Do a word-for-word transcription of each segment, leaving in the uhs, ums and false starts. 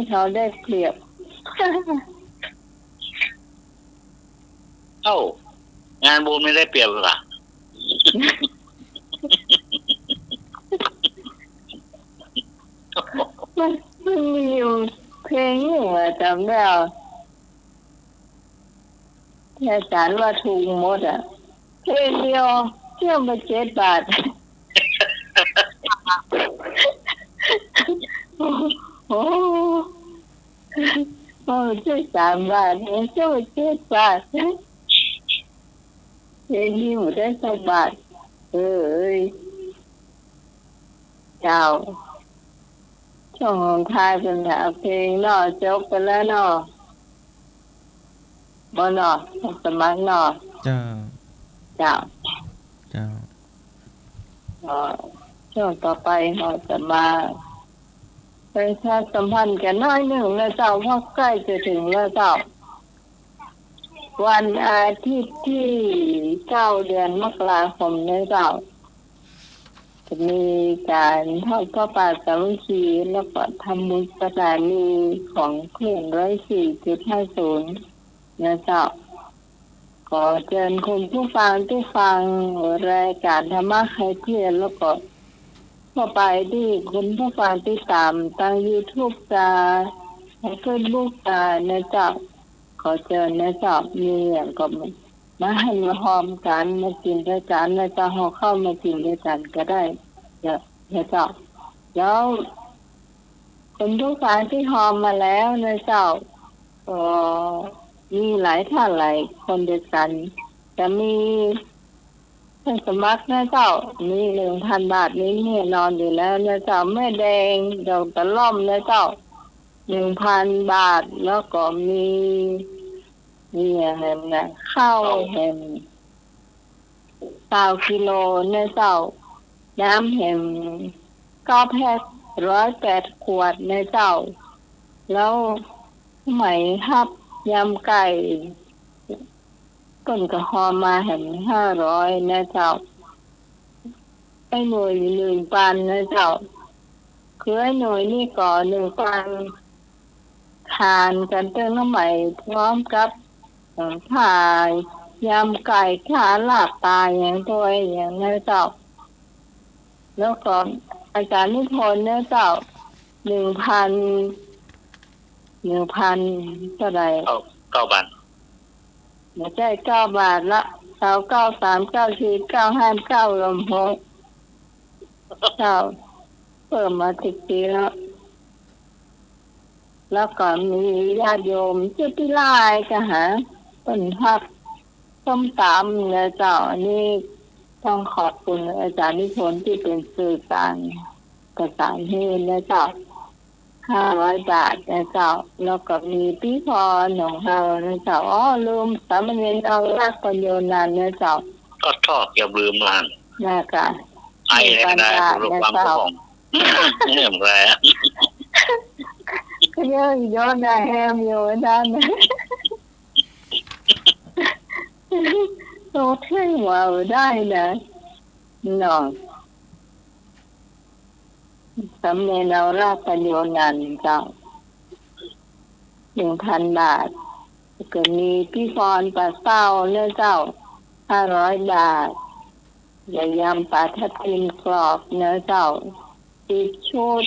เขาได้เปรียบ เอ้า งานบุญไม่ได้เปรียบเหรอ มัน มันมีอยู่เพลงหนึ่งอะ จ๋ำได้ ที่อาจ๋ารย์ว่าถูกหมดอะ เพลงเดียวเที่ยวมาเจ็ดบาท โอ้โห โอ้ ใจ้สามบาท เที่ยวมาเจ็ดบาท เพลงนี้บ่ได้สักบาท เอ้ย เจ้า ช่วงสุดท้ายเปิ้นเอาเพลงเนาะ จบไปแล้วเนาะ บ่เนาะ สมัครเนาะ เจ้า เจ้า เจ้า เอ่อ ช่วงต่อไปเฮาจะมาประชาสัมพันธ์กั๋นหน้อยนึ่งนะเจ้า เพราะใก้จะเถิงแล้วเจ้า วันอาทิตย์ตี้เก้า เดือนมกราคมนี้เจ้า จะมีก๋านทอดผ้าป่าสามัคคี แล้วก็ทำบุญสถานีของคลื่น ร้อยสี่จุดห้าศูนย์ นะเจ้า ขอเจิญคุณผู้ฟังตี้ฟังรายก๋านธรรมะคลายเครียด แล้วก็ทั่วไปตี้คุณผู้ฟังติดต๋ามตางยูทูบจา เฟซบุ๊กจา นะเจ้า ขอเจิญนะเจ้า มีอย่างก็มา มาหันมาฮอมกั๋น มากิ๋นตวยกั๋นนะเจ้า ห่อข้าวมากิ๋นตวยกั๋นก็ได้ นะ นะเจ้า แล้ว คุณผู้ฟังตี้ฮอมมาแล้วนะเจ้า ก็มีหลายท่านหลายคนตวยกั๋น จะมีผู้สมัครนะเจ้า มีหนึ่งพันบาท มีแน่นอนอยู่แล้วนะเจ้า แม่แดง ดอกตะล่อมนะเจ้า หนึ่งพันบาท แล้วก็มี มีอะไหนนะ ข้าวแหม ซาวกิโลนะเจ้า น้ำแหม เก้าแพ็ค ร้อยแปดขวดนะเจ้า แล้วไหมฮับยำไก่ เปิ้นก็ฮอมมาแหมห้าร้อยนะเจ้า ไอ้หน่วยหนึ่งปันนะเจ้า คือไอ้หน่วยนี่ก็หนึ่งปัน ทานกั๋นเตื้องน้ำไหม พร้อมกับ เอ่อ ผ้ายำไก่ ผ้าลาบป๋าอย่างตวยอย่างนะเจ้า แล้วก็อาจ๋ารย์นิพนธ์นะเจ้า หนึ่งพัน หนึ่งพันเท่าไหร่ เก้า เก้าบาท บ่ใจ้เก้าบาทละ เก้า เก้า สาม เก้า สี่ เก้า ห้า เก้า ลำโพง เจ้า เพิ่มมาสิบปี๋แล้ว แล้วก็มีญาติโยมตี้ตี้ลายก็หา เปิ้นฮับส้มต๋ำนะเจ้า อันนี้ต้องขอบคุณอาจ๋ารย์นิพนธ์ตี้เป๋นสื่อกลางประสานหื้อนะเจ้า ห้าร้อยบาทนะเจ้า แล้วก็มีปี้พรของเฮานะเจ้า อ้อ ลืม สามเณรนวรัตน์ ปัญโญนันท์นะเจ้า ก็ชอบอย่าลืมมัน นะกะ ไอ้ หนึ่งปันบาทนะเจ้า เนี่ยมันแหละ ก็ยังย้อนได้แฮมอยู่นั่น โตเท่งว่าได้นะ เนาะ สามเณรนวรัตน์ ปัญโญนันท์เจ้า หนึ่งพันบาท ก็มีปี้พรป่าเศร้าเนอะเจ้า ห้าร้อยบาท และยำป๋าทับทิมกรอบเนอะเจ้า สิบชุด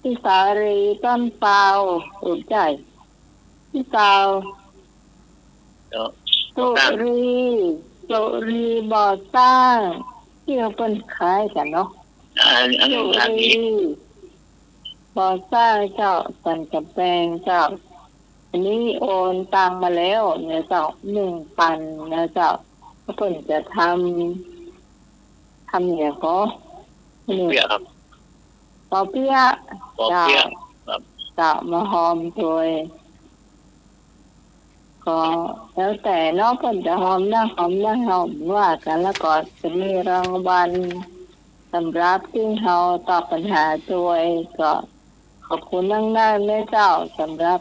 ปี้สาลี ต้นเปา อุดใจ ปี้สาว เจ้า สุรี สุรีบ่อสร้าง ตี้เปิ้นขายกั๋นเนาะ อัน อัน สุรี อันนี้ บ่อสร้างเจ้า สันกำแปงเจ้า อันนี้โอนตังมาแล้วเนอะเจ้า หนึ่งปันเนอะเจ้า เปิ้นจะทำ ทำอย่างก็ เปี๊ยะครับ ปอเปี๊ยะ ปอเปี๊ยะ เจ้า ครับ เจ้า มาฮอมตวย ก็แล้วแต่เนาะ เปิ้นจะฮอมนักฮอมน้อย ฮอมว่ากั๋น แล้วก็จะมีรางวัลสำหรับตี้เฮาตอบปัญหาตวย ก็ขอบคุณนักๆ เนอะเจ้า สำหรับ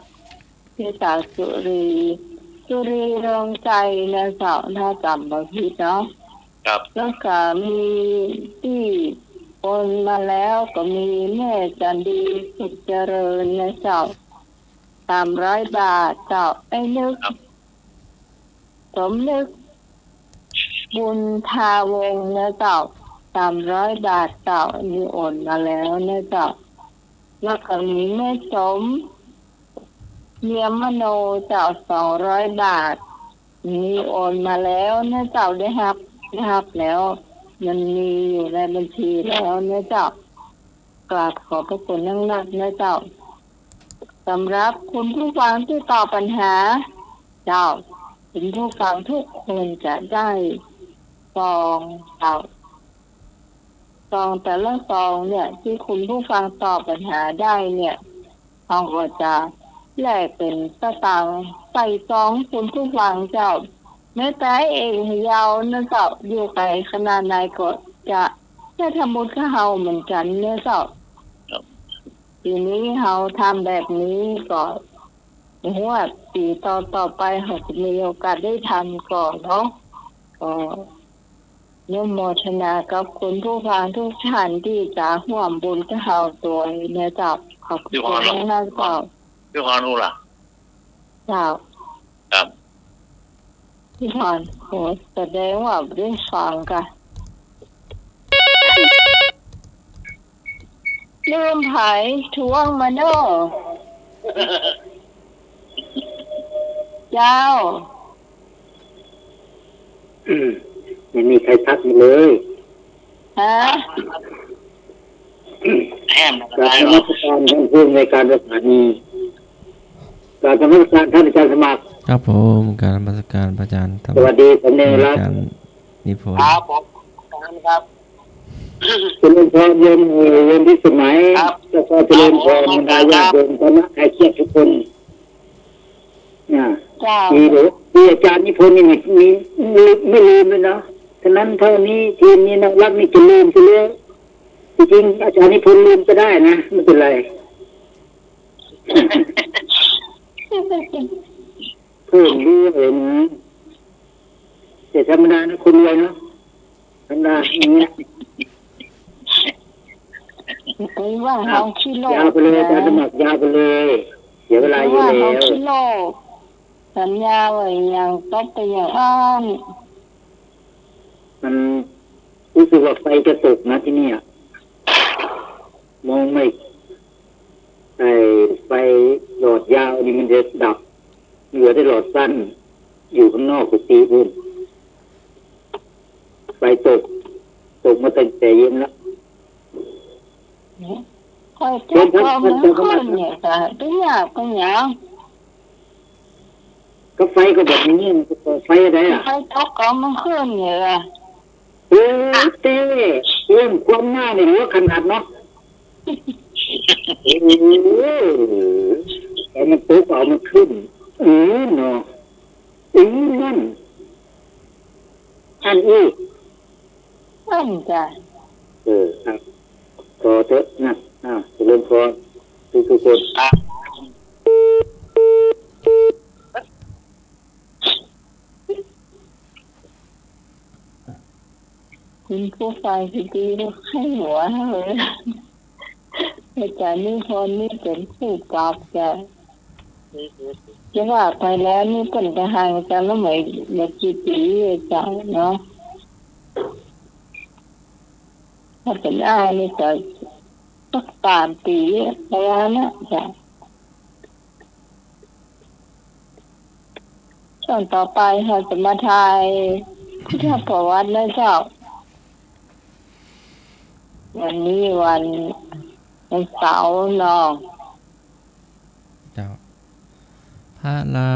ปี้สาวสุรี สุรีเรืองใจเนอะเจ้า ถ้าจ๋ำบ่ผิดเนาะ ครับ แล้วก็มีตี้โอนมาแล้วก็มีแม่จันดี สุขเจริญเนอะเจ้า สามร้อยบาทเจ้า ไอ้นึก ครับ สมนึก บุญทาวงศ์นะเจ้า สามร้อยบาทเจ้า นี่โอนมาแล้วนะเจ้า แล้วก็มีแม่สม เนียมมโนเจ้า สองร้อยบาท นี่โอนมาแล้วนะเจ้า ได้ฮับ ได้ฮับแล้ว มันมีอยู่ในบัญชีแล้วนะเจ้า กราบขอบพระคุณนักๆ นะเจ้า สำหรับคุณผู้ฟังที่ตอบปัญหา เจ้า คุณผู้ฟังทุกคนจะได้ซองเจ้า ซองแต่ละซองเนี่ย ที่คุณผู้ฟังตอบปัญหาได้เนี่ย เฮาก็จะแลกเป๋นสตางค์ใส่ซองคุณผู้ฟังเจ้า แม้แต่เองเฮานะเจ้า อยู่ไก๋ขนาดไหนก็จะได้ทำบุญกับเฮาเหมือนกั๋นนะเจ้า ครับ ทีนี้เฮาทำแบบนี้ก็บ่ฮู้ว่าปี๋ต่อๆ ไปเฮาจะมีโอกาสได้ทำก่อเนาะ ก็ อนุโมทนากับคุณผู้ฟังทุกท่านตี้จะฮ่วมบุญกับเฮาตวยนะเจ้า ขอบคุณมากๆ เจ้า พี่พรอู้ล่ะ เจ้า ครับ พี่พร โห แสดงว่าบ่ได้ฟังก่ะ ลืมไผ ทวงมาเน่อ เจ้า อืม ไม่มีใครทักมาเลย ฮะ แอม กราบนมัสการท่านผู้อำนวยการสถานี กราบนมัสการท่านอาจารย์สมัคร ครับผม กราบนมัสการพระอาจารย์ สวัสดี ผมเนรรัตน์ อาจารย์นิพนธ์ ครับผม ครับ เจริญพรโยม เอ่อ โยมพิสมัย ครับ แล้วก็เจริญพร ครับผม บรรดาญาติโยมคณะใคร่เกียรติทุกคน นะ เจ้า มีเหรอ มีอาจารย์นิพนธ์นี่มี มี ไม่ลืมเลยเนาะ เท่านั้นเท่านี้ ทีนี้นะ รักนี่จะลืมไปเลย จริงๆ อาจารย์นิพนธ์ลืมก็ได้นะ ไม่เป็นไร เพิ่งรู้เองนะ แต่ธรรมดานะ คนรวยเนาะ ธรรมดาอย่างเงี้ย ไปว่าเฮาขี้โลภ ยาวไปเลย นะ อาจารย์สมัคร ยาวไปเลย เสียเวลาอยู่แล้ว ไปว่าเฮาขี้โลภ สัญญาไว้อย่างตบไปอย่างอั้น มันรู้สึกว่าไฟจะตกนะที่เนี่ย มองไม่ ไอ้ไฟหลอดยาวนี่มันจะดับ เหลือแต่หลอดสั้น อยู่ข้างนอกกุฏิพู้น ไฟตก ตกมาตั้งแต่เย็นแล้ว ข้อยจับเอามันขึ้นเนี่ยกะ เป็นหยัง เป็นหยัง ก็ไฟก็แบบนี้ มันจะเปิดไฟได้อะ ไฟตกเอามันขึ้นเนี่ยกะ เออ แต่เรื่องความหน้านี่รู้ขนาดเนาะ เออ เอามันตกเอามันขึ้น เออเนาะ เออนั่น อันนี้ อั้นจ้ะ เออ ครับ ขอเถอะนะ อ่า เจริญพรทุกๆ คน คุณผู้ฟังที่ดีก็ให้หัวเลย อาจารย์นิพนธ์นี่เป๋นผู้ปราบจ้ะ จะว่าไปแล้วนี่เปิ้นก็ห่างกันแล้วไม่ ไม่กี่ปี๋จ้ะเนาะ ถ้าเป๋นอ้ายนี่ก็สักสามปี๋ประมาณนั้นจ้ะ ช่วงต่อไปเฮาจะมาถ่ายพุทธประวัตินะเจ้า วันนี้วัน วันเสาร์เนาะ เจ้า พระรา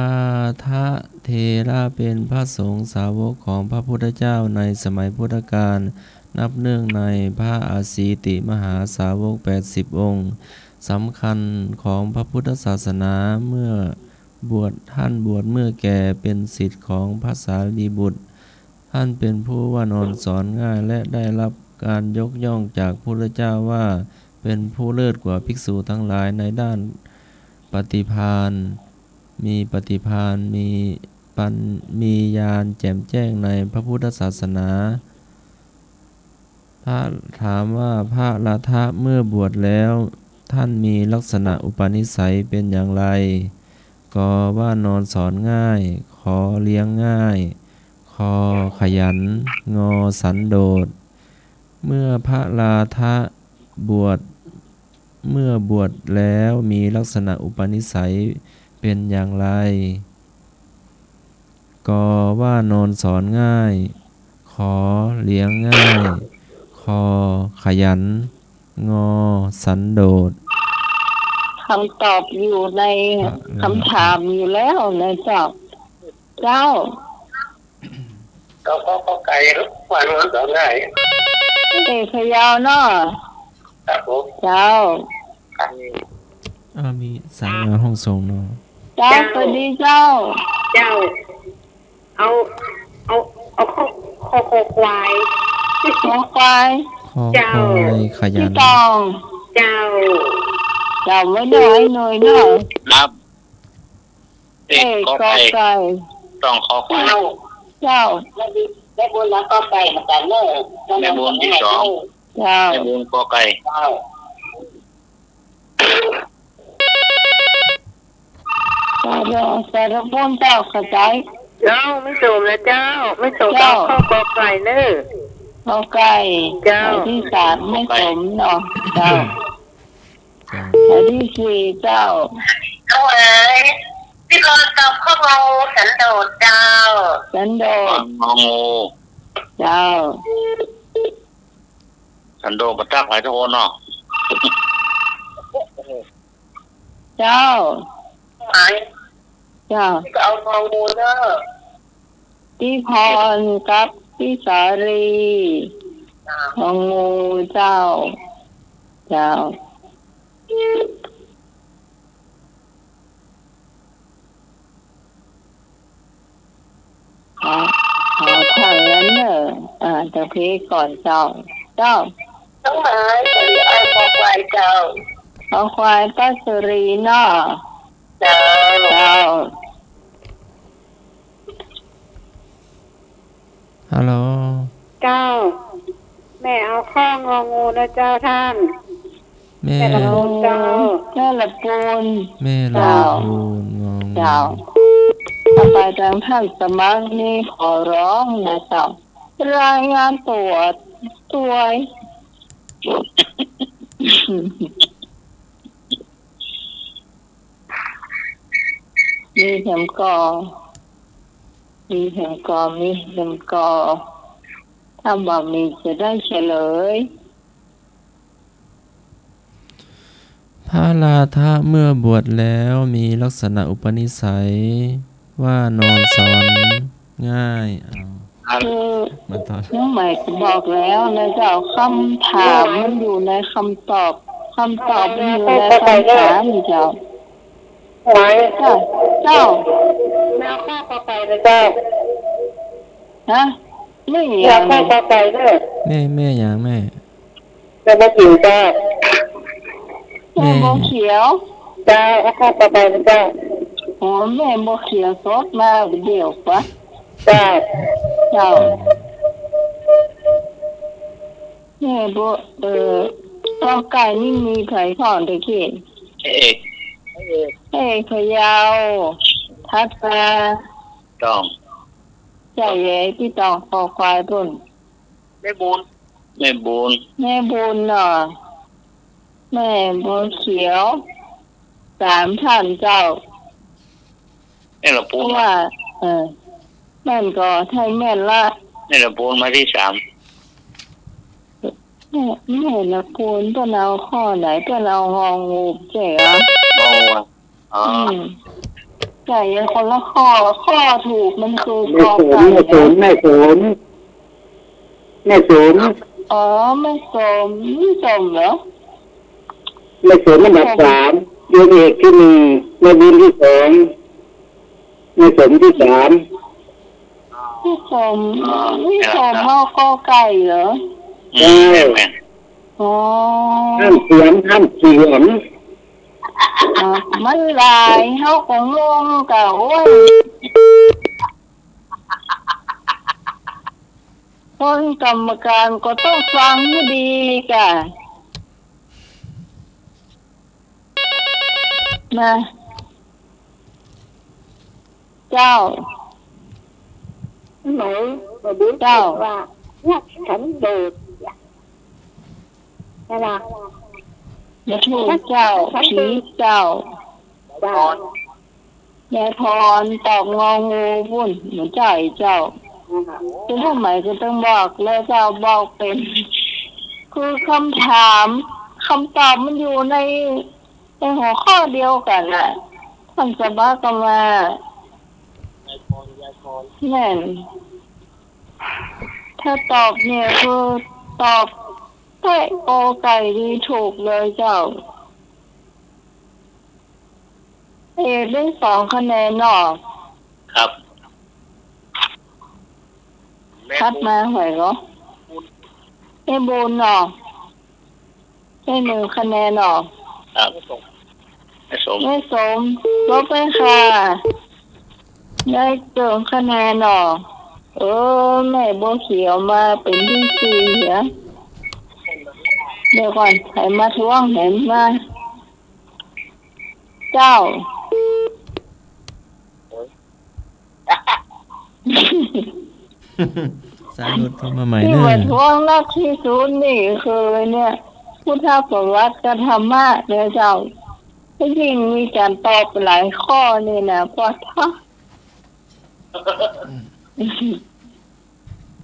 ธะเถระเป็นพระสงฆ์สาวกของพระพุทธเจ้าในสมัยพุทธกาล นับเนื่องในพระอาสีติมหาสาวกแปดสิบองค์ สำคัญของพระพุทธศาสนา เมื่อบวช ท่านบวชเมื่อแก่ เป็นศิษย์ของพระสารีบุตร ท่านเป็นผู้ว่านอนสอนง่าย และได้รับการยกย่องจากพุทธเจ้าว่าเป็นผู้เลิศกว่าภิกษุทั้งหลายในด้านปฏิภาณ มีปฏิภาณ มีปัญ- มีญาณแจ่มแจ้งในพระพุทธศาสนา พระถามว่า พระราธะเมื่อบวชแล้ว ท่านมีลักษณะอุปนิสัยเป็นอย่างไร กอ ว่านอนสอนง่าย ขอ เลี้ยงง่าย คอ ขยัน งอ สันโดษ เมื่อพระราธะบวช เมื่อบวชแล้วมีลักษณะอุปนิสัยเป็นอย่างไร กอ ว่านอนสอนง่าย ขอ เลี้ยงง่าย คอ ขยัน งอ สันโดษ คำตอบอยู่ใน พระราธะ คำถามอยู่แล้วนะเจ้า เจ้า ก็ ก็ กอไก่ ว่านอนสอนง่าย เอกพยาวเนาะ ครับผม เจ้า ครับ อ่า มีสายมาห้องส่งเนาะ เจ้า เจ้า สวัสดีเจ้า เจ้า เอา เอา เอาคอ คอ คอควาย คอควาย คอ เจ้า ควาย ขยัน พี่ตอง เจ้า เจ้า ไม่น้อยหน่อยเนาะ ครับ เอก เอก กอไก่ กอไก่ ตอง คอควาย เจ้า เจ้า แม่บุญ แม่บุญ แล้วกอไก่เหมือนกันเนอะ แม่บุญที่สอง เจ้า แม่บุญ กอไก่ เจ้า สาธุ สาธุบุญเจ้า เข้าใจ๋ เจ้า ไม่สมนะเจ้า ไม่สม เจ้า เอาข้อกอไก่เนอะ กอไก่ เจ้า สายที่สาม ไม่สมเนาะ เจ้า เจ้า สายที่สี่ เจ้า ถวาย พี่กรณ์ตอบข้อ งองู สันโดษเจ้า สันโดษ งองู เจ้า สันโดษบ่ตักหลายโทนเนาะ เจ้า ถวาย เจ้า ก็เอางองูเนอะ พี่พรกับพี่สาลี เจ้า งองูเจ้า เจ้า ขอ ขอผ่านแล้วเนอะ อ่า เดี๋ยวพี่ก่อนเจ้า เจ้า น้องไม้ สวัสดี เอาคอควายเจ้า คอควายป้าสุรีเนาะ เจ้า เจ้า ฮัลโหล เจ้า แม่เอาข้ององูนะเจ้าท่าน แม่ แม่ละปูนเจ้า แม่ละปูน แม่ละปูน เจ้า งองู เจ้า ถ้าไปตางท่านสมัครนี่ขอร้องนะเจ้า รายงานตั๋วตวย มีแหมก่อ มีแหมก่อ มีแหมก่อ ถ้าบ่มีจะได้เฉลย พระราธะเมื่อบวชแล้วมีลักษณะอุปนิสัยว่านอนสอนง่าย เอา คือ มาต่อ น้องใหม่ก็บอกแล้วนะเจ้า คำถามมันอยู่ในคำตอบ คำตอบมันอยู่ในคำถามเจ้า ไหน เจ้า เจ้า แม่เอาข้อกอไก่นะเจ้า ฮะ แม่ แม่เอาข้อกอไก่เด้อ แม่ แม่หยังแม่ แม่บัวเขียวเจ้า แม่ แม่บัวเขียว เจ้า เอาข้อกอไก่นะเจ้า อ๋อ แม่บัวเขียวสดมาเดี๋ยวกว่า เจ้า เจ้า แม่บัว เอ่อ กอไก่นี่มีใผก่อนตะกี้ เอก เอกพะเยา ถัดมา ตอง ใจ้เย้ย ตี้ตองคอควายปู้น แม่บุญ แม่บุญ แม่บุญเนาะ แม่บัวเขียว สามท่านเจ้า แม่ละปูน เพราะว่า เออ แม่นก็ใจ้แม่นละ แม่ละปูนมาตี้สาม แม่ แม่ละปูนเปิ้นเอาข้อไหน เปิ้นเอางองูใจ้เหรอ งองู อ๋อ อืม ใจ้คนละข้อ ข้อถูกมันคือ แม่สม กอไก่นะ แม่สม แม่สม แม่สม อ๋อ แม่สม แม่สมเหรอ แม่สมอันดับสาม เอกที่หนึ่ง แม่บุญที่สอง แม่สมที่สาม พี่สม พี่สมเอากอไก่เหรอ อืม ใจ้ แม่น อ๋อ ห้ามเถียง ห้ามเถียง อ๋อ มันหลาย เฮาก็งงกะ โอ้ย คนกรรมการก็ต้องฟังให้ดีกะ มา เจ้า หมาย หมายถึง เจ้า ว่า เนี่ย ฉันโดด ใช่ปะ ยายถูกเจ้า ฉันโดด ผีเจ้า เจ้า ยายพรตอบงองูปุ้น บ่ใจ้เจ้า อ่า เป๋นหยังก็ต้องบอกแล้วเจ้า บอกเป๋น คือคำถาม คำตอบมันอยู่ใน ในหัวข้อเดียวกั๋นน่ะ ต้านสะบักก็ว่า แม่น ถ้าตอบเนี่ยคือตอบเป๊ะ ก.ไก่ นี่ถูกเลยเจ้า เอ ได้สองคะแนนเนาะ ครับ ถัดมาใผก่อ แม่บุญเนาะ ได้หนึ่งคะแนนเนาะ ครับ แม่สม แม่สม ลบไปค่ะ ได้เจิงคะแนนเนาะ เออ แม่บัวเขียวมาเป๋นตี้สี่เหีย เดี๋ยวก่อน ใผมาทวง ใผมา เจ้า สายหลุดเข้ามาใหม่ ตี้ เน่อ มาทวงนักที่สุดนี่คือเนี่ย พุทธประวัติกับธรรมะเนี่ยเจ้า ถ้ายิ่งมีก๋านตอบหลายข้อนี่นะ ปอดท้อ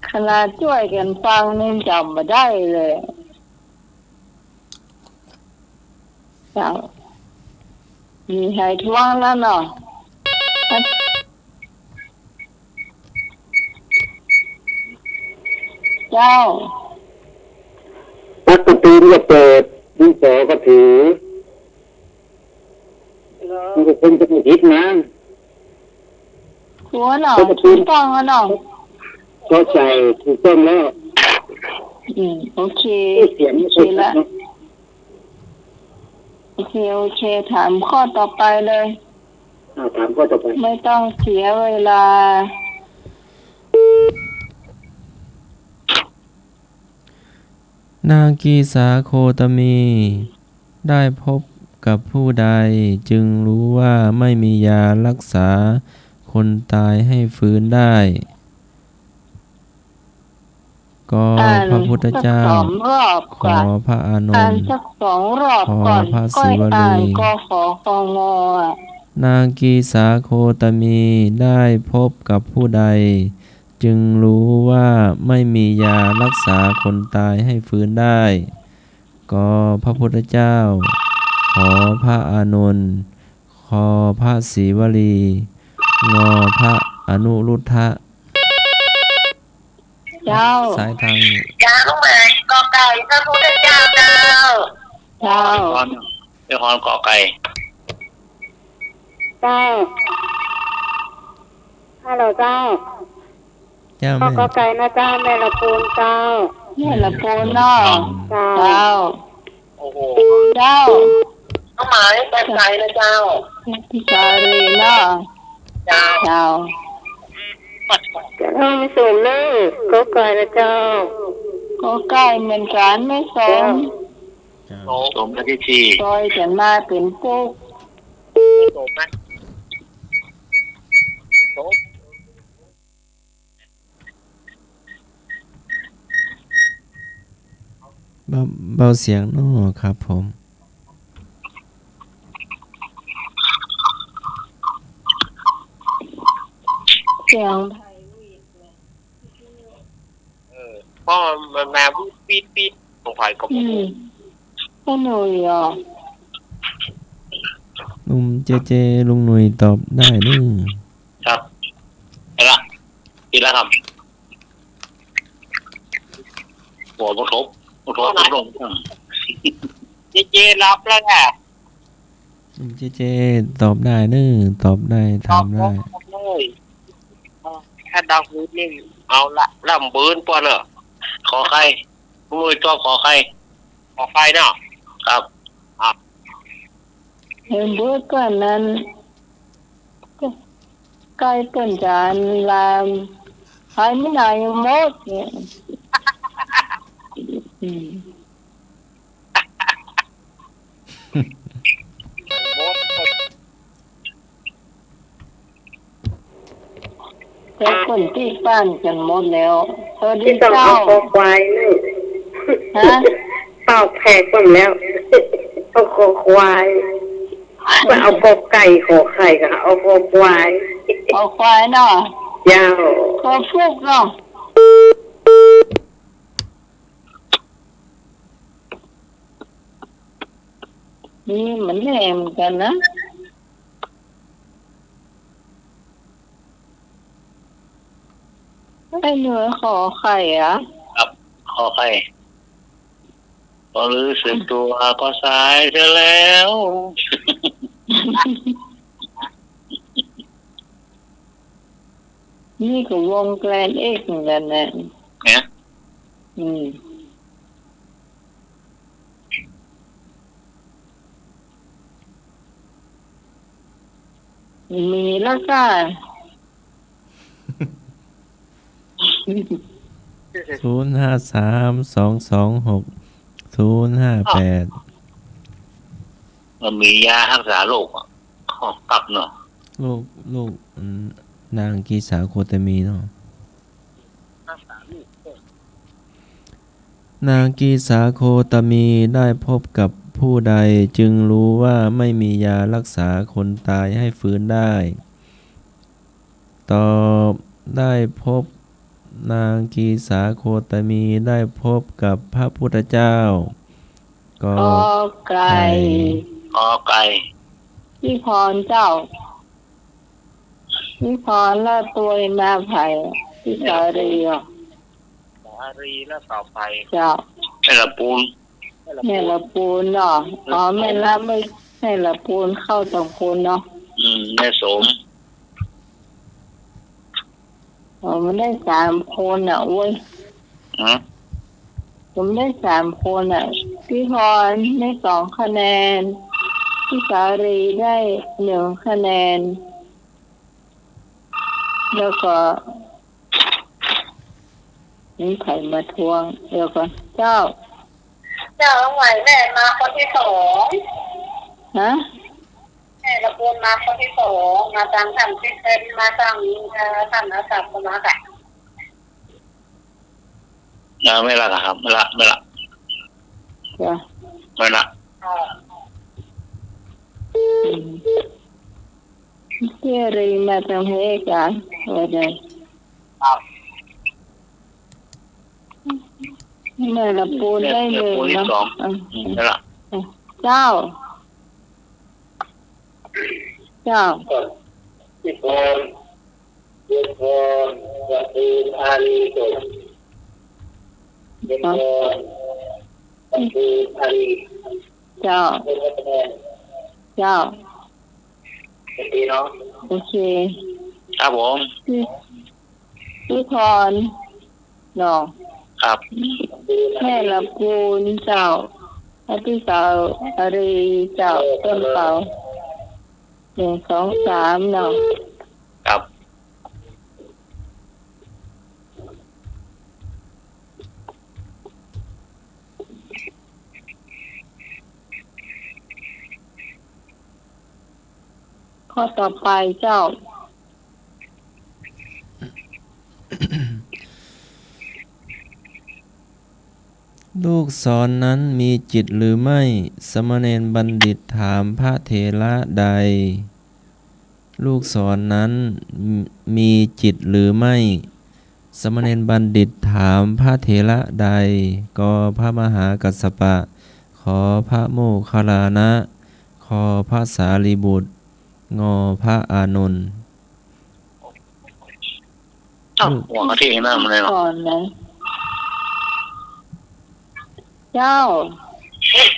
ขนาดจ้วยกั๋นฟังนี่จ๋ำบ่ได้เลย เจ้า มีใผทวงแล้วเนาะ เจ้า ปลั๊กประตู๋มันก็เปิด ดินสอก็ถือ มันก็คงจะผิดนะ หัวเนาะ ก็ประตู๋ ถูกต้องแล้วเนาะ ก็ใส่ถูกต้องแล้ว อืม โอเค เสียงไม่ค่อยชัดเนาะ โอเค โอเค ถามข้อต่อไปเลย อ่า ถามข้อต่อไป ไม่ต้องเสียเวลา นางกีสาโคตมี ได้พบกับผู้ใด จึงรู้ว่าไม่มียารักษาคนต๋ายให้ฟื้นได้ ก.พระพุทธเจ้า อ่านสักสองรอบก่อน ข.พระอานนท์ อ่านสักสองรอบก่อน ข.พระศรีวลี ค่อยอ่าน ก.ข.ค.ง. นางกีสาโคตมี ได้พบกับผู้ใด จึงรู้ว่าไม่มียารักษาคนต๋ายให้ฟื้นได้ ก.พระพุทธเจ้า ข.พระอานนท์ ค.พระศรีวลี ง.พระอนุรุทธะ เจ้า สายทาง เจ้า ลูกหมาย ก.ไก่ พระพุทธเจ้า เจ้า เจ้า แม่พร ก.ไก่ เจ้า ฮัลโหลเจ้า เจ้า แม่ ก.ไก่นะเจ้า แม่ละปูนเจ้า แม่ละปูนเนาะ เจ้า เจ้า โอ้โห เจ้า ลูกหมาย ก.ไก่นะเจ้า พิสารีเนาะ เจ้า เจ้า จะต้องมีสูงเนอะ ก.ไก่นะเจ้า ก.ไก่เหมือนกั๋น แม่สม เจ้า สม สม ที่สี่ ซอยกั๋นมาเป๋นปุ๊ก สมนะ สม เบา เบาเสียงเนาะครับผม เสียงไผหวีดเลย เออ เพราะมันมาวีด วีด วีด ของไผก็บ่ฮู้ อืม ป้าหนุ่ยเหรอ หนุ่มเจเจ ลุงหนุ่ยตอบได้เน่อ ครับ เอาละ ผิดแล้วครับ หัวบ่ทบ บ่ทบ บ่ลง เจเจรับแล้วนะ หนุ่มเจเจตอบได้เน่อ ตอบได้ ถามได้ ตอบเลย ถ้าดังพื้นนี่ เอาละ ล่ำบืนป่ะเนอะ ขอไข่ ลุงหนุ่ยตอบขอไข่ ขอไข่เนาะ ครับ อ่ะ เห็นเบิดก่อนนั้น ไก่เปิ้นจ๋ารลาม ขายมื้อไหนหมดเนี่ย อืม หมด หมด แต่คนตี้บ้านกั๋นหมดแล้ว สวัสดีเจ้า ไม่ต้องเอาคอควายนึ่ง ฮะ เป้าแขกหมดแล้ว เอาคอควาย บ่เอากอไก่ขอไข่ก่ะ เอาคอควาย คอควายเนาะ เจ้า คอฟูกเนาะ นี่มันแหลมกั๋นนะ ไอ้เหนือขอไข่อะ ครับ ขอไข่ พอรู้สึกตัวก็สายเสียแล้ว นี่ก็วงแกรนเอกเหมือนกั๋นนะ เนี่ย อืม มีแล้วก่า ศูนย์ห้าสาม สองสองหก ศูนย์ห้าแปด มันมียาฮักษาโรคอะ ขอกลับเนาะ โรค โรค อืม นางกีสาโคตมีเนาะ นางกีสาโคตมีได้พบกับผู้ใดจึงรู้ว่าไม่มียารักษาคนตายให้ฟื้นได้ ตอบ ได้พบ นางกีสาโคตมีได้พบกับพระพุทธเจ้า กอ ขอไก่ ไก่ ขอไก่ พี่พรเจ้า พี่พรแล้วตวยมาใผ พี่สาลีอะ สาลีแล้วต่อไป เจ้า แม่ละปูน แม่ละปูนเนาะ อ๋อ แม่ละไม่ แม่ละปูนเข้าสองคนเนาะ อืม แม่โสม อ๋อ มันได้สามคนน่ะ โอ้ย ฮะ ผมได้สามคนน่ะ พี่พรได้สองคะแนน พี่สาลีได้หนึ่งคะแนน แล้วก็ มีใผมาทวง เดี๋ยวก่อน เจ้า เจ้า เอาใหม่ แม่มาคนที่สอง ฮะ แม่ละปูนมาคนที่สอง มาตางท่านที่เป็น มาตาง เอ่อ ท่านอาสาสมัครอะ อ่า ไม่ละครับ ไม่ละ ไม่ละ จ้ะ ไม่ละ อ่า อืม เสียเลยมาตางเฮกะ ว่าไง ครับ แม่ละปูนได้หนึ่งเนาะ แม่ละปูนที่สอง อ่ะ อืม ไม่ละ เจ้า เจ้า พี่พร พี่พร ประตูอารีสม พี่พร ประตูอารี เจ้า เป็นคะแนน เจ้า โอเคเนาะ โอเค ครับผม พี่ พี่พร เนาะ ครับ แม่ละปูนเจ้า และพี่สาลีเจ้า ต้นเปา หนึ่ง สอง สาม เนาะ ครับ ข้อต่อไปเจ้า ลูกศรนั้นมีจิตหรือไม่ สามเณรบัณฑิตถามพระเถระใด ลูกศรนั้นมีจิตหรือไม่ สามเณรบัณฑิตถามพระเถระใด ก พระมหากัสสปะ ข พระโมคคัลลานะ ค พระสารีบุตร ง พระอานนท์ อ้าว หัวกะทินั่นมันเลยเนาะ ก่อนนะ เจ้า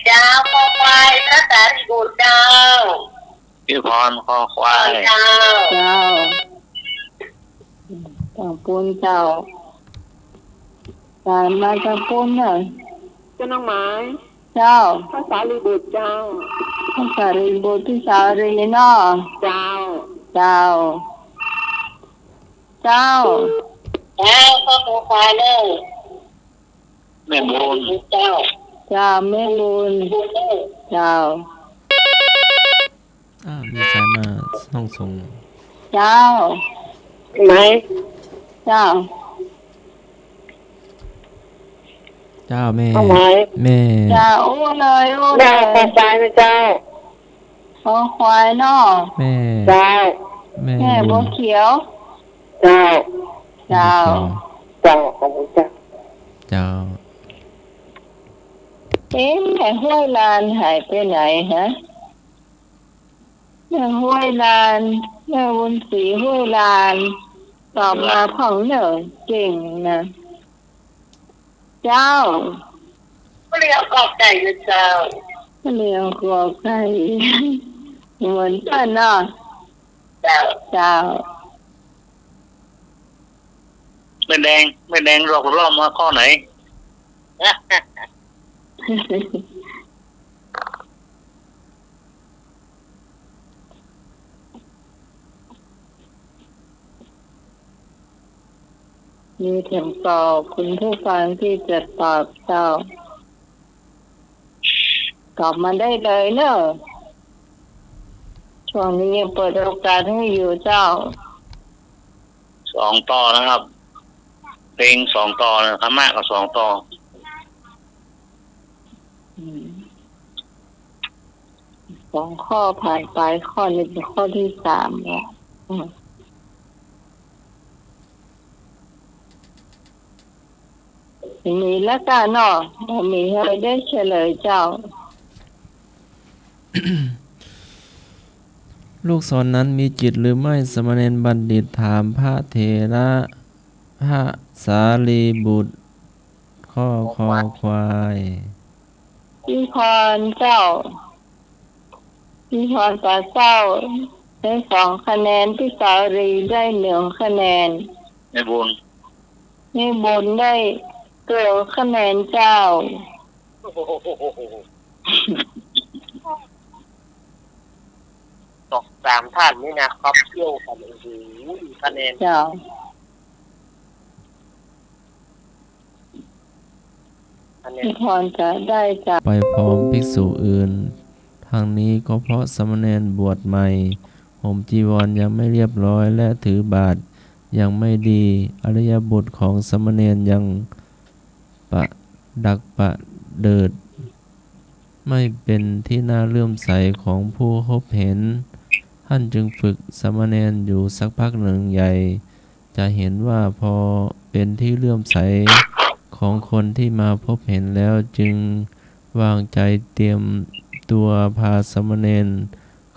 เจ้า คอควาย พระสารีบุตรเจ้า พี่พร คอควาย เจ้า เจ้า ตางปูนเจ้า สายมาตางปูนเน่อ เจ้าน้องไม้ เจ้า พระสารีบุตรเจ้า พระสารีบุตร พี่สาลีเนาะ เจ้า เจ้า เจ้า เจ้า พ่อครูควายเน่อ แม่บุญ เจ้า เจ้า แม่บุญ บุญเน่อ เจ้า อ่า มีสายมาห้องส่ง เจ้า ไหม เจ้า เจ้าแม่ เอาไว้ แม่ เจ้า อู้เลย อู้เลย แม่คอควายนะเจ้า คอควายเนาะ แม่ เจ้า แม่ แม่บัวเขียว เจ้า เจ้า เจ้า ขอบคุณเจ้า เจ้า เอ๊ะ แม่ห้วยลานหายไปไหนฮะ แม่ห้วยลาน แม่บุญศรีห้วยลาน ตอบมาพ่องเน่อ เก่งนะ เจ้า ก็เลยเอากอไก่นะเจ้า ก็เลยเอากอไก่ เหมือนกันเนาะ เจ้า เจ้า แม่แดง แม่แดงหลอกล่อมาข้อไหน มีเถิงต่อคุณผู้ฟังตี้จะตอบเจ้า ตอบมาได้เลยเนอะ ช่วงนี้ยังเปิดโอกาสหื้ออยู่เจ้า สองต่อนะครับ เพลงสองต่อนะ ธรรมะก็สองต่อ อืม สองข้อผ่านไป ข้อนี้เป๋นข้อตี้สามแล้ว อืม มีแล้วก้าเนาะ บ่มีหื้อได้เฉลยเจ้า ลูกศรนั้นมีจิตหรือไม่ สามเณรบัณฑิตถามพระเถระ พระสารีบุตร ข้อคอควาย พี่พรเจ้า พี่พรป๋าเศร้าได้สองคะแนน พี่สาลีได้หนึ่งคะแนน แม่บุญ แม่บุญได้เกินคะแนนเจ้า สองสามท่านนี่นะครับ เที่ยวกัน โอ้โห คะแนน เจ้า คะแนน พี่พรจะได้จาก ไปพร้อมภิกษุอื่น ทั้งนี้ก็เพราะสามเณรบวชใหม่ ห่มจีวรยังไม่เรียบร้อย และถือบาตรยังไม่ดี อิริยาบถของสามเณรยังประดักประเดิด ไม่เป็นที่น่าเลื่อมใสของผู้พบเห็น ท่านจึงฝึกสามเณรอยู่สักพักหนึ่งใหญ่ จะเห็นว่าพอเป็นที่เลื่อมใสของคนที่มาพบเห็นแล้ว จึงวางใจเตรียมตัวพาสามเณร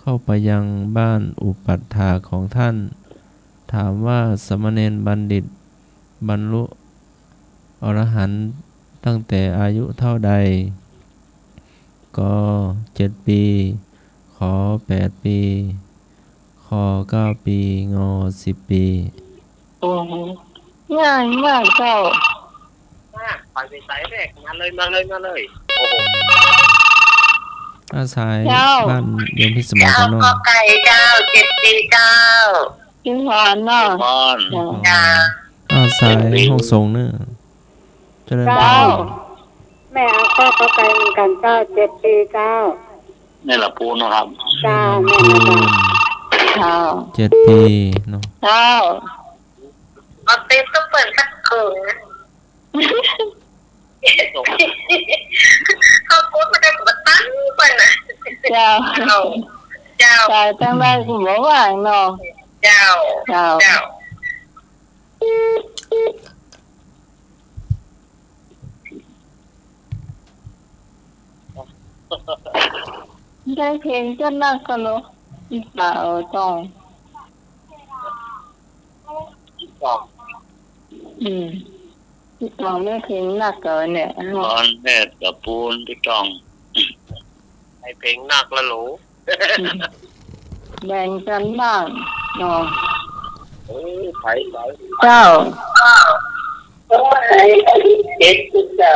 เข้าไปยังบ้านอุปัฏฐากของท่าน ถามว่าสามเณรบัณฑิตบรรลุอรหันต์ตั้งแต่อายุเท่าใด ก เจ็ดปี ข แปดปี ค เก้าปี ง สิบปี โอ้โห ง่ายมากเจ้า มา ไปใสแรก มาเลย มาเลย มาเลย โอ้โห อาศัย เจ้า บ้านโยมพิสมัย เจ้า กันเนาะ กอไก่เจ้า เจ็ดปีเจ้า พี่พรเนาะ พี่พร เจ้า อาศัยห้องส่งเนาะ เจริญพร เจ้า แม่เอาข้อต่อไปเหมือนกันเจ้า เจ็ดปีเจ้า นี่แหละปูนนะครับ เจ้า แม่นนะเจ้า เจ้า เจ็ดปีเนาะ เจ้า เอาติ๊บก็เปิดสักเขิน เขาพูดมาได้ผมก็ตั้งเปิ้นนะ เจ้า เจ้า เจ้า ตายตั้งได้ผมบ่ว่างเนาะ เจ้า เจ้า เจ้า ได้เพลงก็นักก็เนาะ อีสาวต้อง อืม พี่ตองได้เพลงนักก็เนี่ย ตอนแรกกับปูนพี่ตอง ให้เพลงนักละโหล แบ่งกันบ้างเนาะ เออ ไผ ไผ เจ้า เจ็ดเจ้า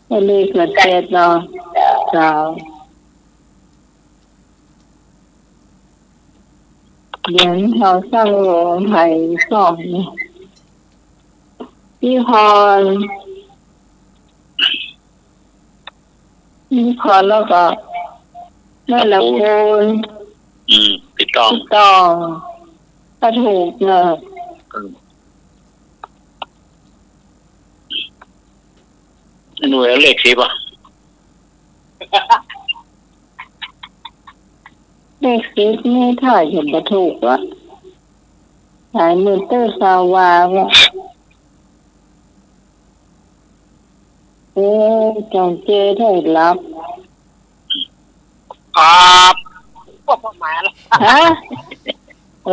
ให้เลขเกิดเจ็ดเนาะ เจ้า เดี๋ยวนี้เขาสร้างโรงไทยสองนี่ พี่พร พี่พรแล้วก็แม่ละปูน อืม พี่ตอง พี่ตอง ก็ถูกเนอะ อืม หน่วยเลขสิบอะ เลขสิบนี่ถ้าจะบ่ถูกอะ หลายหมื่นเต้อซาวาว่ะ เออ จองเจเถิดลับ ครับ ก็ประมาณ ฮะ เอ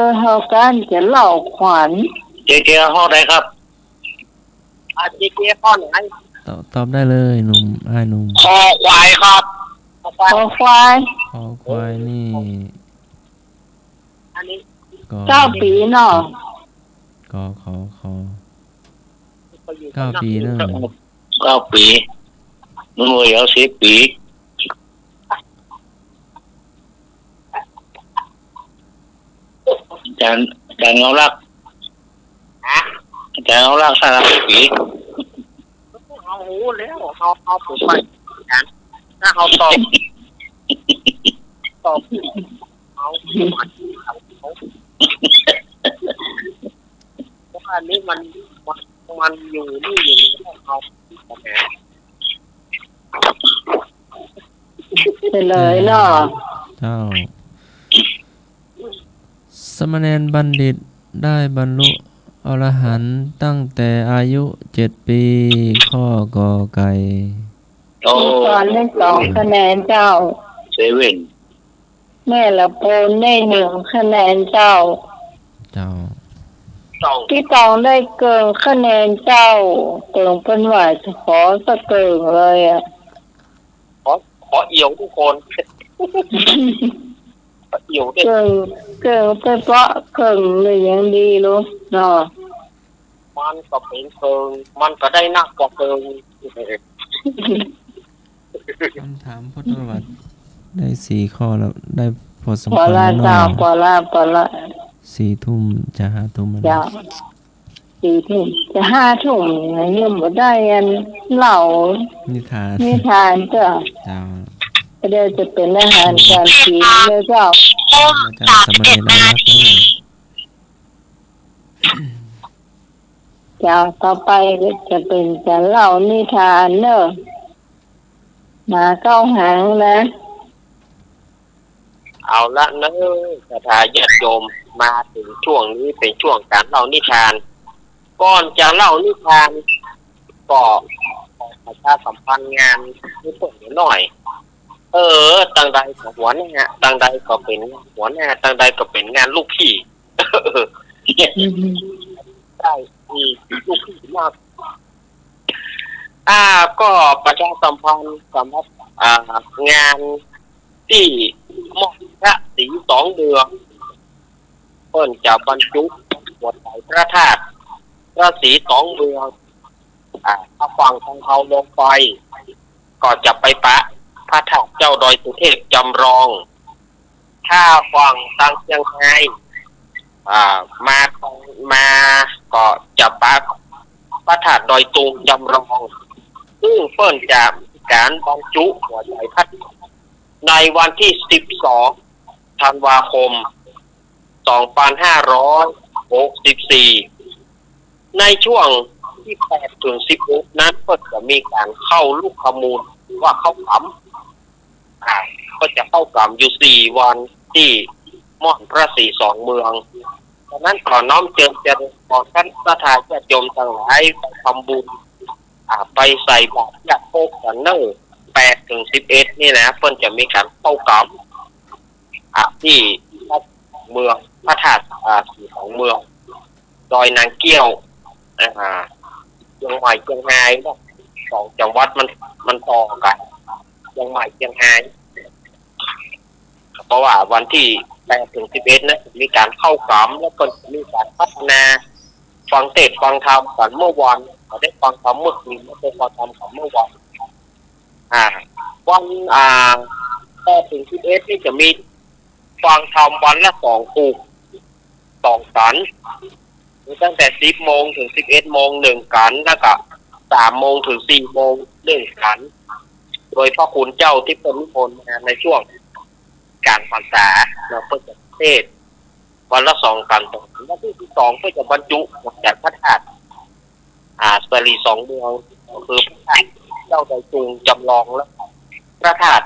อ เฮากั๋นจะเล่าขวัญ เจเจห้องใดครับ อ่ะ เจเจห้องไหน ตอบ ตอบได้เลยหนุ่ม อ้ายหนุ่ม คอควายครับ คอควาย คอควาย คอควายนี่ อันนี้ ก็ เก้าปี๋เนาะ ก ข ค เก้าปี๋เนาะ เก้าปี๋ หน่วยเอาสิบปี๋ อาจ๋ารย์ อาจ๋ารย์เงาลักษณ์ ฮะ อาจ๋ารย์เงาลักษณ์ สามสิบปี๋ เฮาฮู้แล้ว เฮา เฮาถูกไป อาจ๋ารย์ ถ้าเฮาตอบ ตอบ เอา เพราะอันนี้มัน มัน มันอยู่นี่อยู่นี่ เอา เฉลยเนาะ เจ้า สามเณรบัณฑิตได้บรรลุอรหันต์ตั้งแต่อายุเจ็ดปี๋ ข้อกอไก่ โอ้ พี่กรณ์ได้สองคะแนนเจ้า เซเว่น แม่ละโปนได้หนึ่งคะแนนเจ้า เจ้า เจ้า พี่ตองได้เกิ่งคะแนนเจ้า เกิ่งเปิ้นว่าขอสะเกิ่งเลยอะ ขอ ขอเอี่ยวทุกคน ขอเอี่ยวด้วย เกิ่ง เกิ่งไปเปาะเกิ่งเลยยังดีลูกเนาะ มันก็เป๋นเกิ่ง มันก็ได้นักกว่าเกิ่ง คำถามพุทธประวัติได้สี่ข้อแล้ว ได้พอสมควรแล้วเนาะ พอละเจ้า พอละ พอละ สี่ทุ่มจะห้าทุ่มแล้วนะ เจ้า สี่ทุ่มจะห้าทุ่ม ยังบ่ได้อันเล่านิทาน นิทานเจ้า เจ้า ก็เดี๋ยวจะเป๋นอาหารก๋านกิ๋นเลยเจ้า อาจ๋ารย์สามเณรน่าฮักนี่ เจ้า ต่อไปก็จะเป๋นจะเล่านิทานเนาะ หมาเก้าหางนะ เอาละเนาะ ศรัทธาญาติโยม มาเถิงช่วงนี้เป๋นช่วงก๋านเล่านิทาน ก่อนจะเล่านิทาน ก็ขอประชาสัมพันธ์งานนิดหน่อย เออ ตังใดก็หัวหน้า ตังใดก็เป๋นหัวหน้า ตังใดก็เป๋นงานลูกพี่ ได้ อืม ลูกพี่มาก อ่า ก็ประชาสัมพันธ์สำหรับ อ่า งานตี้ม่อนพระศรีสองเมือง เปิ้นจะบรรจุหัวใจ๋พระธาตุพระศรีสองเมือง อ่า ถ้าฝั่งทางเฮาลงไป ก็จะไปปะพระธาตุเจ้าดอยสุเทพจำลอง ถ้าฝั่งตางเจียงฮาย อ่า มา มาก็จะปะพระธาตุดอยตุงจำลอง ซึ่งเปิ้นจะมีก๋านบรรจุหัวใจ๋พระธาตุในวันตี้สิบสองธันวาคม สองปันห้าร้อยหกสิบสี่ ในช่วงตี้แปดเถิงสิบเอ็ดนั้น ก็จะมีก๋านเข้าลูกขมูล หรือว่าเข้าก๋ำ อ่า ก็จะเข้าก๋ำอยู่สี่วันตี้ม่อนพระศรีสองเมือง ฉะนั้นขอน้อมเจิญเจริญพรท่านศรัทธาญาติโยมตังหลายไปทำบุญ อ่า ไปใส่บาตรญาติโยมกั๋นเนาะ แปดเถิงสิบเอ็ดนี่นะ เปิ้นจะมีก๋านเข้าก๋ำ อ่า ตี้เมืองพระธาตุ อ่า ศรีสองเมือง ดอยนางเกี้ยว อ่า เจียงใหม่เจียงฮายเนาะ สองจังหวัดมัน มันต่อกั๋น เจียงใหม่เจียงฮาย เพราะว่าวันตี้แปดเถิงสิบเอ็ดนะ มีก๋านเข้าก๋ำ แล้วก็มีก๋านพัฒนา ฟังเทศน์ฟังธรรมกั๋นเมื่อวาน ก็ได้ฟังธรรมเมื่อคืน ได้ฟังธรรมกั๋นเมื่อวาน อ่า วัน อ่า แปดเถิงสิบเอ็ดนี่จะมีฟังธรรมวันละสองกุก สองกั๋น มีตั้งแต่สิบโมงเถิงสิบเอ็ดโมงหนึ่งกั๋น แล้วก็สามโมงเถิงสี่โมงหนึ่งกั๋น โดยพระคุณเจ้าตี้เปิ้นนิมนต์มาในช่วงก๋านพรรษาเนาะ เปิ้นจะเทศน์วันละสองกั๋น วันตี้สิบสองเปิ้นจะบรรจุหัวใจ๋พระธาตุ อ่า ศรีสองเมือง ก็คือพระธาตุเจ้าดอยตุงจำลอง และพระธาตุ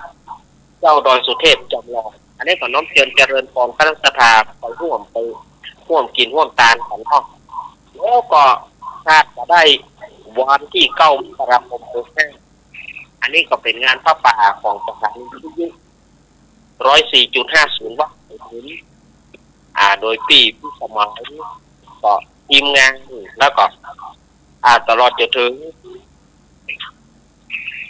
เจ้าดอยสุเทพจำลอง อันนี้ก็น้อมเจียรเจริญพรคณะศรัทธาไปฮ่วม ไปฮ่วมกิ๋นฮ่วมตานกั๋นเนาะ แล้วก็คาดจะได้วันตี้เก้ามกราคม อันนี้ก็เป๋นงานผ้าป่าของสถานีวิทยุร้อยสี่จุดห้าศูนย์วัดหัวหิน อ่า โดยปี้พิสมัย ก็ทีมงาน แล้วก็ อ่า ตลอดจะเถิง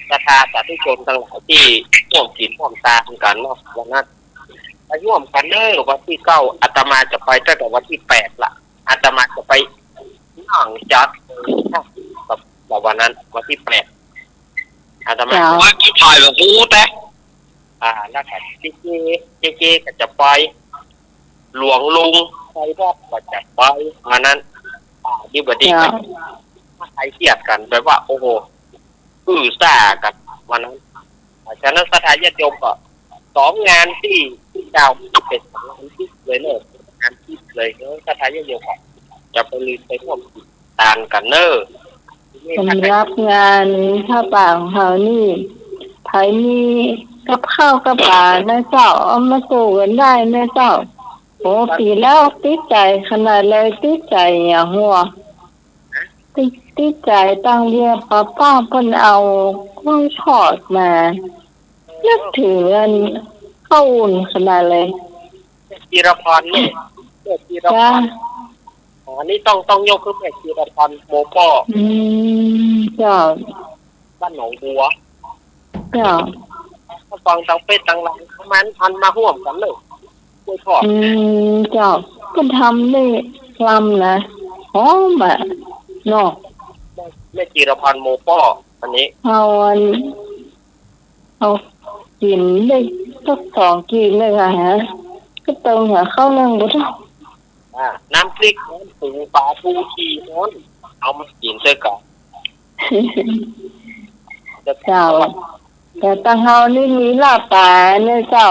ศรัทธาสาธุชนตังหลายตี้ฮ่วมกิ๋นฮ่วมตานกั๋นเนาะ วันนั้นไปฮ่วมกั๋นเน่อ วันตี้เก้า อาตมาจะไปตั้งแต่วันตี้แปดละ อาตมาจะไปนั่งจัด กับวันนั้นวันตี้แปด อาตมา เจ้า ว่ากี่ถ่ายหลวงปู่แต่ อ่า แล้วก็เจ๊เจ๊ เจ๊เจ๊ก็จะไป หลวงลุงไปก็จะไป วันนั้น อ่า ดีบ่ดี เจ้า ก็ใคร่เคียดกั๋นแบบว่า โอ้โห อื้อซ่ากั๋นวันนั้น อ่า ฉะนั้นศรัทธาญาติโยมก็ สองงานตี้ ตี้เจ้าเป๋นสองงานตี้เลยเน่อ งานตี้เลยเน่อ ศรัทธาญาติโยมก็จะไปลืมไปฮ่วม ตานกั๋นเน่อ สำหรับงานผ้าป่าของเฮานี่ ใผมีกับข้าวกับป๋าเน่อเจ้า เอามาสู่กั๋นได้เน่อเจ้า โอ้ ปี๋แล้วติดใจ๋ขนาดเลย ติดใจ๋อย่างหัว ติด ติดใจ๋ตังเวียงป่าป้าเปิ้นเอากล้วยทอดมา นึกเถิงอันข้าวอุ่นขนาดเลย แม่จีรพรเนี่ย แม่จีรพร จ้า อ๋อ นี่ต้อง ต้องยกขึ้นแม่จีรพรโมป้อ อืม เจ้า บ้านหนองบัว เจ้า ก็ฟังตังเฟซตังไลน์ ประมาณพันมาฮ่วมกั๋นเลย กล้วยทอด อืม เจ้า เปิ้นทำได้ลำนะ หอมอะ เนาะ แม่ แม่จีรพรโมป้อ อันนี้ เอาอัน เอากิ๋นได้สักสองกีบเลยค่ะฮะ ก็เติมหาข้าวนึ่งก็ได้ อ่า น้ำพริกฮ้อน ปลาทูจีฮ้อน เอามากิ๋นด้วยกั๋น เจ้า แต่ตังเฮานี่มีลาบป๋าเน่อเจ้า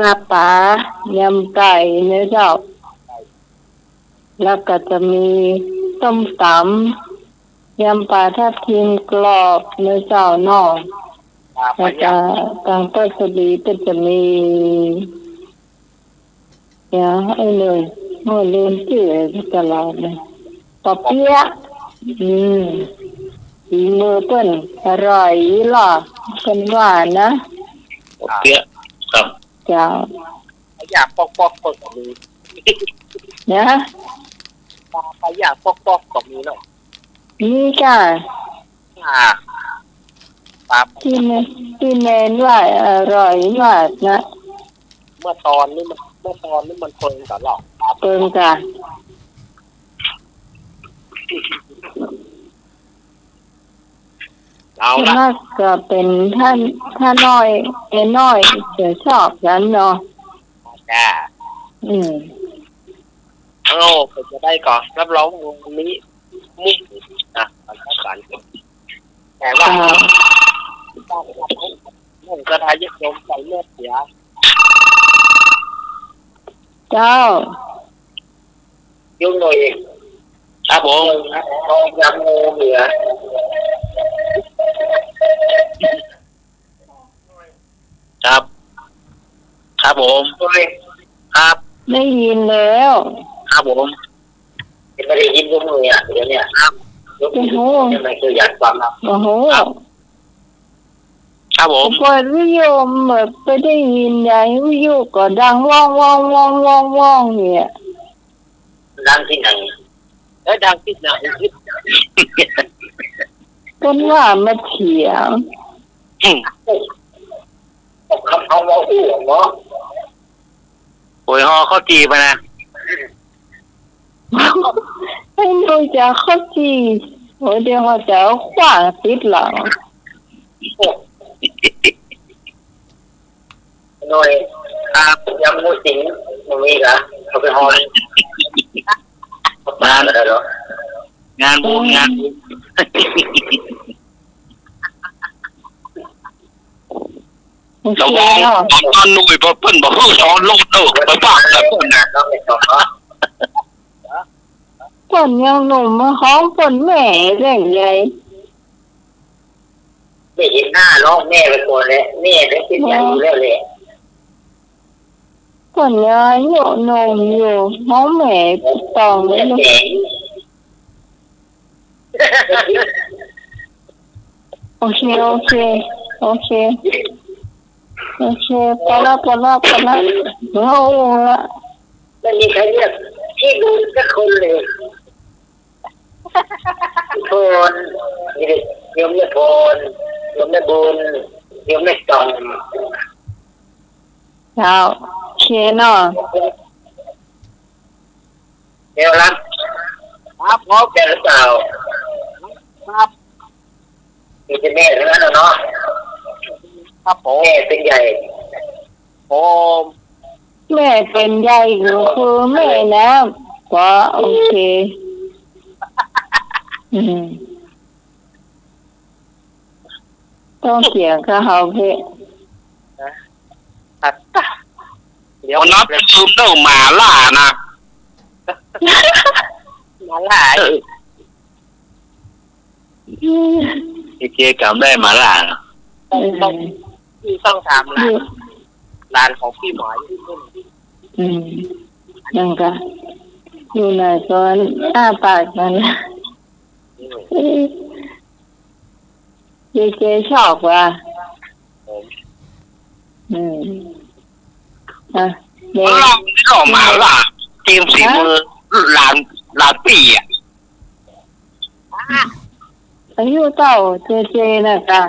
ลาบป๋า ยำไก่เน่อเจ้า แล้วก็จะมีส้มต๋ำ ยำปลาทับทิมกรอบเน่อเจ้าเนาะ แล้วก็ตางต้นสะดีก็จะมี เดี๋ยว ไอ้เลย โอ้ ลืมจื้อตลอดเลย ปอเปี๊ยะ อืม ฝีมือเปิ้นอร่อยอี้หล่อ เปิ้นว่านะ ปอเปี๊ยะ ครับ เจ้า ปลาย่างป๊อกๆ ก็มี นะ ปลา ปลาย่างป๊อกๆ ก็มีเนาะ มีจ้า อ่า ปลา ตี้แม่ ตี้แม่ว่าอร่อยมากนะ เมื่อตอนนี้มัน เมื่อตอนนี้มันเปิงก่าเนาะ เปิงก่า เอาละ ส่วนมากก็เป๋นต้า ต้าน้อย เตียน้อย จะชอบกั๋นเนาะ จ้า อืม เอา เปิดจะได้ก่อ รับรองว่าวันนี้ มุก อ่ะ มันก็สาร แต่ว่า อ่า ต้อง ต้อง ต้อง ศรัทธาญาติโยมใส่เลือดเสีย เจ้า ยุ่งหน่อย ครับผม ทองคำงูเหลือ ครับ ครับผม ครับ ได้ยินแล้ว ครับผม ไม่ได้ยินพวกมึงเนี่ย เดี๋ยวเนี่ย ครับ โอ้โห ทำไมคืออยากฟังครับ โอ้โห ครับ ครับผม เปิดวิทยุแบบไปได้ยินยายวิทยุก็ดังว่องว่องว่องว่องว่องเนี่ย ดังตี้ไหน เอ้ย ดังตี้ไหน เปิ้นว่ามาเถียง อืม เขา เขาว่าอู้เหรอ โอ้ย ห่อข้าวจี่ไปนะ ไอ้หนูจะเอาข้าวจี่ โอ้ย เดี๋ยวเขาจะเอาขว้างติดหลัง หน่อย ครับ ยำหมูสิง หนูมีกะ เอาไปห่อ งาน งานบุญ งานบุญ โอเค ระวัง เนาะ ต๋อนหนุ่มเปิ้นบ่ฮู้สอนลูกเด้อ ไปบ้านแล้วเปิ้นน่ะ เปิ้นยังหนุ่มมาฮ้องเปิ้นแม่เรื่องใหญ่ ได้เห็นหน้าน้องแม่ไปก่อนแหละ แม่ได้เป็นใหญ่อยู่แล้วแหละ ก่อนยาอยู่หนุ่มอยู่ น้องแม่ตอง แม่ อยู่ แสง โอเค โอเค โอเค โอเค ไปละ ไปละ ไปละ โอ้ละ ไม่มีใครเรียกพี่บุญสักคนเลย พี่พร นี่โยมแม่พร โยมแม่บุญ โยมแม่ตอง เจ้า โอเคเนาะ เดี๋ยวรับ ครับผม แก่หรือเปล่า ครับ มีแต่แม่ทั้งนั้นน่ะเนาะ ครับผม แม่เป็นใหญ่ ผม แม่เป็นใหญ่ก็คือแม่นะ ก็โอเค อืม ต้องเถียงกับเขาเพ่ นะ อัตตา เดี๋ยว วันนั้นลืมเรื่องหมาล่านะ หมาล่า เออ อืม ไอ้เจ๊จำได้หมาล่านะ เออ ต้อง พี่ต้องถามหลาน อืม หลานของพี่หมอย อืม นั่นก็ อยู่ไหนก็อ้าปากนั่นแหละ อืม เออ เจ๊ เจ๊ชอบว่ะ ผม อืม อ่ะ เดี๋ยว เล่า เล่าหมาล่า เตรียมสีมือ ฮะ หลาน หลานปี้อะ อายุเต้าเจ๊ๆ น่ะกะ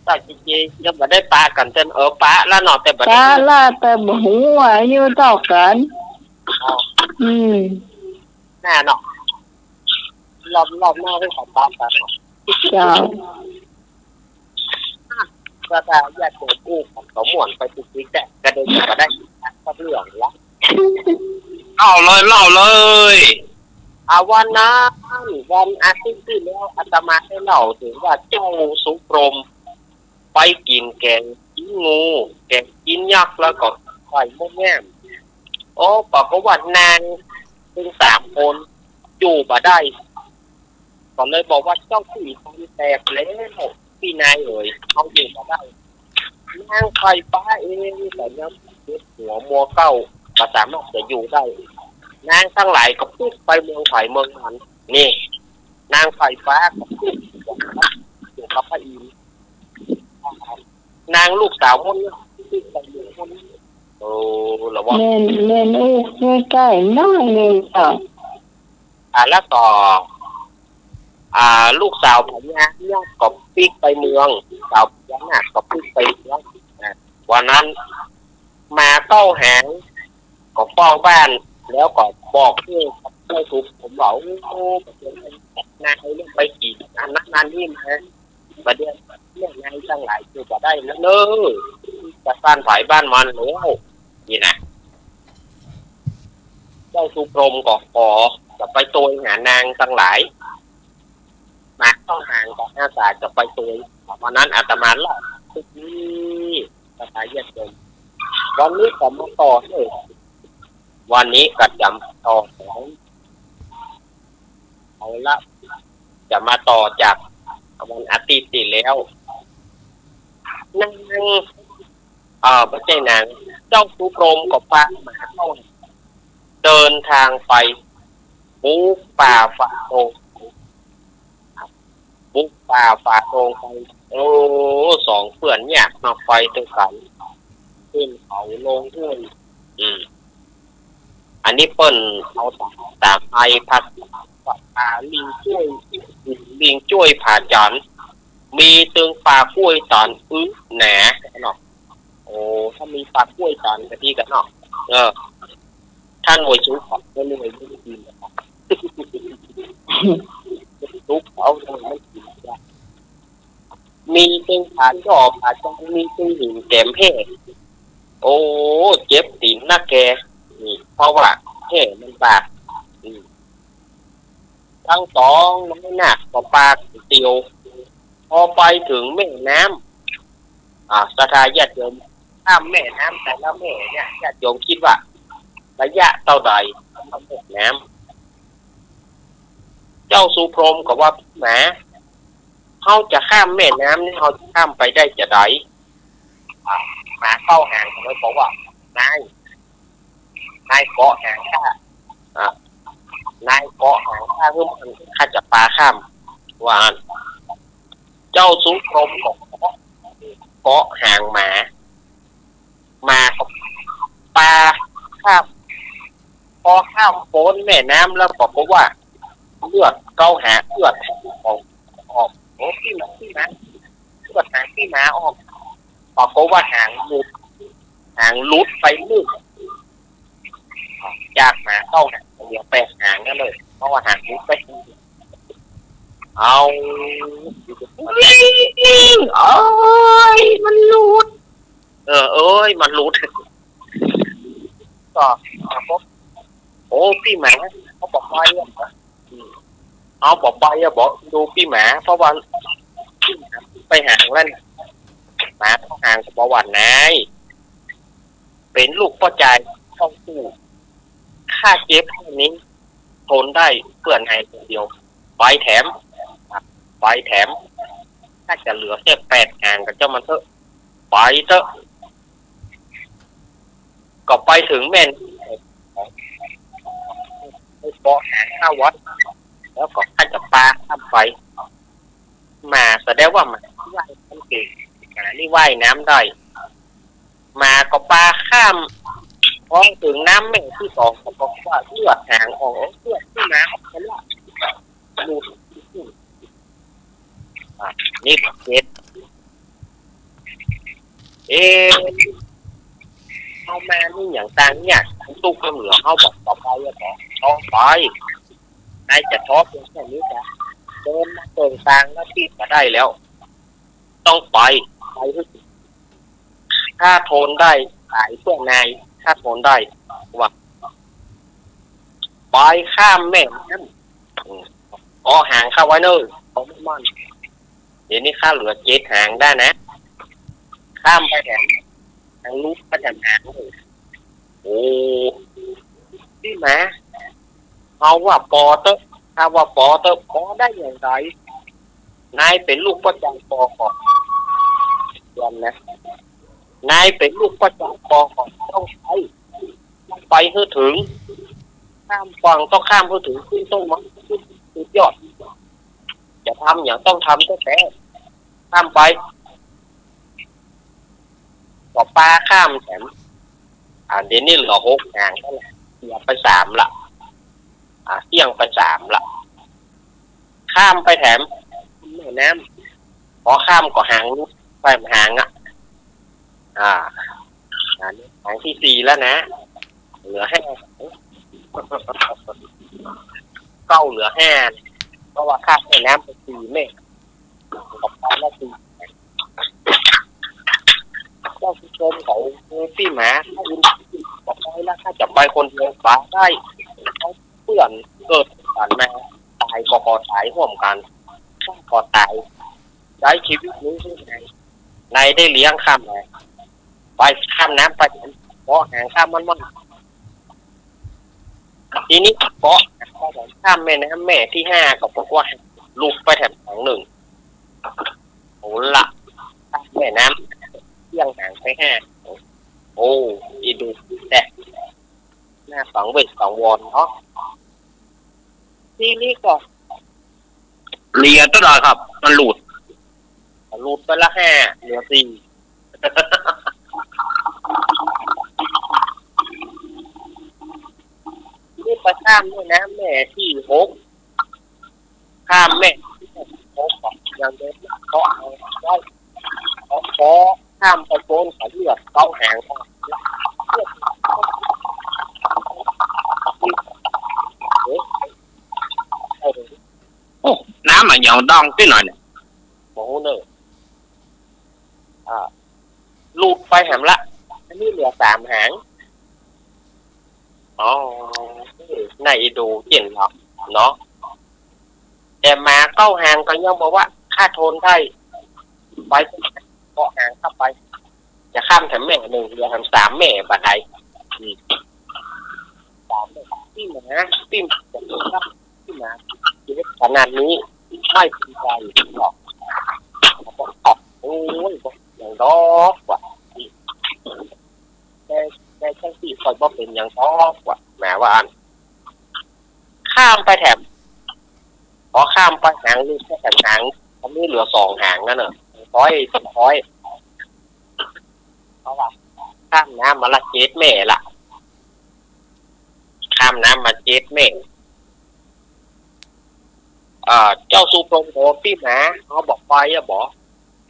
เต้าเจ๊ๆ ยังบ่ได้ปะกั๋นเต้น เออ ปะละเนาะ แต่บ่ได้ ปะละ แต่บ่ฮู้ว่าอายุเต้ากั๋น อ๋อ อืม แน่เนาะ รอบ รอบหน้าได้ขอปะกั๋นเนาะ เจ้า ก็ถ้าญาติโยมอู้กั๋นก็ม่วนไปตุ๊กๆ แต่ก็ได้ ก็ได้สักเรื่องละ เล่าเลย เล่าเลย อ่า วันนั้น วันอาทิตย์ตี้แล้ว อาตมาได้เล่าเถิงว่าเจ้าสุพรหมไปกิ๋นแก๋งจีนงู แก๋งจีนยักษ์ แล้วก็ไข่มดแดง โอ้ ปรากฏว่านางตึงสามคนอยู่บ่ได้ ก็เลยบอกว่า เจ้าตี้ ต๋อนแตกแล้ว ปี้นายเอ๋ย เฮาอยู่บ่ได้ นางไข่ฟ้าเองก็ยังเจ็บหัวมัวเก๊า บ่สามารถจะอยู่ได้ นางตังหลายก็ปิ๊กไปเมืองไผเมืองมัน นี่ นางไข่ฟ้าก็ปิ๊กอยู่กับพระอินทร์ นางลูกสาวมนต์เนี่ยปิ๊กไปเมืองมนต์ เออ ละว่า แม่น แม่น อู้ใก้ๆ น้อยนึ่งเจ้า อ่า แล้วก็ อ่า ลูกสาวพญานาคก็ปิ๊กไปเมือง สาวพญานาคก็ปิ๊กไปเมือง อ่า วันนั้น หมาเก้าหางก็เฝ้าบ้าน แล้วก็บอกเจ้าสุพรหมว่า โอ้ นายเรื่องไปกิ๋นอันนั้นอันนี้มา บ่าเดี่ยวเนี่ยนายตังหลายอยู่บ่ได้แล้วเน่อ จะบ้านไผบ้านมันแล้ว นี่นะ เจ้าสุพรหมก็ขอจะไปโตยหานางตังหลาย หมาเก้าหางก็อาสาจะไปโตย วันนั้นอาตมาเล่าเถิงตี้นี้ ศรัทธาญาติโยม วันนี้ก็มาต่อเถิง วันนี้ก็จะต่อเถิง เอาละ จะมาต่อจากวันอาทิตย์ตี้แล้ว นาง เอ่อ บ่ใจ้นาง เจ้าสุพรหมก็ปะหมาเก้าหางเดินตางไป บุกป่าฝ่าดง บุกป่าฝ่าดงไป โอ้ สองเปื้อนยากเนาะ ไปตวยกั๋น ขึ้นเขาลงห้วย อืม อันนี้เปิ้นเอาต๋าม ต๋ามไทยภาษา ป่าลิงจ้วย ลิงจ้วยผาจ๋าร มีตึงป่ากล้วยต๋อนอึหนาเนาะ โอ้ ถ้ามีป่ากล้วยต๋อนก็ดีกั๋นเนาะ เออ ต้านหน่วยสุก ต้านหน่วยมันกิ๋น สุกเอาหน่วยมันกิ๋น มีตึงผาจ้อผาจ๋าร มีตึงหินแก๋มแฮ่ โอ้ เจ็บตี๋นนักแก่ นี่ เพราะว่าแฮ่มันบาด อืม ตึงสองนายนาคก็ปากั๋นเตียว พอไปเถิงแม่น้ำ อ่า ศรัทธาญาติโยม ข้ามแม่น้ำแต่ละแม่เนี่ย ญาติโยมกึ๊ดว่าระยะเต้าใด ข้ามแม่น้ำ เจ้าสุพรหมก็ว่า หมา เฮาจะข้ามแม่น้ำนี่ เฮาจะข้ามไปได้จาใด อ่า หมาเก้าหางก็เลยบอกว่า นาย นายเกาะหางข้า อ่า นายเกาะหางข้าหื้อม่อน ข้าจะปาข้าม ว่าอั้น เจ้าสุกรมก็เกาะ เกาะหางหมา หมาก็ปาข้าม ปอข้ามป๊นแม่น้ำแล้วปรากฏว่า เลือดเก๊าหาง เลือดของออก โอ้ ปี้หมา ปี้หมา เลือดหางปี้หมาออก ปรากฏว่าหางหลุด หางหลุดไปนึ่ง จากหมาเก้าหางเหลือแปดหางนั้นเลย เพราะว่าหางหลุดไป เอา โอ๊ย มันหลุด เออ โอ๊ย มันหลุด ก็ โอ้ ปี้หมา เขาบอกไปอ่ะ อืม เขาบอกไปอ่ะ บอกดูปี้หมา เพราะว่าปี้หมาไปหางแล้วน่ะ หมาเก้าหางก็บอกว่า นาย เป๋นลูกป้อจายต้องสู้ ข้าเจ็บแค่นี้ ทนได้เปื้อนายคนเดียว ไปแถม ไปแถม ข้าจะเหลือแค่แปดหางกับเจ้ามันเต๊อะ ไปเต๊อะ ก็ไปเถิงแม่น้ำ ไปเกาะหางข้าวัด แล้วก็ข้าจะปาข้ามไป หมาแสดงว่าหมานี่ว่ายน้ำเก่ง หมานี่ว่ายน้ำได้ หมาก็ปาข้าม พอเถิงน้ำแม่ที่สอง ก็บอกว่าเลือดหางออก เลือดปี้หมาออกไปแล้ว หลุด อ่ะ นี่ก็เจ็ด เอ๊ะ เฮามานี่อย่างต่างเนี่ย ตุ๊กข์ก็เหลือ เฮาบอกต่อไปอ่ะ บอก ต้องไป นายจะท้อเพียงแค่นี้จ้ะ เดินมาเปิดตางแล้วที่มาได้แล้ว ต้องไป ไปให้ถึง ข้าทนได้ ต๋ายเปื้อนาย ข้าทนได้ ว่า ไปข้ามแม่น้ำ อืม เกาะหางข้าไว้เน่อ เกาะมัน เดี๋ยวนี้ข้าเหลือเจ็ดหางได้นะ ข้ามไปแถม หางหลุดไปแถมหางเลย โอ้ ปี้หมา เฮาว่าปอเต๊อะ ข้าว่าปอเต๊อะ ปอได้อย่างใด นายเป๋นลูกป้อจายปอก่อน ยอมนะ นายเป๋นลูกป้อจายปอก่อน ต้องไป ต้องไปหื้อเถิง ข้ามฝั่งต้องข้ามหื้อเถิง ขึ้นต้นไม้ ขึ้นสุดยอด จะทำอย่างต้องทำแต๊ๆ ข้ามไป ก็ปาข้ามแถม อ่า เดี๋ยวนี้เหลือหกหางแล้วนะ เสียไปสามละ อ่า เสี้ยงไปสามละ ข้ามไปแถมแม่น้ำ ปอข้ามก็หางหลุดไปหางอ่ะ อ่า อันนี้หางที่สี่แล้วนะ เหลือห้า เก้าเหลือห้า เพราะว่าข้ามแม่น้ำไปสี่แม่ ก็ไปแล้วสี่ เจ้าผู้ชมเขา ปี้หมา ข้ายินดี บอกไปแล้ว ข้าจะไปคนเดียว ไปได้ เปื้อนเกิดกั๋นมา ต๋ายก็ขอต๋ายฮ่วมกั๋น ข้าก็ต๋าย ใจ๊ชีวิตนี้หื้อไง นายได้เลี้ยงข้ามา ไปข้ามน้ำไป เกาะหางข้าม่อนๆ ทีนี้เกาะหางข้าม่อนๆ ข้ามแม่น้ำแม่ที่ห้าก็บอกว่าหลุดไปแถมหางนึ่ง โอ้ละ ข้ามแม่น้ำเสี้ยงหางไปห้า โอ้ อีดูแต่ หน้าสังเวชสังวรเนาะ ทีนี้ก็ เหลือเต้าใดครับ มันหลุด หลุดไปละห้า เหลือสี่ นี่ไปข้ามแม่น้ำแม่ที่หก ข้ามแม่น้ำแม่ที่หก ยังเดินเกาะเอาไว้ เกาะ เกาะข้ามไปป๊นเขาเลือดเก๊าหางออก เอ๊ะ เออ โอ้ น้ำมันยังดองตี้หน่อยเนี่ย บ่ฮู้เน่อ อ่า หลุดไปแหมละ อันนี้เหลือสามหาง อ๋อ น่าเอ็นดูเจ๋งเนาะ เนาะ แต่หมาเก้าหางก็ยังบอกว่า ข้าทนได้ ไป เกาะหางข้าไป จะข้ามแถมแม่นึ่ง เหลือแถมสามแม่บ่าใด อืม สามแม่ ปี้หมา ปี้หมา ปี้หมา ขนาดนี้ ไม่เป็นไรหรอก โอ้ย บ่หยังดอกว่า แต่ แต่จั่งซี้ข้อยบ่เป๋นหยังดอกว่า หมาว่าอั้น ข้ามไปแถม พอข้ามไปหางลึก ไปแถมหาง ก็มีเหลือสองหางนั้นน่ะ สองข้อย สองข้อย เพราะว่าข้ามน้ำมาละเจ็ดแม่ละ ข้ามน้ำมาเจ็ดแม่ เอ่อ เจ้าสุพรหมบอกว่า ปี้หมา เฮาบ่ไปอะบ่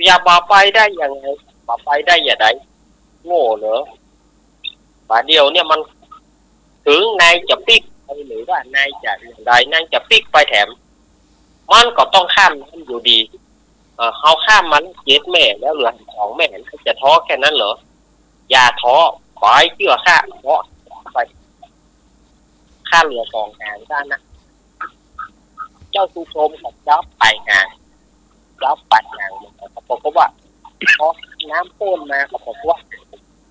จะบ่ไปได้ยังไง บ่ไปได้อย่างใด โง่เหรอ บ่าเดี่ยวเนี่ยมัน เถิงนายจะปิ๊กไปหรือว่านายจะอย่างใด นายจะปิ๊กไปแถม มันก็ต้องข้ามน้ำอยู่ดี เออ เฮาข้ามมาเจ็ดแม่แล้วเหลือสองแม่ นายจะท้อแค่นั้นเหรอ อย่าท้อ ขอหื้อเจื้อข้า เพราะไป ข้าเหลือสองหางเต้านั้น เจ้าสุพรหมก็จับไปหาง จับไปหาง ปรากฏว่า พอน้ำป้นมาก็ปรากฏว่า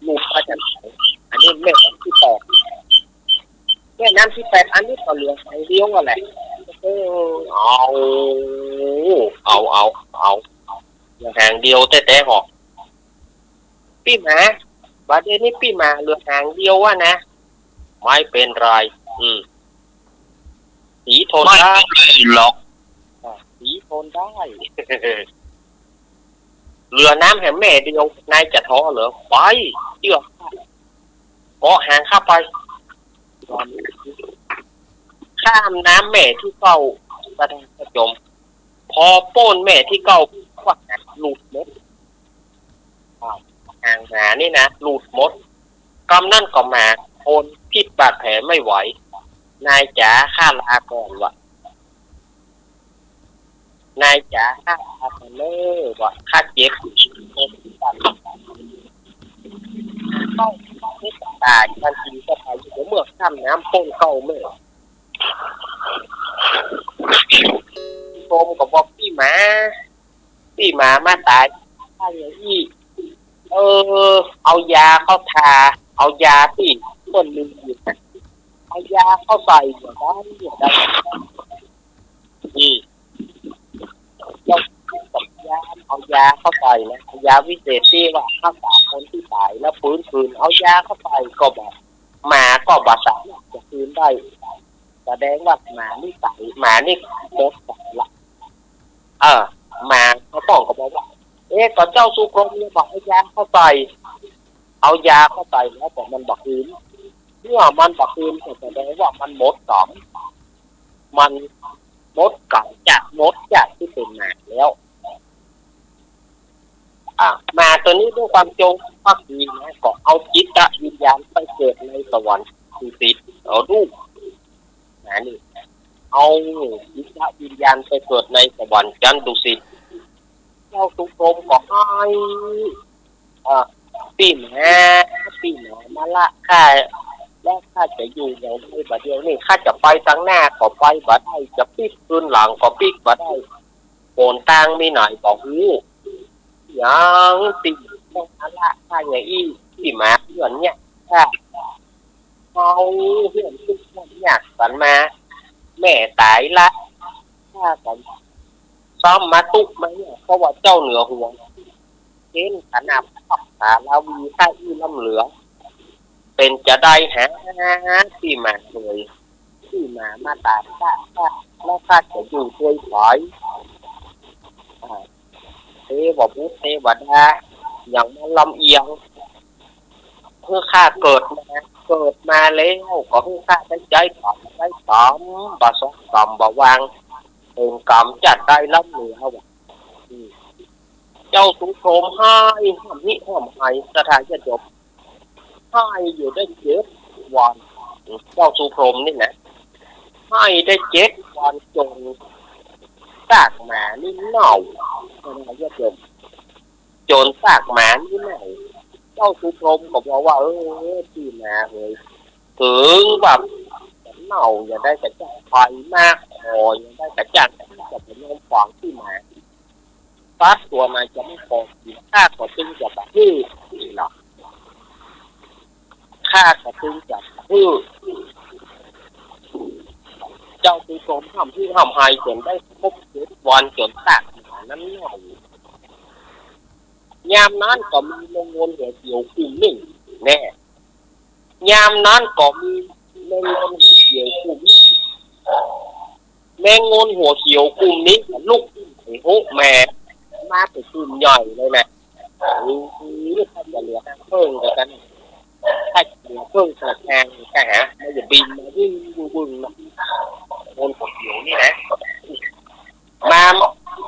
หลุดมาจากหาง อันนี้แม่น้ำตี้แปด แม่น้ำตี้แปด อันนี้ก็เหลือหางเดียวนั่นแหละ เออ เอา เอา เอา เอา เหลือหางเดียวแต๊ๆ หรอก ปี้หมา บ่าเดี่ยวนี้ปี้หมาเหลือหางเดียวอะนะ ไม่เป็นไร อืม สีทนได้ ไม่เป็นไรหรอก อ่ะ สีทนได้ เหลือน้ำแหมแม่เดียว นายจะท้อเหรอ ไป เจื้อข้า เกาะหางข้าไป ข้ามน้ำแม่ตี้เก้า ก็ได้ก็จม พอป้นแม่ตี้เก้า ก็หางหลุดหมด อ่า หางหมานี่นะ หลุดหมด กำนั้นก็หมาทนพิษบาดแผลไม่ไหว นายจ๋า ข้าลาก่อนว่ะ นายจ๋า ข้าลาก่อนเน่อว่ะ ข้าเจ็บ ต้องตายทันทีก็ตาย เมื่อข้ามน้ำป้นเก้าแม่ สุพรหมก็บอก ปี้หมา ปี้หมามาต๋ายข้างอย่างอี้ เออ เอายาเข้าทา เอายาตี้คนหนึ่งอยู่นะ เอายาเข้าใส่อย่างนั้นอย่างนั้น อืม แล้วก็พยายามเอายาเข้าใส่นะ เอายาวิเศษตี้ว่ารักษาคนตี้ต๋ายแล้วฟื้นคืน เอายาเข้าใส่ก็บ่ หมาก็บ่สามารถจะคืนได้ แสดงว่าหมานี่ต๋าย หมานี่หมดสติละ เออ หมาก็ต้องก็บอกว่า เอ๊ะ ก็เจ้าสุพรหมเนี่ยบอกเอายาเข้าใส่ เอายาเข้าใส่แล้วแต่มันบ่คืน เมื่อมันบ่คืนก็แสดงว่ามันหมดกรรม มันหมดกรรมจาก หมดจากตี้เป๋นหมาแล้ว อ่า หมาตั๋วนี้ด้วยความจงภักดีนะ ก็เอาจิตวิญญาณไปเกิดในสวรรค์ดุสิต เอาดู นะนี่ เอาจิตวิญญาณไปเกิดในสวรรค์ชั้นดุสิต เจ้าสุพรหมก็ไห้ เอ่อ ปี้หมา ปี้หมามาละข้า แล้วข้าจะอยู่อย่างใดบ่าเดี่ยวนี้ ข้าจะไปตางหน้าก็ไปบ่ได้ จะปิ๊กคืนหลังก็ปิ๊กบ่ได้ หนตางมีไหนบ่ฮู้ ยังปี้หมามาละข้าอย่างอี้ ปี้หมาเปื้อนเนี่ย ข้า เอาเฮือนตุ๊กข์ยากสันมา แม่ต๋ายละ ข้าก็ซ้ำมาตุ๊กข์มาเนี่ย เพราะว่าเจ้าเหนือหัว เห็นขนาดพับสาลาวีข้าอี้ล้ำเหลือ เป๋นจะใดหา ปี้หมาเหย ปี้หมามาต๋ายละข้า แล้วข้าจะอยู่ตวยใผ อ่า เทวบุตรเทวดา อย่างมาลำเอียง หื้อข้าเกิดมา เกิดมาแล้วก็หื้อข้าได้ใจ๊กรรม ใจ๊กรรม บ่สองกรรมบ่วาง เป๋นกรรมจัดได้ล้ำเหลือว่ะ อืม เจ้าสุพรหมไห้ฮ่ำฮิฮ่ำไห้ ศรัทธาญาติโยม ไห้อยู่ได้เจ็ดวัน เจ้าสุพรหมนี่นะ ไห้ได้เจ็ดวันจนซากหมานี่เน่า ศรัทธาญาติโยม จนซากหมานี่เน่า เจ้าสุพรหมก็บอกว่า เออ ปี้หมาเหย เถิงว่าเน่าอย่างใดก็จ้าง ไฟมากคออย่างใดก็จ้าง จะไปนอนขวางปี้หมา สัตว์ตั๋วไหนจะไม่พอกิ๋น ข้าก็ตึงจะบ่หื้อ นี่เนาะ ข้าก็ตึงจะบ่หื้อ เจ้าสุพรหมฮ่ำฮิฮ่ำไห้จนได้ครบเจ็ดวัน จนซากหมานั้นเน่า ยามนั้นก็มีแมงงนหัวเขียวกลุ่มนึ่ง แน่ ยามนั้นก็มีแมงงนหัวเขียวกลุ่มนึ่ง แมงงนหัวเขียวกลุ่มนี้ลุกขึ้น โอ้โห แหม มาเป๋นกลุ่มใหญ่เลยนะ โอ้โห ถ้าจะเหลือเพิ่งกัน ถ้าจะเหลือเพิ่งกระแทง ก็หา มันจะบินมา วึ่ง วึ่ง วึ่งนะ แมงงนหัวเขียวนี่นะ มา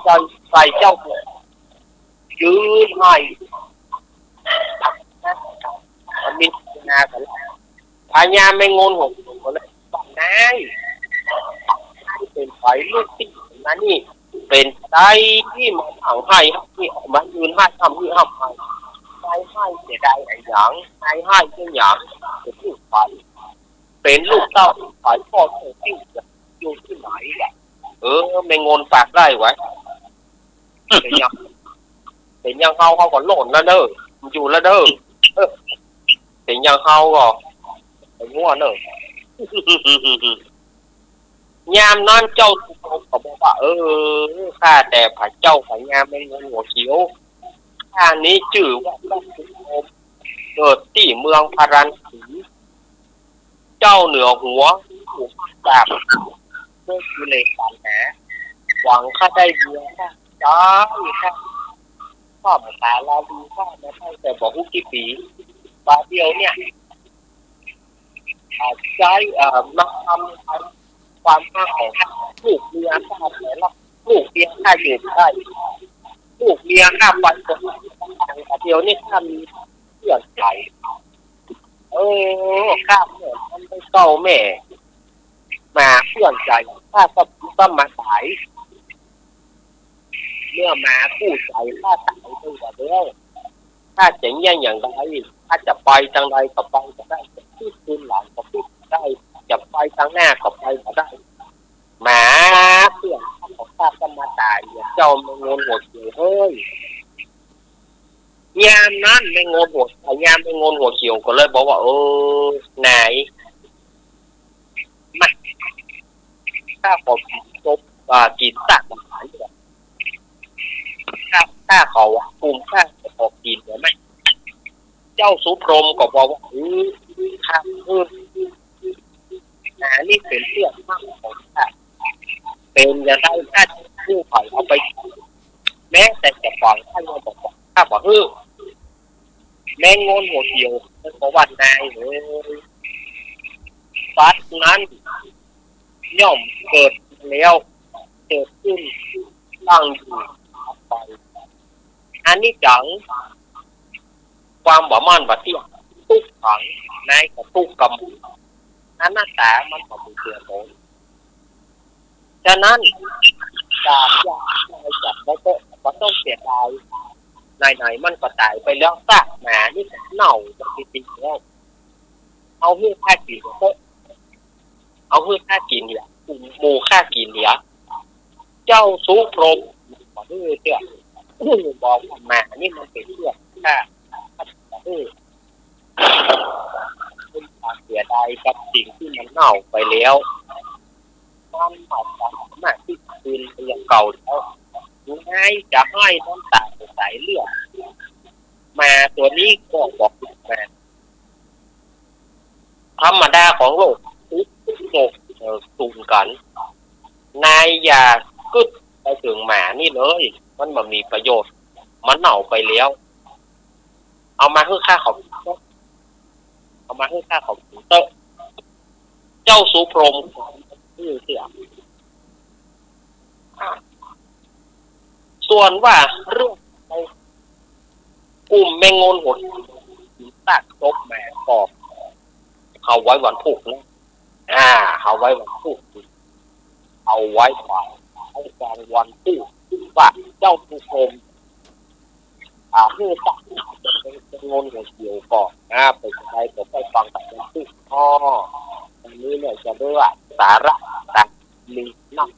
ใส่ ใส่เจ้า จื้นไห้ มันมีนากัน พญาแมงงนหัวเขียวก็เลยบอก นาย เป๋นใผลูกตี้มานี่ เป๋นใผตี้มาถางไห้ ตี้ออกมายืนไห้ ทำตี้ทำไห้ นายไห้เสียดายอะหยัง นายไห้เสียหยัง เป๋นตี้ใผ เป๋นลูกเต้าตี้ใผ ป้อเต้าตี้อยู่ตี้ไหนอะ เออ แมงงนปากได้ไว้ เป๋นหยัง เป๋นหยังเฮา เฮาก็โล่นแล้วเน่อ อยู่แล้วเน่อ เออ เป๋นหยังเฮาก็ ไปงั่วเน่อ ยามนั้นเจ้าสุพรหมก็บอกว่า เออ ข้าแต่พระเจ้าพญาแมงงนหัวเขียว ข้านี้จื้อว่าเจ้าสุพรหม เกิดตี้เมืองพาราณสี เจ้าเหนือหัว ถูกปราบด้วยกิเลสตัณหา หวังข้าได้เมีย ข้าได้ ข้า ข้ามาสาลาลี ข้ามาตั้งแต่บ่ฮู้กี่ปี๋ บาดเดี่ยวเนี่ย อ่า ใจ๊ เอ่อ มาทำความฮักของข้า ลูกเมียข้าไปแล้ว ลูกเมียข้าอยู่ได้ ลูกเมียข้าไปคนละทาง บาดเดี่ยวนี้ข้ามีเปื้อนใจ๋ เออ ข้าเปื้อนมันไม่เศร้าแม่ มาเปื้อนใจ๋ ข้าก็ ก็มาต๋าย เมื่อมาคู่ใจ๋ข้าต๋ายไปหมดแล้ว ข้าจะเยียะอย่างใด ข้าจะไปตางใดก็ไปบ่ได้ จะปิ๊บคืนหลังก็ปิ๊บบ่ได้ จะไปตางหน้าก็ไปบ่ได้ มาเปื้อนของข้าก็มาต๋าย เจ้าแมงงนหัวเขียวเอ้ย ยามนั้นแมงงนหัว ยามแมงงนหัวเขียวก็เลยบอกว่า เออ นาย มา ข้าขอกิ๋นศพ อ่า กิ๋นซากหมานี่แหละ ข้า ข้าขอ กลุ่มข้าขอกิ๋นได้ไหม เจ้าสุพรหมก็บอกว่า อืม ข้า อืม หมานี่เป๋นเปื้อนฮักของข้า เป๋นอย่างใดข้าจะหื้อใผเอาไป แม้แต่จะปล่อยข้ายังบ่ปล่อย ข้าบ่หื้อ แมงงนหัวเขียวก็ว่า นายเอ๋ย สัตว์นั้นย่อมเกิดแล้ว เกิดขึ้น ตั้งอยู่ ดับไป อนิจจัง ความบ่มั่นบ่เตี้ยง ตุ๊กขัง นายก็ตุ๊กกำ อนัตตา มันบ่มีตั๋วตน ฉะนั้น อยาก อยาก อยากได้ก็ ก็ต้องเสียดาย ไหนๆ มันก็ต๋ายไปแล้ว ซากหมานี่ก็เน่าไปจริงๆ แล้ว เอาหื้อข้ากิ๋นเต๊อะ เอาหื้อข้ากิ๋นเหีย หมู่ข้ากิ๋นเหีย เจ้าสุพรหม บอกหื้อเตื้อ บอกว่าหมานี่มันเป๋นเปื้อนข้า บอกหื้อ เสียดายกับสิ่งตี้มันเน่าไปแล้ว มันบ่สามารถตี้จะคืนไปอย่างเก่าแล้ว นายจะหื้อน้ำต๋าใสเลือด หมาตั๋วนี้ก็บอกมา ธรรมดาของโลก ทุกข์โศก เอ่อ สูญกั๋น นายอย่ากึ๊ดไปเถิงหมานี่เลย มันบ่มีประโยชน์ มันเน่าไปแล้ว เอามาหื้อข้าเขากิ๋นเต๊อะ เอามาหื้อข้าเขากิ๋นเต๊อะ เจ้าสุพรหม หื้อเตื้อ อ่า ส่วนว่าเรื่องในกลุ่มแมงงนหัวเขียวซากศพหมาก็ เอาไว้วันพูกนะ อ่า เอาไว้วันพูก เอาไว้วัน เอาไว้วันพูก ว่าเจ้าสุพรหม อ่า หื้อซากแมงงนหัวเขียวก่อนนะ เป๋นอย่างใดก็ไปฟังกั๋นวันพูก อ้อ วันนี้เนี่ยจะเรียกว่าสาระต่างๆ มีนัก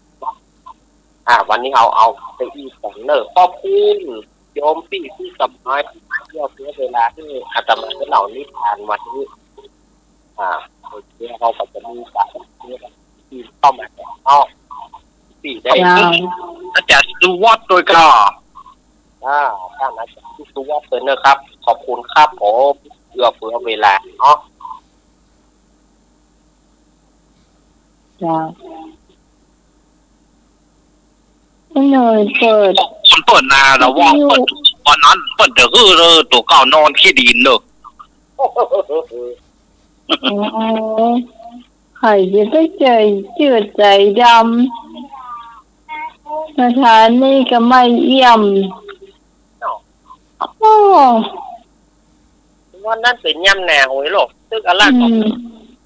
อ่า วันนี้เอา เอาไปอี้ก่อนเน่อ ขอบคุณโยมปี้ตี้สมัย เสียเวลาหื้ออาตมาได้เล่านิทานวันนี้ อ่า โอเค เฮาก็จะมีสาระตี้เข้ามาแทนเนาะ ปี้ได้ เจ้า อาจารย์สุวัฒน์ด้วยก่อ อ่า ต้านอาจ๋ารย์พิศวะเปิ้นนะครับ ขอบคุณครับผม เอื้อเฟื้อเวลาเนาะ เจ้า หน่อยเปิ้น เปิ้นนา ระวังเปิ้น วันนั้นเปิ้นจะหื้อเลยตั๋วเก่านอนขี้ดินเนอะ โอ้ ใผจะไปเจื้อใจ๋ดำ สถานีก็ไม่เอี่ยม โอ้ วันนั้นเป๋นยามหนาวเว้ยลูก ตึกอารักษ์ อืม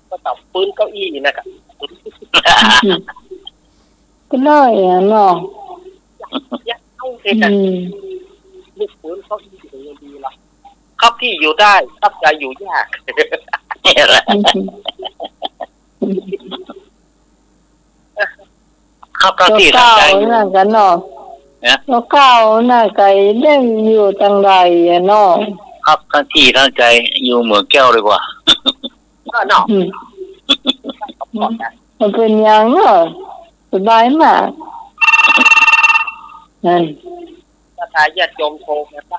ก็ต้องปื๊นเก้าอี้นะครับ ก็เลยอะเนาะ อยากเอาเลยนะ อืม ลูกปื๊นเก้าอี้ยังดีละ ครับพี่อยู่ได้ ครับใจอยู่ยาก ครับเท่าตี้เท่าใจ๋ ตั๋วเก่านั่นก็เนาะ เนี่ย ตั๋วเก่านั่นก็ได้อยู่ตังใดอะเนาะ ครับเท่าตี้เท่าใจ๋ อยู่เหมืองแก้วดีกว่า ก็เนาะ อืม บ่เป๋นหยังเนาะ สบายมาก นั่น ถ้าญาติโยมโทรมาปะ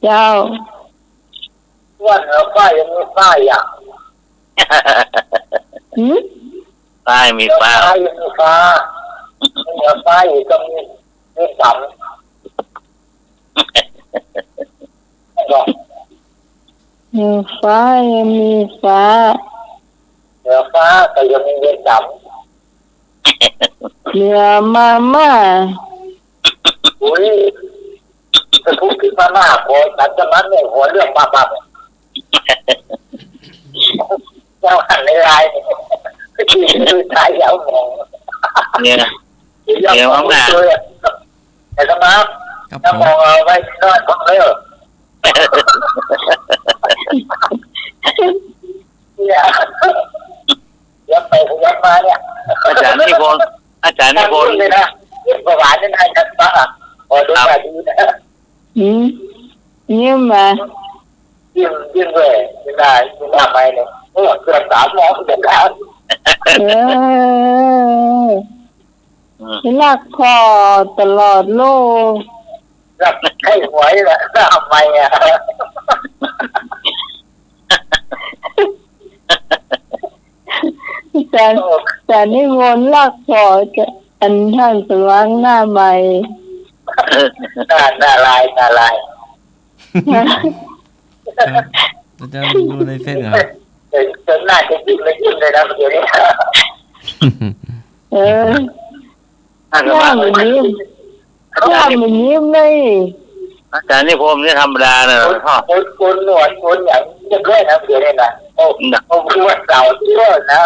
เจ้า ว่าเหนือฟ้ายังมีฟ้าอย่าง หืม ฟ้ายังมีฟ้า ฟ้ายังมีฟ้า เหนือฟ้าอีกก็มี มีสัน เหนือฟ้ายังมีฟ้า เหนือฟ้าก็ยังมีเวียงจันทน์ เหนือมาม่า อุ๊ย จะพูดถึงมาม่า ขอฉันจะมัดเนี่ย หัวเรื่องมาม่า เจ้าหันในไลน์ คือตายยาวหมอง เนี่ย เดี๋ยวมาม่า ไอ้สมาร์ท ครับผม ถ้ามองเอาไว้นอนของเลิก เนี่ย เดี๋ยวไปเดี๋ยวมาเนี่ย อาจ๋ารย์นิพนธ์ อาจ๋ารย์นิพนธ์ เลยนะ นี่ประวัตินี่นายกันปะ ขอดู ครับ หน่อยดีนะ อืม เยี่ยมมา ยิ่ง ยิ่งเลย ไม่ได้ ไม่ได้ไปเลย โอ้ เกือบสามโมงเดี๋ยวนะ เออ อืม รักพ่อตลอดโลก รักใคร่หวยละ ทำไมอะ อาจ๋ารย์ อาจ๋ารย์นิพนธ์รักพ่อ อันท่านสว่างหน้าใหม่ น่า น่าลาย น่าลาย ครับ อาจ๋ารย์ดูในเฟซเหรอ เออ ส่วนหน้าจะยิ้มไม่ยิ้มเลยนะ เดี๋ยวนี้ เออ อาจ๋ารย์ หน้ามันยิ้ม หน้ามันยิ้มเลย อาจ๋ารย์นิพนธ์นี่ธรรมดาเลย คน คน คนหนวด คนอย่างเรียบร้อยนะ เดี๋ยวนี้นะ โอ้ นะ ผมคือวันเสาร์ที่เลิกนะ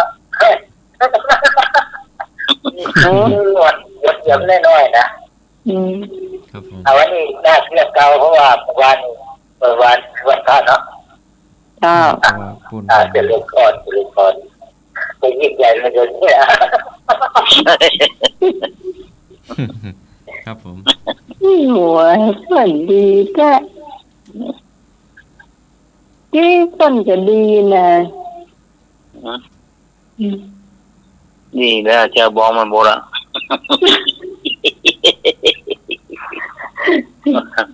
โอ้ หนวด หนวดเสียมน้อยๆนะ อืม ครับผม เอาวันนี้น่าเชื่อเก่า เพราะว่าเมื่อวานนี้ เมื่อวานวันพระเนาะ เจ้า เพราะว่าปูน อ่า เจริญพร เจริญพร ไปยิ่งใหญ่เลยเดี๋ยวนี้ ครับผม โอ้ย ฝันดีแท้ ที่ฝันก็ดีนะ อืม อืม นี่แหละเจ้าบองมันโบราณ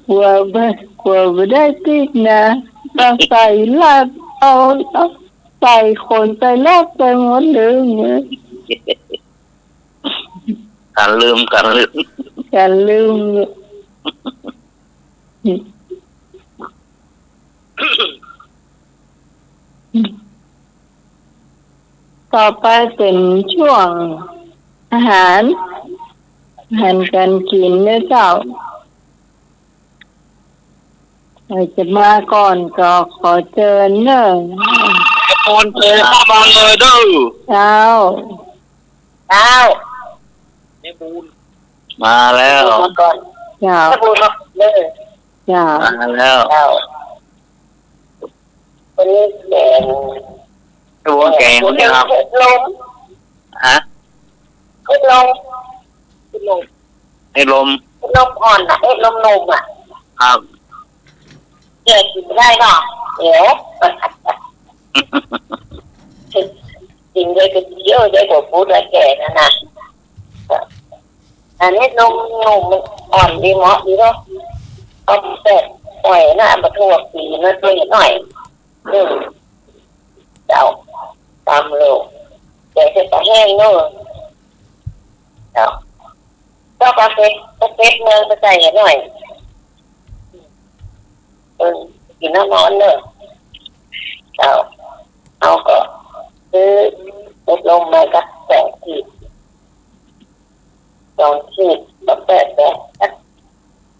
กลัวบ่ กลัวบ่ได้ติดนะ ต้องใส่ลาด เอา เอาใส่ขนใส่ลาดไปหมดเลยเนี่ย กันลืม กันลืม กันลืม ต่อไปเป๋นช่วงอาหาร อาหารก๋านกิ๋นเน่อเจ้า ใผจะมาก่อนก็ขอเจิญเน่อ ตะโกนโทรเข้ามาเลยเด้อ เจ้า เจ้า นี่บูน มาแล้ว มาก่อน เจ้า เจ้า มาแล้ว เจ้า วันนี้แกง ไอ้บัวแกง เห็ดลม ฮะ เห็ดลม เห็ดลม เห็ดลม เห็ดลมอ่อนน่ะ เห็ดลมหนุ่มอ่ะ ครับ แกะกิ๋นได้เนาะ เดี๋ยว กิ๋นได้ก็เยอะ ได้กว่าพูดแล้วแกะนั่นน่ะ อันนี้นมหนุ่ม อ่อนดีเหมาะดีเนาะ เอาแปดอ้อยนะ เอามาทั่วปี๋นะ ตัวน้อย อืม เจ้า ตำลูก เดี๋ยวจะไปแห้งเนาะ เจ้า ก็ปลาเค็ด ปลาเค็ดเมืองไปใส่หน่อย เออ กิ๋นน้ำร้อนเนาะ เจ้า เอาก็ซื้อเม็ดลมมาสักสองขีด สองขีด ก็แปดแบบ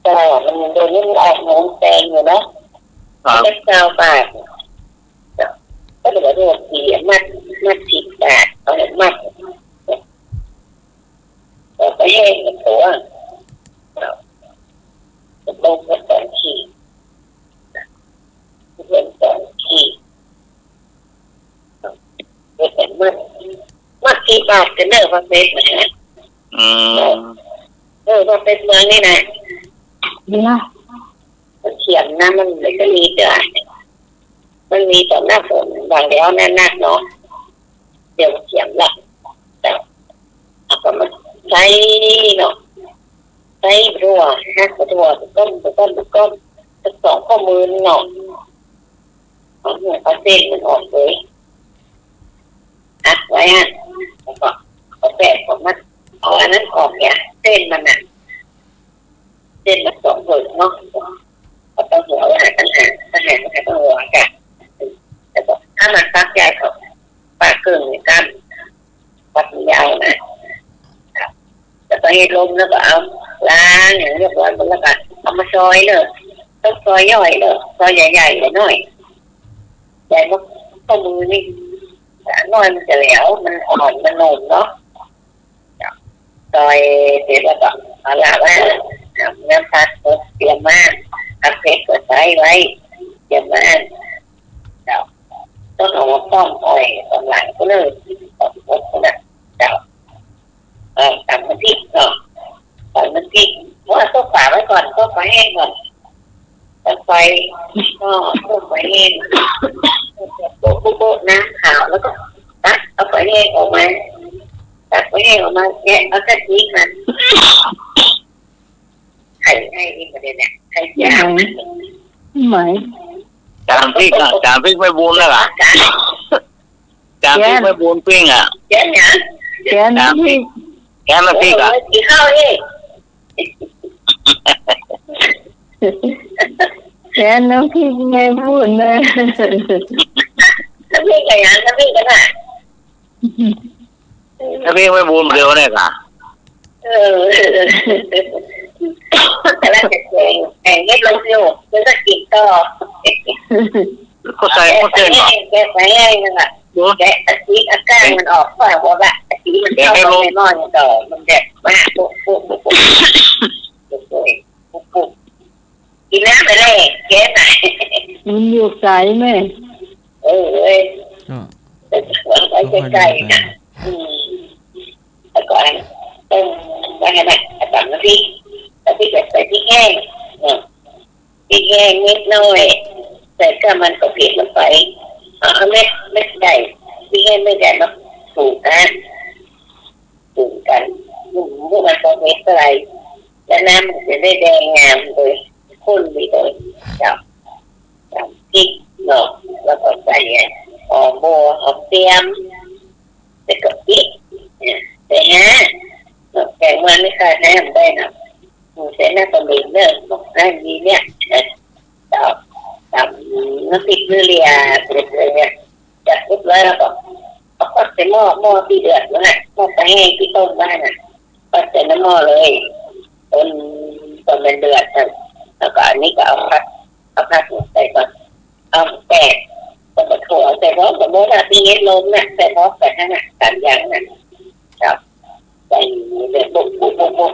แต่มันเดี๋ยวนี้มันออกหมูแพงอยู่นะ ครับ เม็ดซาวบาท ก็เหลือรวมสี่มัด มัดสิบบาท เอาหกมัด เอาไปแห้งกับตัว ลงกับสองขีด ลงสองขีด เดี๋ยวแต่มัด มัดสี่บาทก็เนอะ ว่าเม็ดนะฮะ อืม เออ ว่าเม็ดเมืองนี่นะ เนี่ย มันเขียมนะ มันไม่ได้มีเดือน มันมีต๋อนหน้าฝนบางแล้วนั่นนักเนาะ เดี๋ยวเขียมละ เอาก็มาใส่เนาะ ใส่บักถั่ว หักบักถั่ว ต้ม ต้ม ต้ม สักสองข้อมือเนาะ เอาหัว เอาเส้นมันออกเลย อัดไว้อะ แล้วก็เอาแป้งของมัน เอาอันนั้นออกเนี่ย เส้นมันน่ะ เส้นมันสองเหินเนาะ เอาต้องหัวไว้หาตั้งหาก ตั้งหากมันก็ต้องหัวจ้ะ แล้วก็ถ้ามันฟักใหญ่ก็ฟักครึ่งนี่กั้น ฟักยาวนะ แล้วก็เฮ็ดลมแล้วก็เอาล้างอย่างเรียบร้อยหมดแล้วก็เอามาซอยเนอะ ต้องซอยย่อยเนอะ ซอยใหญ่ๆ หน่อย ใหญ่มาก ข้อมือนี่ น้อยมันจะแหลว มันอ่อน มันนุ่มเนาะ ซอยเสร็จแล้วก็เอาละว่า เอาน้ำผักเตรียมมา ผักเผ็ดก็ใส่ไว้ เตรียมมา เจ้า ต้องเอามาป้อมอ้อยตอนหลังก็เลย ป้อมอบนะ เจ้า เอ่อ ตำน้ำพริกเนาะ ตำน้ำพริก เพราะว่าต้มปลาไว้ก่อน ต้มปลาแห้งก่อน ต้มไฟ ก็ต้มปลาแห้ง โบ๊ะ โบ๊ะ โบ๊ะ น้ำขาว แล้วก็ตักเอาปลาแห้งออกมา ตักปลาแห้งออกมา แงะเอากะทิมัน ไข่ให้นี่ประเด็นเนี่ย ไข่ยาว ไหม ไหม จานพริกอะ จานพริกไม่บูนแล้วอะ จานพริกไม่บูนปิ้งอะ แกนเนี่ย แกนน้ำพริก แกนน้ำพริกอะ เออ กิ๋นข้าวนี่ แกนน้ำพริกไม่บูนนะ น้ำพริกอะไรนะ น้ำพริกกันอะ น้ำพริกไม่บูนเดียวเนี่ยค่ะ เออ แล้วจะแกง แกงเฮ็ดลงอยู่ แล้วก็กิ๋นต่อ ก็ใส่หมดเลยเหรอ แกะไปแห้งนั่นแหละ โอ้ แกะเอาซีกเอาก้างมันออก เพราะว่าเอาซีกมันเข้าไปในหม้อต่อ มันแบบว่าปุ๊บปุ๊บปุ๊บปุ๊บ ปุ๊บปุ๊บ กิ๋นน้ำไปเลย แกะไป มันอยู่ไกลแม่ เออ เอ้ย ก็ ไว้ใกล้ๆ นะ อืม แล้วก็อันต้มไว้นั่นน่ะ ตำน้ำพริก น้ำพริกก็ใส่พริกแห้ง เออ พริกแห้งนิดหน่อย ใส่ก้ามันก็เผ็ดลงไป เอา เอาเม็ด เม็ดใหญ่ พริกแห้งเม็ดใหญ่มาปรุงกัน ปรุงกัน อืม พวกมันก็เม็ดเท่าไหร่ แล้วน้ำมันจะได้แดงงามเลย ข้นดีเลย เจ้า ตำพริกเนาะ แล้วก็ใส่หอมบัว หอมเทียม ใส่กะปิ เนี่ย ใส่ฮะ เนาะ แกงมันนี่ขาดน้ำบ่ได้เนาะ อืม ใส่น้ำปลาหมึกเนอะ บอกน้ำดีเนี่ย เออ ตำ ตำน้ำพริกเลือเลีย เสร็จเลยเนี่ย จัดเรียบร้อยแล้วก็ เอาก็ใส่หม้อ หม้อตี้เดือดนั่นน่ะ หม้อปลาแห้งตี้ต้มไว้น่ะ ก็ใส่ในหม้อเลย ต้น ต้นมันเดือดน่ะ แล้วก็อันนี้ก็เอาผัก เอาผักใส่ก่อน เอาแป้ง แล้วก็ถั่วใส่พร้อมกับหมดน่ะ ตี้เฮ็ดลมน่ะ ใส่พร้อมกันนั่นน่ะ สามอย่างน่ะ ครับ ใส่เดือด ปุ๊บ ปุ๊บ ปุ๊บ ปุ๊บ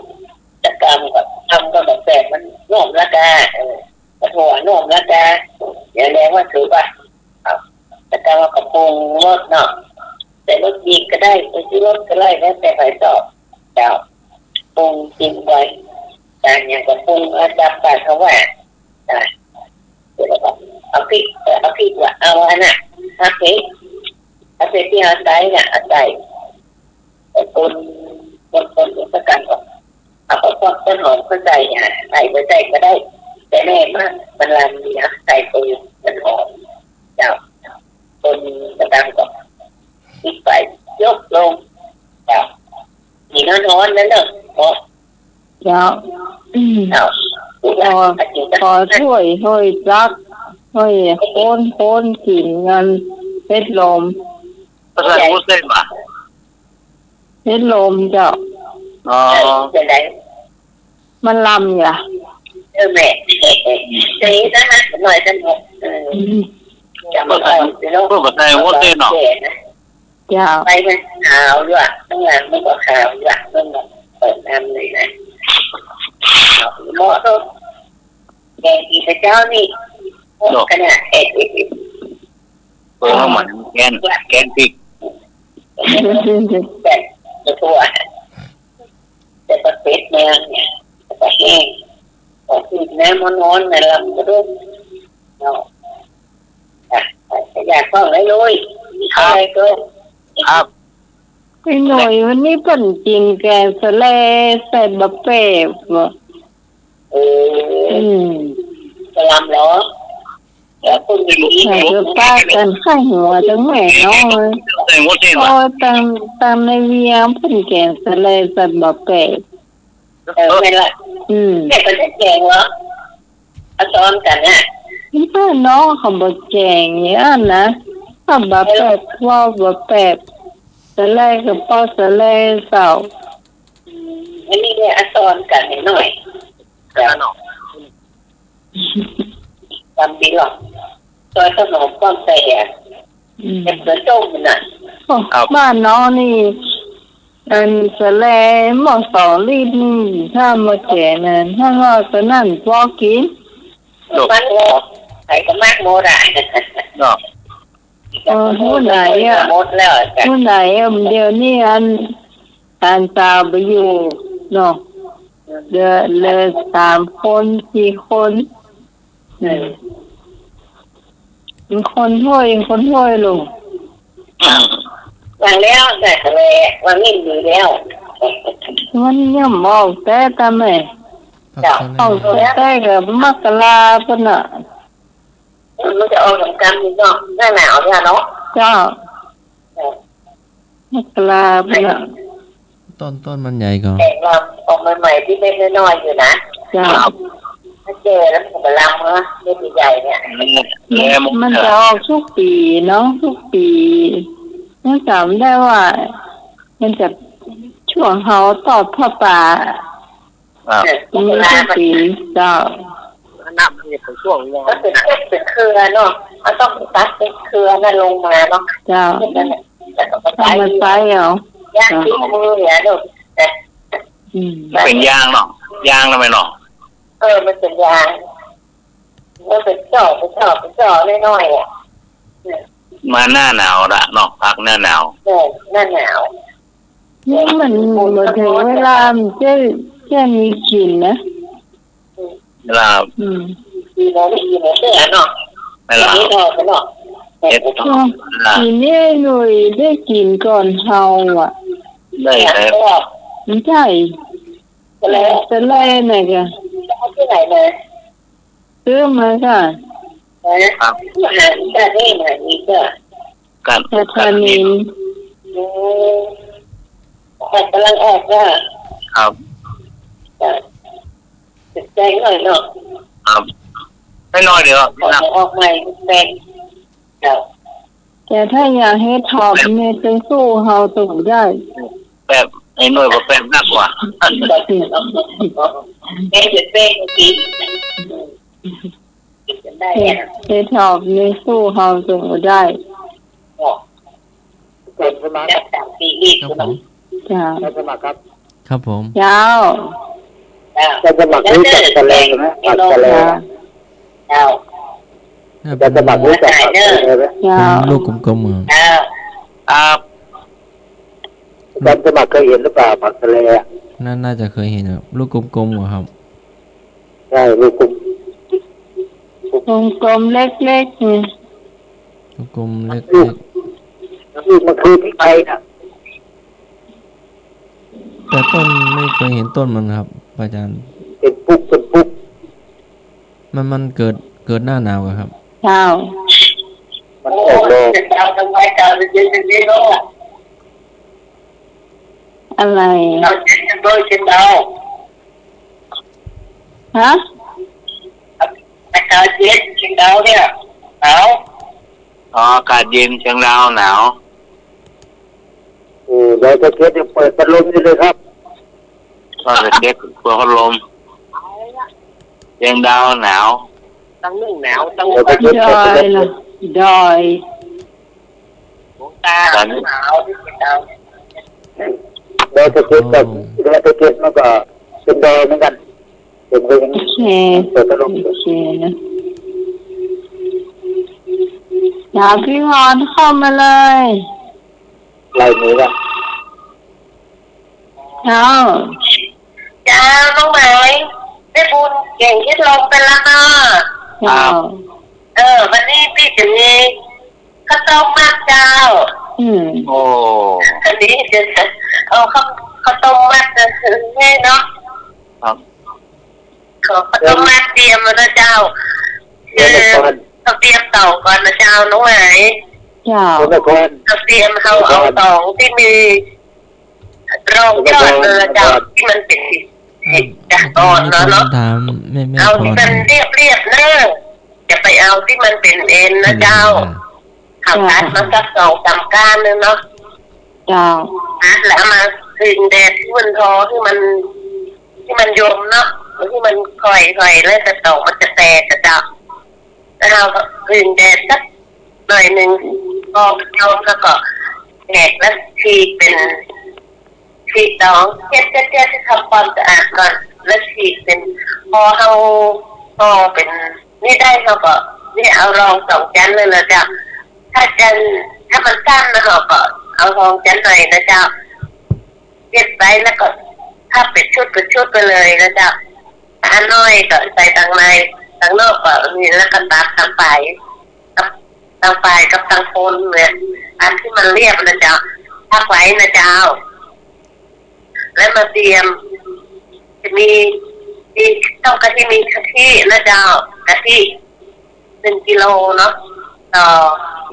ตะกร้ามันก็ทำก็แบบ แบบมันนุ่มละกา เออ กะถั่วนุ่มละกา เดี๋ยวแลว่าถือว่า เอา แล้วก็เอากะปรุงรสเนาะ ใส่รสดีก็ได้ ใส่ชูรสก็ได้ แล้วแต่ใผชอบ เจ้า ปรุงกิ๋นไป จานอย่างกะปรุง เอาจานไปเขาว่า อ่ะ เดี๋ยวเราก็เอาพริก เอ่อ เอาพริกว่า เอาอันน่ะ ผักพริก เอาใส่ตี้เอาใส่น่ะ เอาใส่ คน คน คน คนสักกันก่อน เอาก็พวกต้นหอมก็ใส่อ่ะ ใส่บ่ใส่ก็ได้ แต่แน่มากมันลำดีอ่ะ ใส่ไปต้นหอม เจ้า คนกระดังก็ปิดไฟ ยกลง เจ้า มีน้ำร้อนนั่นเนอะ เนาะ เจ้า อืม เจ้า พอ พอถ้วย ถ้วยจัก ถ้วยโค้น โค้นกิ๋นกั๋น เฮ็ดลม ภาษาอังกฤษได้ปะ เฮ็ดลมเจ้า อ๋อ จะได้ มันลำอย่า เออ แม่ จะนี้นะฮะ หน่อยสนุก เออ อืม จะมาก่อนสิเนาะ พูดภาษาอังกฤษเนาะ เจ้า ไปมันขาวอยู่อะ ข้างหลังมันก็ขาวอยู่อะ มันแบบเปิดน้ำเลยนะ เหมาะเนาะ แกงกิ๋นกับเจ้านี่ เนาะ ขนาด เออ เออ เออ เปิดมาเหมือนแกง แกงพริก แต่ แต่ถั่ว แต่ปลาเป็ดแมงเนี่ย ปลาแห้ง ของกิ๋นน้ำร้อนๆ นะ ลำกระดุมเนาะ อ่ะ อยากฟังได้เลย ครับ อะไรก็ ครับ ไอ้หน่อยวันนี้เปิ้นกิ๋นแกงสะแลใส่บะแปบว่ะ เออ อืม จะลำเหรอ แล้วคุณมี แต่จะปากั๋นข้างหัวจังแม่น้อย แต่งหมดเอง โอ้ ว่ะ ตาง ตางในเวียงเปิ้นแกงสะแลใส่บะแปบ เออ แม่นละ อืม แต่เปิ้นได้แกงเหรอ เอาซ้อนกั๋นน่ะ บ้านน้องเขาบ่แกงอย่างนั้นนะ เขาบะแปบ เว้าบะแปบ สะแลก็เป้าสะแลเจ้า อืม อันนี้เนี่ย เอาซ้อนกั๋นหน่อย เจ้าเนาะ ลำดีหรอ ซอยขนมปังใส่อ่ะ อืม เก็บเสือต้มมันน่ะ โอ้ ครับ บ้านน้องนี่ อันสะแลหม้อสองลิตรนี่ ถ้ามาแกงน่ะ ถ้าว่าก็นั่นพอกิ๋น จบ มันก็ใส่ก็มากหมดอ่ะ เนาะ เออ ฮู้ไหนอ่ะ หมดแล้วอ่ะ ฮู้ไหนอ่ะ เดี๋ยวนี้อัน อันตาไปอยู่เนาะ เหลือ เหลือสามคน สี่คน เออ เป็นคนห้วย เป็นคนห้วยลง วางแล้ว แต่ทะเล วางนิ่มดีแล้ว มันย่อมออกแต่ตาแม่ ผักสะแล ออกแต่ก็มกราปุ้นน่ะ มันจะออกสงกรานต์นี่เนาะ หน้าหนาวเนี่ยเนาะ เจ้า เออ มกราพุ้นน่ะ ต้น ต้นมันใหญ่ก่อ แตกลำออกใหม่ๆ ตี้เม็ดน้อยๆ อยู่นะ เจ้า ถ้าแก่แล้วมันก็ลำนะ เม็ดใหญ่ๆ เนี่ย อืม มันจะออกทุกปี๋เนาะ ทุกปี๋ ยังจ๋ำได้ว่า มันจะช่วงเฮาตอดผ้าป่า อ่า เออ มีทุกปี๋ เจ้า นับเนี่ยเป็นช่วง ก็เป็น เป็นเครือเนาะ มันต้องตัดเป็นเครือนั่นลงมาเนาะ เจ้า แล้วก็มาใส่ เอามาใส่เอา ยางติดมือเนี่ยลูก อืม เป็นยางเนาะ ยางทำไมเนาะ เออ มันเป็นยาง มันเป็นจ้อ เป็นจ้อ เป็นจ้อน้อยๆ อ่ะ มาหน้าหนาวละเนาะ ผักหน้าหนาว เออ หน้าหนาว นี่มันบ่เถิงเวลามันจะ จะมีกิ๋นนะ เวลา อืม ปีนี้ ปีนี้เนาะ เวลา เฮ็ดเนาะ เฮ็ดเนาะ ปีนี้หน่อยได้กิ๋นก่อนเฮาอ่ะ ได้ ได้ ใช่ สะแล สะแลน่ะกะ เอาที่ไหนมา ซื้อมาค่ะ ครับ อาหารการนี่มานี่ก็ ครับ แต่พานิน อืม ผักกำลังออกค่ะ ครับ จ้ะ แตงหน่อยเนาะ ครับ ให้น้อยเดียว ผัก นะ ออกใหม่ แตง เจ้า แต่ถ้าอยากเฮ็ดหอมนี่ จะสู้เฮาตรงได้ แปบ ไอ้หน่วยบ่แปบนักกว่า แม่จะแป้งกิน กินได้ เฮ็ด อะ เฮ็ดหอมนี่สู้เฮาตรงได้ เนาะ เปิดสมัคร จัดสามสี่ลิตร ครับผม เนาะ เจ้า รับสมัครครับ ครับผม เจ้า เจ้า รับสมัครรู้จักสะแลไหม ผักสะแล เจ้า เจ้า จะสมัครรู้จักผักสะแลไหม เจ้า เป็นลูกกลมๆ เหรอ เจ้า ครับ รับสมัครเคยเห็นหรือเปล่า ผักสะแลอะ น่า น่าจะเคยเห็นครับ ลูกกลมๆ เหรอครับ ใช่ ลูกกลม กลมๆ เล็กๆ นี่ กลมๆ เล็กๆ ลูก ลูกมันคือพริกไทยน่ะ แต่ต้นไม่เคยเห็นต้นมันครับ พระอาจารย์ เป็นปุก เป็นปุก มัน มันเกิด เกิดหน้าหนาวเหรอครับ เจ้า มันออกดอก อะไร ฮะ อากาศเย็นเชียงดาวเนี่ย หนาว อ๋อ อากาศเย็นเชียงดาวหนาว โอ้ ดอยสะเก็ดเนี่ยเปิดพัดลมอยู่เลยครับ ดอยสะเก็ดเปิดพัดลม เชียงดาวหนาว ตังนึ่งหนาว ตัง ดอยสะเก็ด ดอยล่ะ ดอย หลวงตา ตอนนี้ หนาวที่เชียงดาว ดอยสะเก็ดกับ อ๋อ ดอยสะเก็ดมันก็เป็นดอยเหมือนกัน เป็นดอยเหมือนกัน โอเค เปิดพัดลม โอเคนะ เจ้า พี่พรเข้ามาเลย ไล่มือละ เจ้า เจ้า น้องไหม ได้บุญเก่งที่ลงไปแล้วเนาะ เจ้า เออ วันนี้พี่จะมีข้าวต้มมัดเจ้า อืม โอ้ วันนี้จะเอาข้าว ข้าวต้มมัดมาให้เนาะ ครับ ขอข้าวต้มมัดเตรียมมานะเจ้า เดี๋ยวก่อน คือเขาเตรียมตองก่อนนะเจ้า น้องไหม เจ้า เดี๋ยวก่อน เขาเตรียม เขาเอาตองตี้มีรองยอดนะเจ้า เดี๋ยวก่อน ตี้มันเป๋น อ่า เอกอ่อนเนาะ อาจารย์ เนาะ ถามแม่ แม่ เอาตี้มันเรียบๆ เนอะ อย่าไปเอาตี้มันเป๋นเอ็นนะเจ้า อืม เขาตัดมาสักสองสามก้านนึงเนาะ เจ้า ตัดแล้วเอามาผึ่งแดดตี้มันพอ ตี้มัน ตี้มันยมเนาะ ตี้มันค่อยๆ แล้วตองมันจะแตกนะเจ้า แล้วเอาผึ่งแดดสักหน่อยนึ่ง พอมันยมแล้วก็แตกแล้วฉีกเป๋น ฉีกตอง เช็ด เช็ด เช็ด ทำความสะอาดก่อน แล้วฉีกเป๋น พอเขา พอเป๋นนี่ได้เขาก็ นี่เอารองสองจั๊นเลยนะเจ้า ถ้าจั๊น ถ้ามันสั้นนะเขาก็เอารองจั๊นหน่อยนะเจ้า เย็บไว้แล้วก็พับเป๋นชุด เป๋นชุดไปเลยนะเจ้า อันน้อยก็ใส่ตังใน ตังนอกก็นี่ แล้วก็ตัดตังป๋าย กับตังป๋ายกับตังคนเนี่ย อันตี้มันเรียบนะเจ้า พักไว้นะเจ้า แล้วมาเตรียม จะมี มี ต้องกะทิ มีกะทินะเจ้า กะทิ หนึ่งกิโลเนาะ ต่อ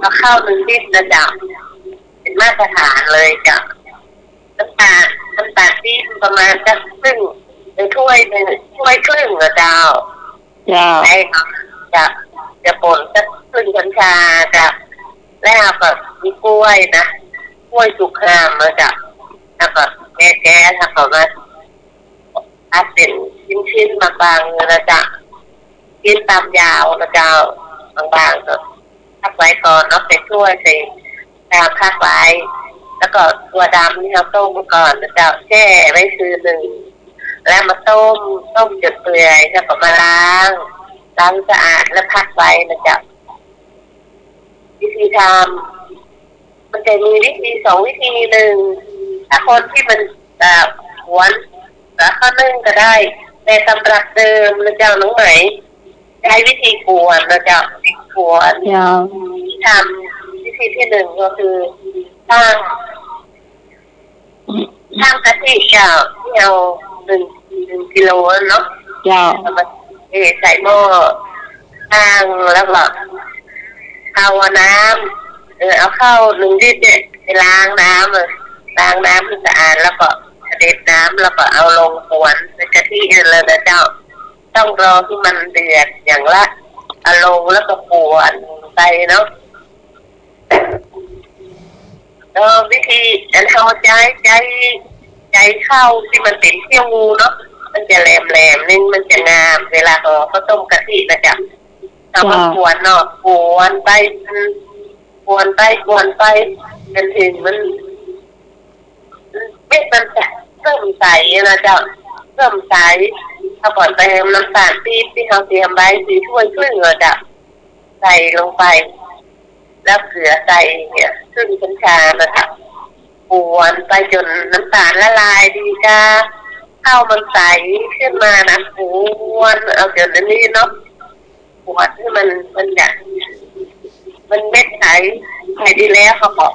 ต่อข้าวหนึ่งลิตรนะเจ้า เป๋นมาตรฐานเลยเจ้า น้ำตาล น้ำตาลปี๊บประมาณสักครึ่ง หรือถ้วยนึ่ง ถ้วยครึ่งนะเจ้า เจ้า ไอ้เนาะ จะ จะป่นสักครึ่งช้อนชาเจ้า แล้วก็มีกล้วยนะ กล้วยสุกงามนะเจ้า แล้วก็แกะๆ แล้วก็มา ตัดเป๋นชิ้นๆ บางๆ นะเจ้า ชิ้นตามยาวนะเจ้า บางๆ ก็พักไว้ก่อนเนาะ ใส่ถ้วย ใส่ชามพักไว้ แล้วก็ถั่วดำนี่เอาต้มก่อนนะเจ้า แช่ไว้คืนนึ่ง แล้วมาต้ม ต้มจ๋นเปื่อย แล้วก็มาล้าง ล้างสะอาดแล้วพักไว้นะเจ้า วิธีทำ มันจะมีวิธีสองวิธี นึ่ง ถ้าคนตี้มัน เอ่อ ขวน เอ่อ ข้าวนึ่งก็ได้ แต่ตำรับเดิมนะเจ้า น้องไหม ใจ๊วิธีขวนนะเจ้า ขวน เจ้า ที่ทำ วิธีตี้นึ่งก็คือ ตั้ง ตั้งกะทิเจ้า ตี้เอานึ่ง นึ่งกิโลเนาะ เจ้า เอามาเทใส่หม้อ ตั้งแล้วก็เอาน้ำ เออ เอาข้าวนึ่งลิตรเนี่ยไปล้างน้ำ เออ ล้างน้ำหื้อสะอาด แล้วก็เสด็จน้ำ แล้วก็เอาลงขวนในกะทินั่นเลยนะเจ้า ต้องรอตี้มันเดือดอย่างละ เอาลงแล้วก็ขวนไปเนาะ เออ วิธีอันเฮาใจ๊ ใจ๊ ใจ๊ข้าวตี้มันเป๋นเขี้ยวงูเนาะ มันจะแหลมๆ นึ่ง มันจะงาม เวลาห่อข้าวต้มกะทินะเจ้า เอามา เจ้า ขวนเนาะ ขวนไป ขวนไป ขวนไป จ๋นเถิงมัน เม็ดมันจะเริ่มใสนะเจ้า เริ่มใส เอาก่อนเติมน้ำตาลปี๊บตี้เฮาเตรียมไว้ สี่ถ้วยครึ่งนะเจ้า ใส่ลงไป แล้วเกลือใส่เนี่ย ครึ่งช้อนชานะเจ้า ขวนไปจ๋นน้ำตาลละลายดีกา ข้าวมันใสขึ้นมานะ ขวน เอาจ๋นอันนี้เนาะ ขวนหื้อมัน มันจะ มันเม็ดใส ใสดีแล้ว เขาก็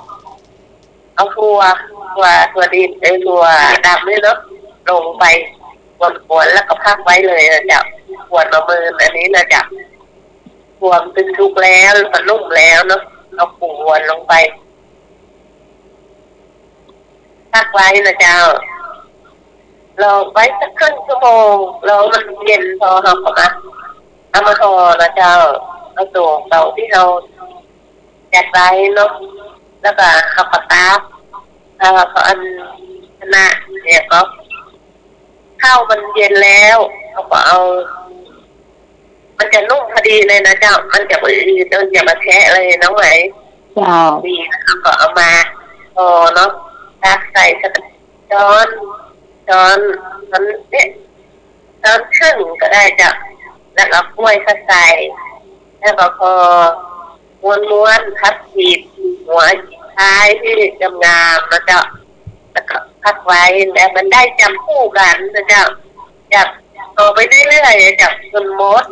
เอาถั่ว ถั่ว ถั่วดิน เอ้ย ถั่วดำนี่เนาะ ลงไป กวนๆ แล้วก็พักไว้เลยนะเจ้า กวนมาเมินอันนี้นะเจ้า กวนจนสุกแล้ว แล้วก็นุ่มแล้วเนาะ เอากวนลงไป พักไว้นะเจ้า รอไว้สักครึ่งชั่วโมง รอมันเย็นพอ เฮาก็มา เอามาห่อนะเจ้า เอาตวงเต๋าตี้เฮาจัดไว้เนาะ แล้วก็เฮาก็ตาก เอ่อ ก็อันนะ เนี่ยก็ ข้าวมันเย็นแล้ว เฮาก็เอา มันจะนุ่มพอดีเลยนะเจ้า มันจะบ่อืด มันจะบ่แฉะเลยน้องไหม เจ้า ดีนะ เฮาก็เอามาห่อเนาะ ตักใส่สักช้อน ช้อน ช้อนเนี่ย ช้อนครึ่งก็ได้เจ้า แล้วก็เอาก้วยเข้าใส่ แล้วก็พอม้วนๆ พับหีบหัวท้ายตี้งามๆ นะเจ้า แล้วก็พักไว้ แล้วมันได้จับคู่กั๋นนะเจ้า จับต่อไปเรื่อยๆ จับจนหมด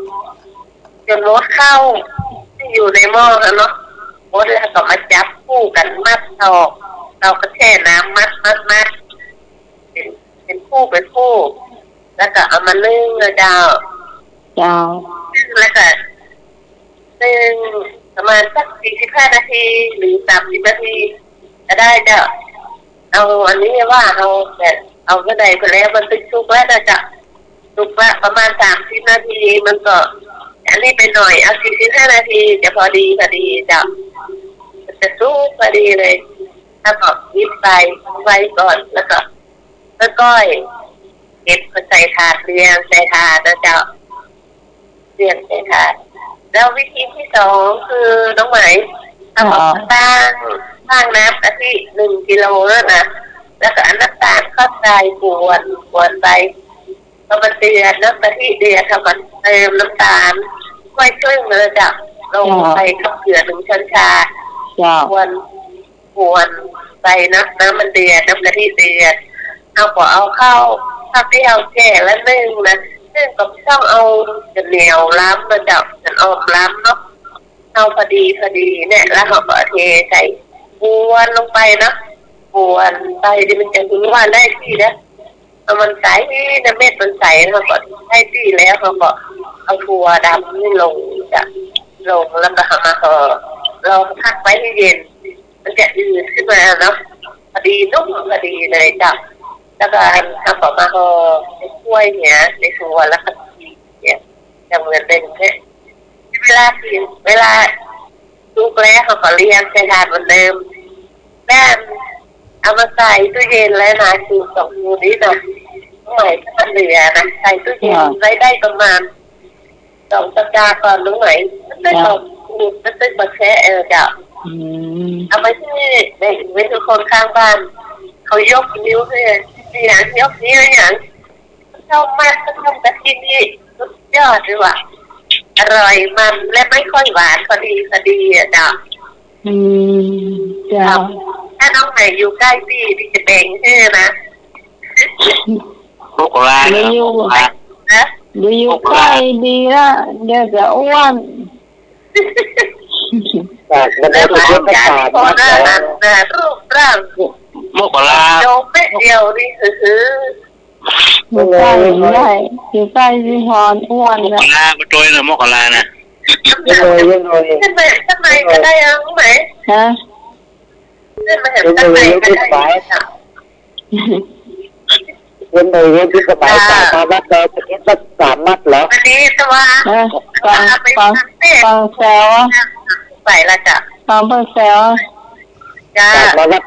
จนหมดข้าวตี้อยู่ในหม้อแล้วเนาะ หมดแล้วก็มาจับคู่กั๋น มัดตอก เฮาก็แช่น้ำมัด มัด มัด เป็น เป็นคู่ เป็นคู่ แล้วก็เอามานึ่งนะเจ้า เจ้า นึ่งแล้วก็ นึ่งประมาณสักสี่สิบห้านาที หรือสามสิบนาที ก็ได้เจ้า เอาอันนี้ว่าเฮาแบบ เอาเมื่อใดก็แล้ว มันสุกแล้วนะเจ้า สุกละประมาณสามสิบนาที มันก็ อันนี้ไปหน่อย เอาสี่สิบห้านาที จะพอดี พอดีเจ้า มันจะสุกพอดีเลย แล้วก็หยิบใส่ไว้ก่อน แล้วก็ ก้อยๆ เก็บใส่ถาด เรียงใส่ถาดนะเจ้า เรียงใส่ถาด แล้ววิธีตี้สองคือน้องไหม เอา อ๋อ ตั้ง ตั้งน้ำกะทิหนึ่งกิโลนั่นนะ แล้วก็เอาน้ำตาลเข้าใส่ กวน กวนไป พอมันเดือด น้ำกะทิเดือด เฮาก็เติมน้ำตาล ก้อยครึ่งเลยเจ้า ลงไปกับเกลือหนึ่งช้อนชา เจ้า กวน กวนไปนะ น้ำมันเดือด น้ำกะทิเดือด เฮาก็เอาข้าว ข้าวตี้เฮาแช่ไว้นึ่งนะ นึ่งก็บ่ต้องเอาจะเหนียวล้ำนะเจ้า จะอ่อมล้ำเนาะ เอาพอดีพอดีเนี่ย แล้วเฮาก็เทใส่ กวนลงไปเนาะ กวนไป เดี๋ยวมันจะหือหวานได้ตี้นะ เอามันใสนะ เม็ดมันใส เฮาก็ได้ตี้แล้ว เฮาก็เอาถั่วดำนี่ลงจ้ะ ลงแล้วก็เอามาห่อ รอพักไว้ให้เย็น มันจะอืดขึ้นมาเนาะ พอดีนุ่มพอดีเลยจ้ะ แล้วก็เอามาห่อในถ้วยเนี่ย ในถ้วยแล้วก็กิ๋นเนี่ย จะเหมือนเดิมเนี่ย เวลากิ๋น เวลาสุกแล้วเฮาก็เรียงใส่ถาดเหมือนเดิม แล้วเอามาใส่ตู้เย็นไว้นะ คือสองมื้อนี้นะ ใหม่ถ้ามันเหลือนะ ใส่ตู้เย็น อ่า ไว้ได้ประมาณ สองสัปดาห์ก่อน รู้ไหม มันเป็น จ้ะ ของขูด มันเป็นบ่แฉะ เออ เจ้า อืม เอาไว้ตี้ แบ่งไว้หื้อคนข้างบ้าน เขายกนิ้วหื้อ มีหยังยกนิ้วหยัง ข้าวต้มมัด ข้าวต้มกะทินี่สุดยอดเลยว่ะ อร่อยมันและไม่ค่อยหวาน พอดีพอดีอะเจ้า อืม เจ้า ถ้าน้องไหมอยู่ใกล้ตี้ ตี้จะแบ่งหื้อนะ มกราเนี่ย บ่อยู่ มกรา ฮะ บ่อยู่ใกล้ตี้ละ เดี๋ยวจะอ้วน จากมันได้ แล้ว เทศกาล มา นะ อันน่ะ รูปร่าง มกรา โยมเม็ดเดียวนี่ คือ อยู่ใกล้ อยู่ใกล้ อยู่ใกล้ตี้ฮอนอ้วน มกรา มาโดยนะ มกรานะ ยังหน่อย ยังหน่อย ข้างใน ข้างในก็ได้อะ รู้ไหม ฮะ เส้นมันเห็น เป็น ข้างใน เลย ก็ได้ เป็นสาย เป็นเลย เป็นสาย จ้า จากมาวัดดอยสะเก็ดสักสามมัดเหรอ อันนี้แต่ว่า ฮะ ฟัง เอาไป ฟัง ฟังเต้น ฟังแซวอะ ใส่ละจ้ะ ฟังเปิ้นแซวอะ จ้า จากมาวัด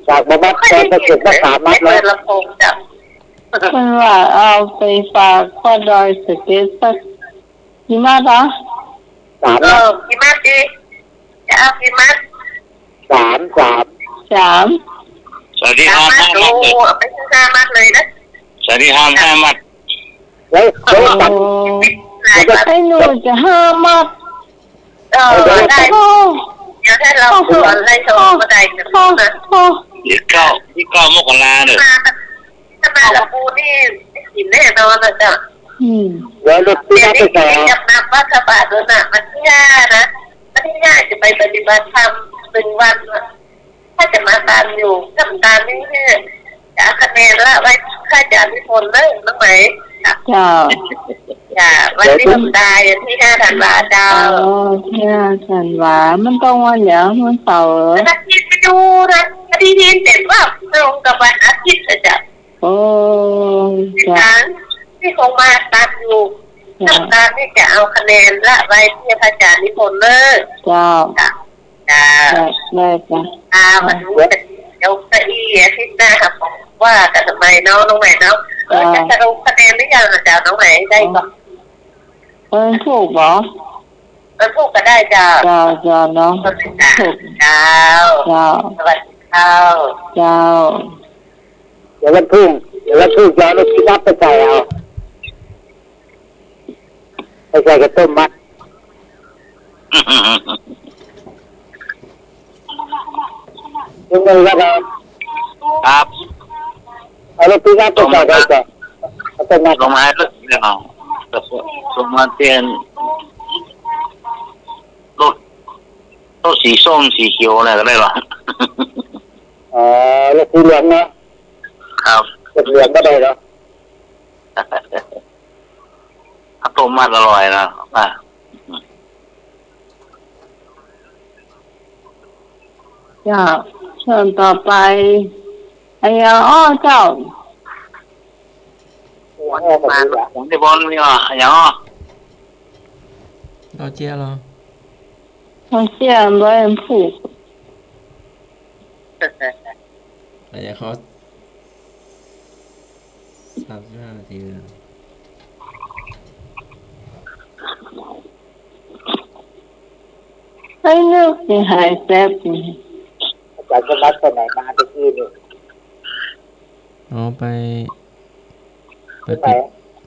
จากมาวัดดอยสะเก็ดสักสามมัดเหรอ ไม่เปิดลำโพงจ้ะ เปิ้นว่าเอาไปฝากป้อดอยสะเก็ดสัก กี่มัดอะ สาม เออ มัด กี่มัดดี จะเอากี่มัด สาม สาม สาม สวัสดีครับ สามมัด ห้ามัดเลย โอ้ เอาไปห้ามัดเลยนะ สวัสดีครับ ห้ามัด เฮ้ย เฮ้ย โอ้ ไอ้หนูจะห้ามัด เออ ได้ โอ้ เดี๋ยวถ้าเรา โอ้โห สอนไล่สอนก็ได้นะ โอ้โห โอ้โห ยี่สิบเก้า ยี่สิบเก้า มกราเนี่ย มา ถ้ามากับกูนี่ได้กิ๋นแน่นอนนะจ๊ะ อืม แล้วรถที่ เดี๋ยวนี้ ไปสอน จับนับว่าสบายแล้วนะ วันที่ห้านะ วันที่ห้าจะไปปฏิบัติธรรมหนึ่งวันนะ ถ้าจะมาตามอยู่ ถ้ามาตามนี่เนี่ย จะเอาคะแนนละไว้ พระอาจารย์นิพนธ์เนอะ น้องไหม เจ้า จ้ะ วันนี้วันตาย วันที่ห้าธันวาเจ้า อ๋อ ห้าธันวา มันตรงวันหยัง วันเสาร์เหรอ วันอาทิตย์ ไม่รู้นะ วันที่ยี่สิบเอ็ดว่าตรงกับวันอาทิตย์นะจ๊ะ โอ้ จ้ะ ที่คงมาตามอยู่ จ้ะ ตามนี่จะเอาคะแนนละไว้ที่พระอาจารย์นิพนธ์เนอะ เจ้า จ้ะ จ้ะ ได้ ได้จ้ะ อ่า มาดูกัน เดี๋ยวเก้าอี้อาทิตย์หน้าค่ะ ว่ากันใหม่เนาะ น้องใหม่เนาะ เออ จ้ะ จะสรุปคะแนนหรือยังอะจ๊ะ น้องใหม่ ได้ก่อน เออ ถูกเหรอ เออ ถูกก็ได้จ้ะ จ้ะ จ้ะ เนาะ ถูก จ้ะ ถูก เจ้า เจ้า สวัสดีเจ้า เจ้า เดี๋ยววันพรุ่ง เดี๋ยววันพรุ่งจะเอารถปิกอัพไปใส่เอา ไปใส่กับต้มมัด ลุงหนึ่งครับผม ครับ เอารถปิกอัพไปใส่ ลงมา ใส่กับต้มมัด ลงมาให้รถเนี่ยเนาะ ลงมาเปลี่ยนรถ รถสีส้มสีเขียวอะไรก็ได้หรอ อ๋อ รถสีเหลืองเนาะ ครับ รถเหลืองก็ได้เหรอ ข้าวต้มมัดอร่อยนะ อ่ะ เจ้า เชิญต่อไป ไอ้ยาอ้อเจ้า โอ้ มา ผมได้บอลนี่อ่ะ ไอ้ยาอ้อ เอาเจียเหรอ เอาเจียไว้ผูก ไอ้ยาอ้อ สามสิบห้านาทีเลย ไอ้ลูกนี่หายแป๊บนี่ อาจารย์สมัครไปไหนมาเมื่อกี้นี่ อ๋อ ไป ไป ไปไหน ปิด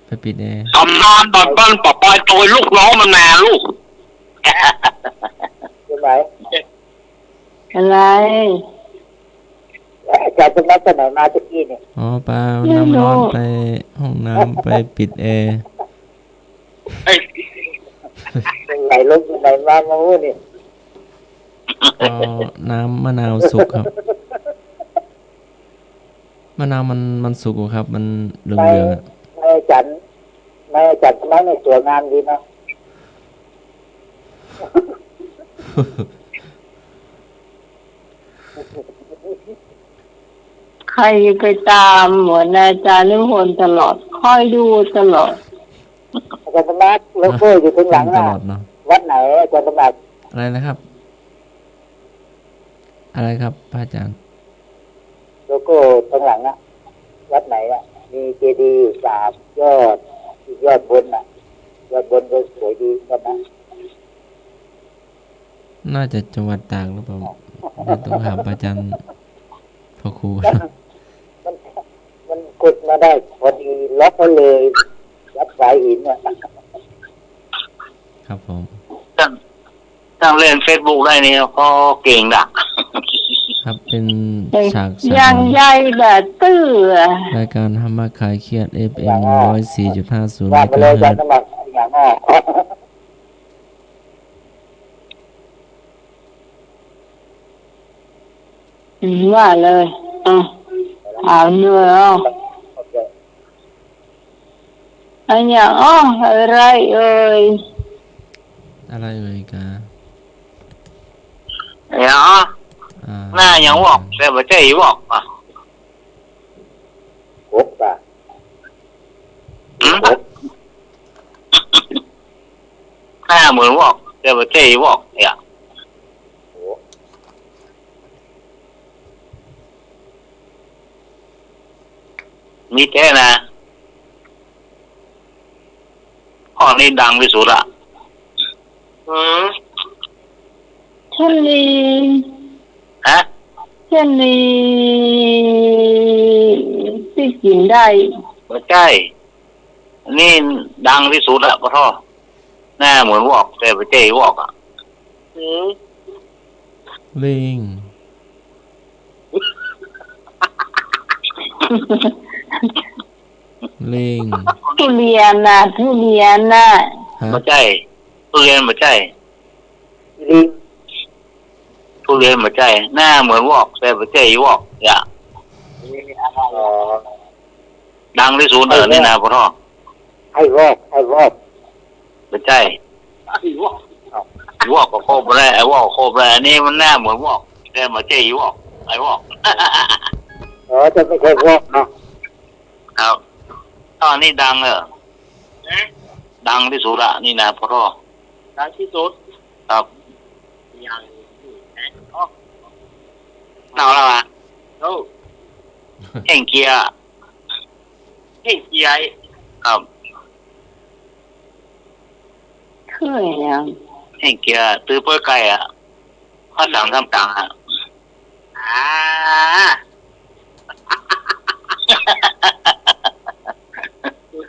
ไปปิดแอร์ ตำนานบ้านบ้านป้าปายโตยลูกน้องมันมาลูก ที่ไหน อะไร อาจารย์สมัครไปไหนมาเมื่อกี้นี่ อ๋อ ไปเอาน้ำร้อน ไม่รู้ ไปห้องน้ำ ไปปิดแอร์ เอ้ย ไหลลงที่ไหนมาเมื่อกี้นี่ ก็น้ำมะนาวสุกครับ มะนาวมัน มันสุกอยู่ครับ มันเหลืองๆอะ นายอาจารย์ นายอาจารย์สมัครในสวยงามดีเนาะ ใครไปตามหัวหน้าอาจารย์นิพนธ์ตลอด คอยดูตลอด อาจารย์สมัคร โลโก้อยู่ข้างหลัง ตลอดเนาะ วัดไหนอาจารย์สมัคร อะไรนะครับ อะไรครับ พระอาจารย์ โลโก้ข้างหลังอะ วัดไหนอะ มีเจดีย์อยู่สามยอด อีกยอดบนอะ ยอดบนก็สวยดีเหมือนกันนะ น่าจะจังหวัดตากหรือเปล่า เดี๋ยวต้องถามพระอาจารย์ พระครู มัน มันขุดมาได้พอดี ล็อกไว้เลย วัดสายหินอะ ครับผม ตั้ง ตั้งเล่นเฟซบุ๊กได้นี่ก็เก่งดะ ครับ เป็นฉากสามัญ อย่างใหญ่แบบตื้อ รายการธรรมะคลายเครียด เอฟเอ็ม ร้อยสี่จุดห้าศูนย์ ว่าไปเลย เมกะเฮิรตซ์ อาจารย์สมัคร อย่างออก อืม ว่าเลย อ่ะ ถามเลย เอ้า อันอย่างอ้อ อะไรเอ่ย อะไรเอ่ยกะ อย่างอ้อ อ่า หน้าอย่างวอก แต่บ่ใจ้วอกอ่ะ กบอ่ะ หืม กบ หน้าเหมือนวอก แต่บ่ใจ้วอกเนี่ย โอ้ มีแต๊นะ ข้อนี้ดังตี้สุดอะ อืม เส้นหมี่ ฮะ เส้นหมี่ตี้กิ๋นได้ บ่ใจ้ อันนี้ดังตี้สุดอะ ปะท้อ หน้าเหมือนวอก แต่บ่ใจ้วอกอะ อืม ลิง ลิง ทุเรียนน่ะ ทุเรียนน่ะ ฮะ บ่ใจ้ ทุเรียนบ่ใจ้ ลิง ทุเรียนบ่ใจ้ หน้าเหมือนวอก แต่บ่ใจ้วอก อย่า อ๋อ ดังตี้สุด เออ นี่นะ ปะท้อ ไอ้วอก ไอ้วอก บ่ใจ้ ไอ้วอก ไอ้วอกก็ครบแล้ว ไอ้วอกก็ครบแล้ว อันนี้มันหน้าเหมือนวอก แต่บ่ใจ้อีวอก ไอ้วอก อ๋อ แต่ไม่ใช่วอกเนาะ ครับ ตอนนี้ดัง เออ ดังตี้สุดละ นี่นะ ปะท้อ ดังตี้สุด ครับ ยังอยู่นะ อ๋อ เอาแล้วอะ โอ้ แห้งเกียร์ แห้งเกียร์ ครับ คือหยัง แห้งเกียร์ ตื้อเปิ้นไก่อะ ฮอดสามสามตังค์อะ อ่า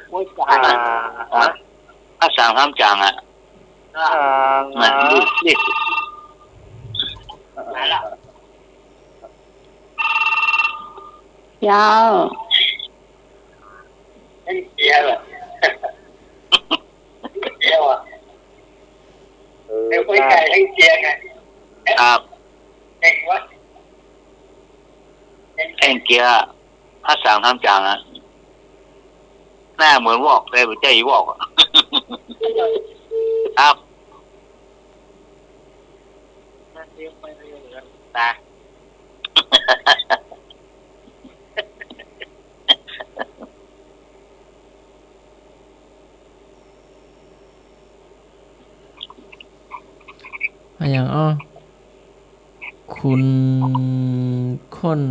โอ้ย ตาย ฮอดสามสามตังค์อะ อ่า มา ดูสิ มาละ เจ้า แห้งเกียร์เหรอ แห้งเกียร์ว่ะ เออ ไอ้ไก่แห้งเกียร์ไง ครับ แห้งวะ แห้งเกียร์ ฮอดสามสามตังค์อะ หน้าเหมือนวอก แต่บ่ใจ้อีวอกอะ ครับ ตา อะหยังอ้อ ขุ้นข้น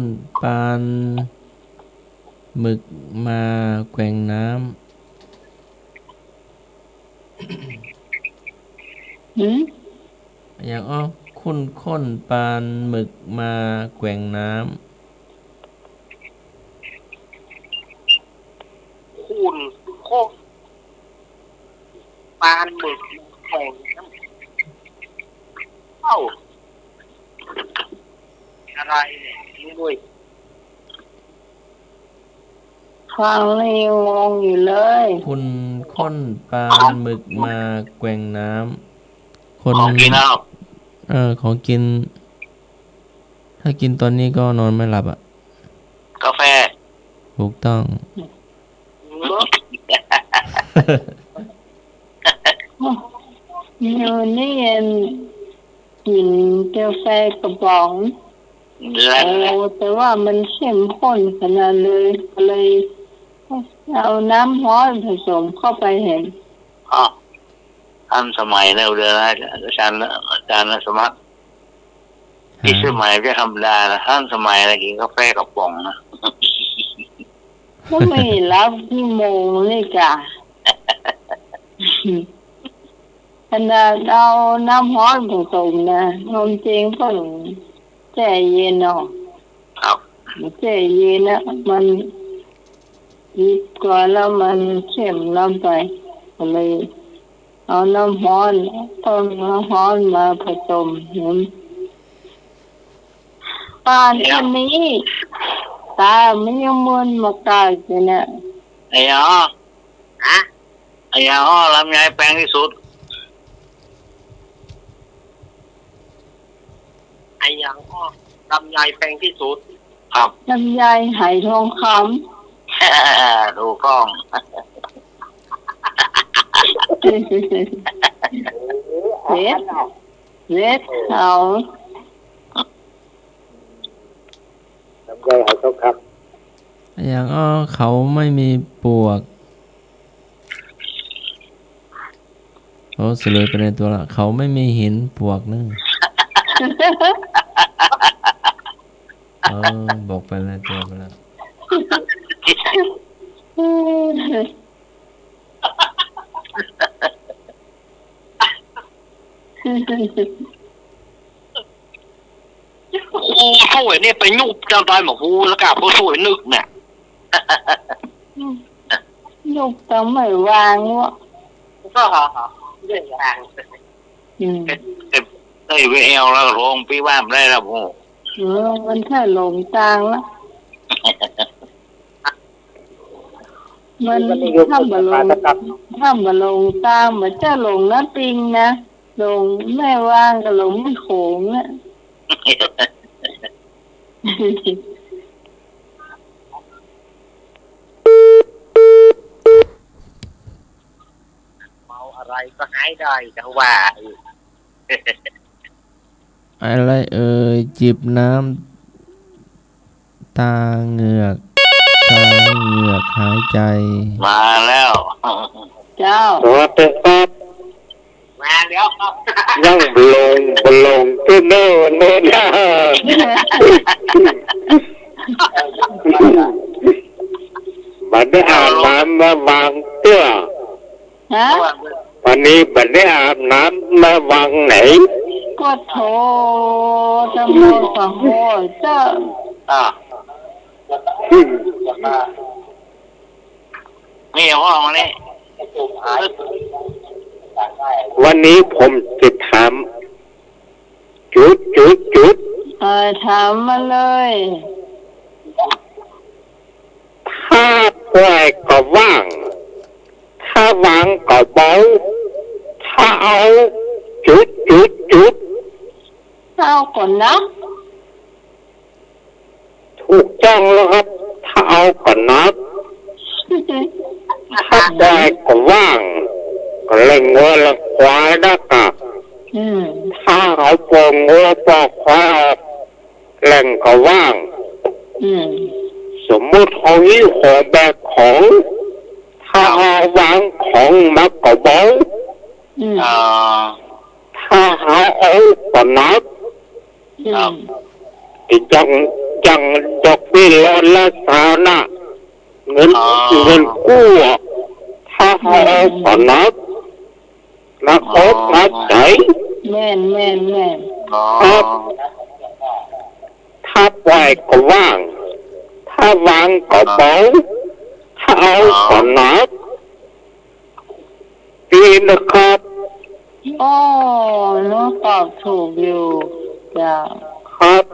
ปานหมึกมาแกว่งน้ำ หืม อะหยังอ้อ ขุ้นข้นปานหมึกมาแกว่งน้ำ ขุ้นข้นปานหมึกมาแกว่งน้ำ เอ้า อะไรเนี่ย นี่ด้วย ฟังแล้วยังงงอยู่เลย ขุ้นข้นปานหมึกมาแกว่งน้ำ คน ของกินครับ เออ ของกิน ถ้ากินตอนนี้ก็นอนไม่หลับอะ กาแฟ ถูกต้อง อยู่นี่เอง กิ๋นกาแฟกระป๋อง โอ้ แต่ว่ามันเข้มข้นขนาดเลย ก็เลยเอาน้ำฮ้อนผสมเข้าไปแหม อ้าว ทันสมัยนะ เดี๋ยวนะ อาจารย์ อาจารย์สมัคร ฮะ ตี้สมัยจะธรรมดานะ ทันสมัยนะ กิ๋นกาแฟกระป๋องนะ ก็ไม่หลับกี่โมงนี่กะ ขนาดเอาน้ำฮ้อนผสมนะ ความจริงก็แช่เย็นเนาะ ครับ แช่เย็นนะ มัน หยิบก่อนแล้วมันเข้มล้ำไป ก็เลยเอาน้ำฮ้อน ต้มน้ำฮ้อนมาผสม หืม ปานอันนี้ ตามันยังมึนมากายอยู่เนี่ย ไอ้หยังอ้อ ฮะ ไอ้หยังอ้อ ลำไยแพงตี้สุด ไอ้หยังอ้อ ลำไยแพงตี้สุด ครับ ลำไยไหทองคำ ถูกต้อง เฮ็ด เฮ็ดเอา ลำไยไหทองคำ อะหยังอ้อ เขาไม่มีปวก โอ้ เฉลยไปในตัวละ เขาไม่มีหินปวกนึ่ง เออ บอกไปในตัวไปแล้ว โอ้ สวยเนี่ย ไปยุบจังได้หมอฮูแล้วกะผู้สวยนึกเนี่ย ยุบตังไม่วางวะ ก็หา หา เรื่องทาง อืม เอ็ด เอ็ด เอ้ย ไปแอ่วลอยกระทงปี๋ว่าบ่ได้แล้ว โอ้ เออ มันใช่หลงตางละ มัน ถ้าบ่หลง ถ้าบ่หลงตาง มันจะหลงน้าปิงนะ หลงแม่วางกับหลงแม่โขงอะ ไปก็หายได้ดังว่า อะไรเอ่ย จิบน้ำตาเหงือก ใช้เหงือกหายใจ มาแล้ว เจ้า สวัสดีครับ มาแล้วครับ ยังบ่ลง บ่ลงตี้เนิ่นเน่อนะ บ่ได้อาบน้ำมาวางเตื้อ ฮะ วันนี้บ่ได้อาบน้ำมาวางไหน ก็โถ จะโมสังโฆเจ้า อ่ะ อืม นี่ว่ามานี่ วันนี้ผมจะถาม จุด จุด จุด เออ ถามมาเลย ถ้าป่อยก็ว่าง ถ้าวางก็เบา ถ้าเอา จุด จุด จุด ถ้าเอาก็หนัก ถูกต้องแล้วครับ ถ้าเอาก็หนัก ถ้าป่อยก็ว่าง ก็เลี้ยงงัวเลี้ยงควายนักอะ อืม ถ้าเอาปองัวปอควายออก แหล่งก็ว่าง อืม สมมุติเฮาหิ้วของแบกของ ถ้าเฮาวางของมันก็เบา อืม อ่า ถ้าเฮาเอาก็หนัก อืม ครับ ไอ้จัง จังดอกเบี้ยร้อยละสามน่ะ เงิน อ๋อ เงินกู้อะ ถ้าเฮาเอาก็หนัก หนักอกหนักใจ๋ แม่น แม่น แม่น อ๋อ ครับ ถ้าป่อยก็ว่าง ถ้าวางก็เบา ถ้าเอาก็หนัก ดีนะครับ โอ้ หนูตอบถูกอยู่ เจ้า ครับ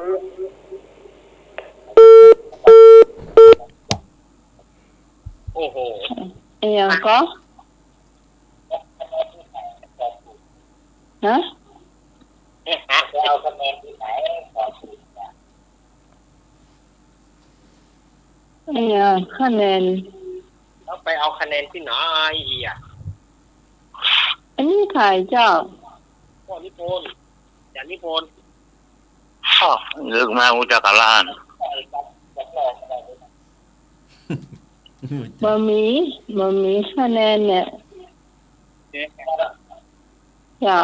โอ้โห อะหยังก็ ฮะ ไปเอาคะแนนตี้ไหน ตอบถูกอะ อะหยัง คะแนน แล้วไปเอาคะแนนตี้ไหนอีกอะ อันนี้ใผเจ้า พ่อนิพนธ์ อาจ๋ารย์นิพนธ์ อ้อ นึกมาฮู้จักกะล้าน บ่มี บ่มีคะแนนเนี่ย เจ้า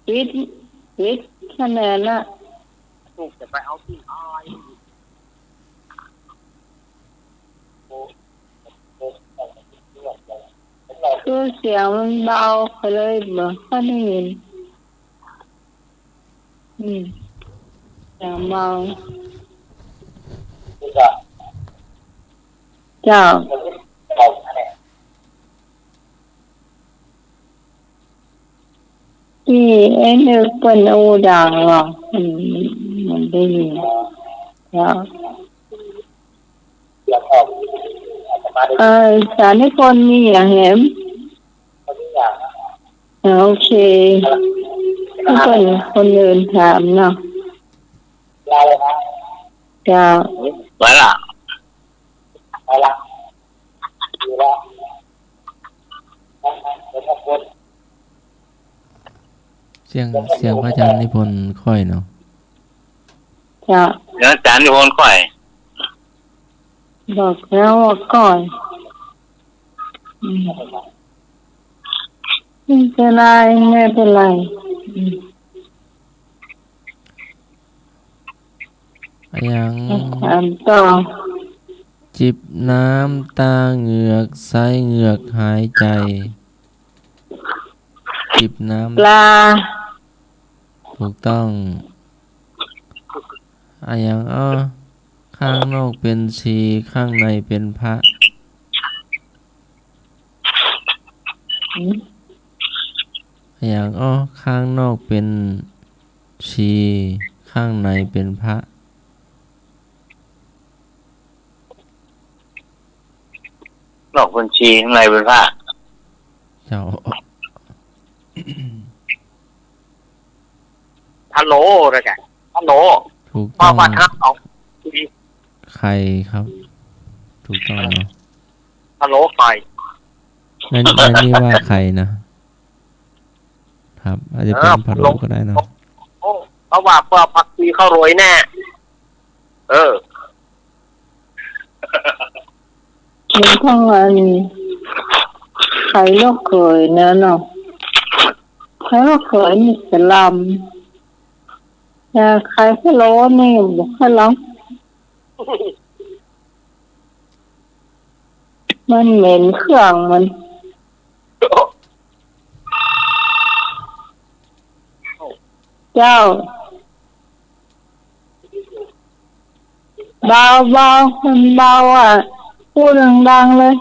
วิทย์ วิทย์คะแนนละ ถูก จะไปเอาตี้ไหน คือเสียงมันเบา ก็เลยบ่ค่อยได้ยิน อืม เสียงเบา เจ้า ตี้ไอ้นึกเปิ้นอู้ดังหรอ อืม มันได้ยิน เจ้า เอ่อ อาจ๋ารย์นิพนธ์มีอะหยังแหม เออ โอเค ก็เปิ้นคนอื่นถามเนาะ เจ้า ไว้ละ เสียง เสียงพระอาจารย์นิพนธ์ค่อยเนาะ เจ้า เสียงอาจ๋ารย์นิพนธ์ค่อย บอกแล้วว่าค่อย อืม ไม่เป็นไร ไม่เป็นไร อืม อะหยัง ถามต่อ จิบน้ำตาเหงือก ใช้เหงือกหายใจ จิบน้ำ ปลา ถูกต้อง อะหยังอ้อ ข้างนอกเป๋นชี ข้างในเป๋นพระ อืม อะหยังอ้อ ข้างนอกเป๋นชี ข้างในเป๋นพระ นอกเป๋นชี ข้างในเป๋นพระ เจ้า พะโล้นะจ๊ะ พะโล้ ถูกต้อง พ่อว่าถ้าเอา ไข่ครับ ถูกต้องเนาะ พะโล้ไข่ นั่น นั่นนี่ว่าไข่นะ ครับ อาจจะเป๋น เออ พะโล้ก็ได้เนาะ โอ้ เพราะว่าเปิ้นผักชีเข้าโรยแน่ เออ มีทั้งอัน ไข่ลูกเขยเนี่ยเนาะ ไข่ลูกเขยนี่สะลำ แต่ไข่พะโล้นี่บ่ค่อยลำ มันเหม็นเครื่องมัน เจ้า เบา เบา มันเบาอ่ะ พูดดังๆ เลย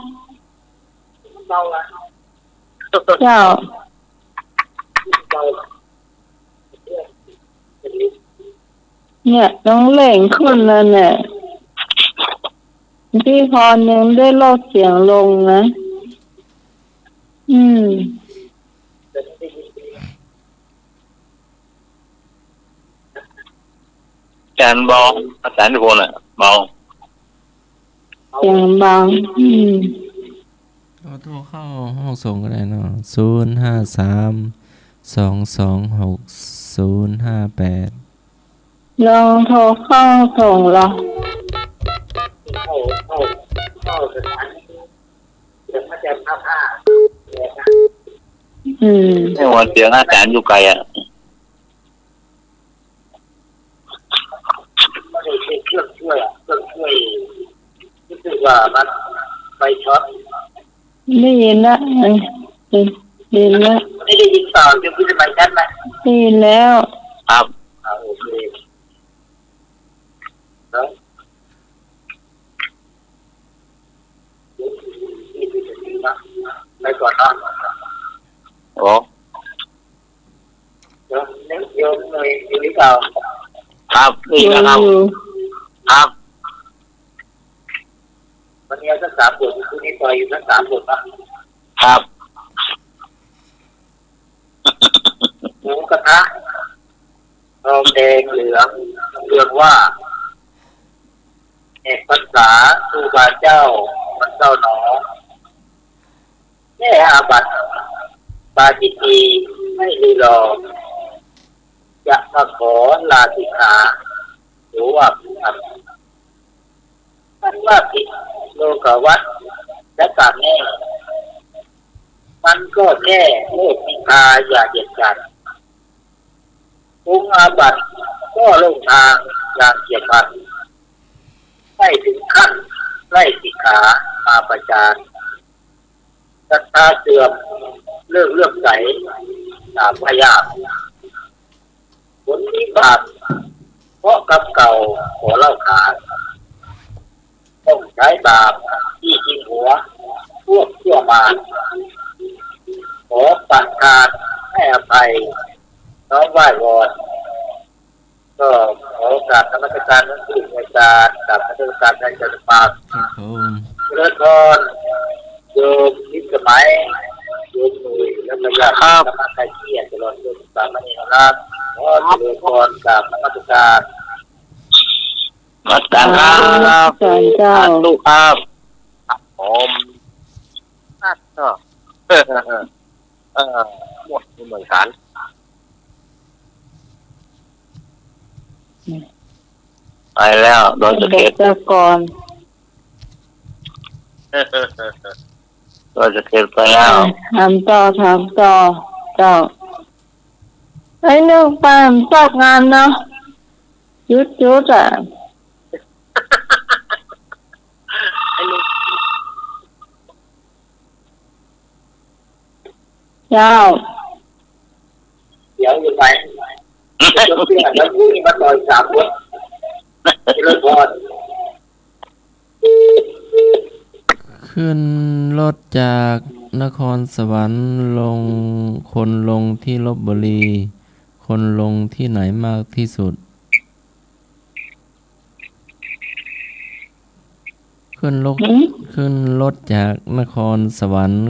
เจ้า เนี่ย ต้องเร่งขึ้นแล้วเนี่ย พี่พรยังได้ลดเสียงลงนะ อืม อาจารย์เบา อาจารย์นิพนธ์อะ เบา เสียงเบา อืม ก็โทรเข้าห้องส่งก็ได้เนาะ ศูนย์ห้าสาม สองสองหก ศูนย์ห้าแปด ลองโทรเข้าห้องส่งลอง อืม เนี่ย ว่าเสียงอาจารย์อยู่ไกลอะ ไม่ได้ใช้เครื่องช่วยอะ เครื่องช่วย รู้สึกว่ามันไฟช็อต ได้ยินละ เออ ได้ยินละ ไม่ได้ยินต่อ จะพูดทำไมชัดไหม ได้ยินแล้ว ครับ อ่า โอเค แล้ว ไปก่อนเนาะ อ๋อ โยม โยมหนุ่ยอยู่หรือเปล่า ครับ ได้ยินแล้วครับ อยู่ ครับ วันนี้เอาสักสามบท คืนนี้ปล่อยอยู่สักสามบทนะ ครับ หมูกระทะ ทองแดงเหลือง เรื่องว่า แหกพรรษาครูบาเจ้า มันเศร้าหนอ แก้อาบัติ ปาจิตตีย์ ไม่ลือรอ จะมาขอลาสิกขา หรือว่าผิดธรรม มันว่าผิดโลกวัตรและกรรมแน่ มันก็แก้โลกนินทาอย่าเด็ดขาด ปรงอาบัติก็ลงทางอย่างเฉียบพลัน ไม่ถึงขั้นไล่สิกขามาประจาน ศรัทธาเสื่อม เลิกเลื่อมใส สามพยาบาท ผลวิบาก เพราะกรรมเก่าขอเล่าขาน ต้องใช้บาปที่กินหัว พวกชั่วมาร ขอประทานให้อภัย น้อมไหว้วอน ก็ขอกราบนมัสการหลวงปู่อาจารย์ กราบนมัสการท่านเจ้าภาพ ครับผม เจริญพร โยมพิสมัย โยมหนุ่ย และก็ญาติ ครับ ธรรมะใครเที่ยตลอดจนสามเณรครับ ขอเจริญพร กราบนมัสการ นมัสการครับ สาธุเจ้า สาธุครับ ครับผม ครับ ก็ เออ หมดเหมือนกัน ไปแล้ว ดอยสะเก็ด เดี๋ยวจะก่อน ดอยสะเก็ดไปแล้ว เออ ถามต่อ ถามต่อ เจ้า ไอ้นึกไปมันตกงานเนาะ จุดๆ อ่ะ เจ้า เดี๋ยวอยู่ไป จบที่ไหนแล้ว พรุ่งนี้มาต่ออีกสามบท เจริญพร ขึ้นรถจากนครสวรรค์ลง คนลงที่ลพบุรี คนลงที่ไหนมากที่สุด ขึ้นรถ หืม ขึ้นรถจากนครสวรรค์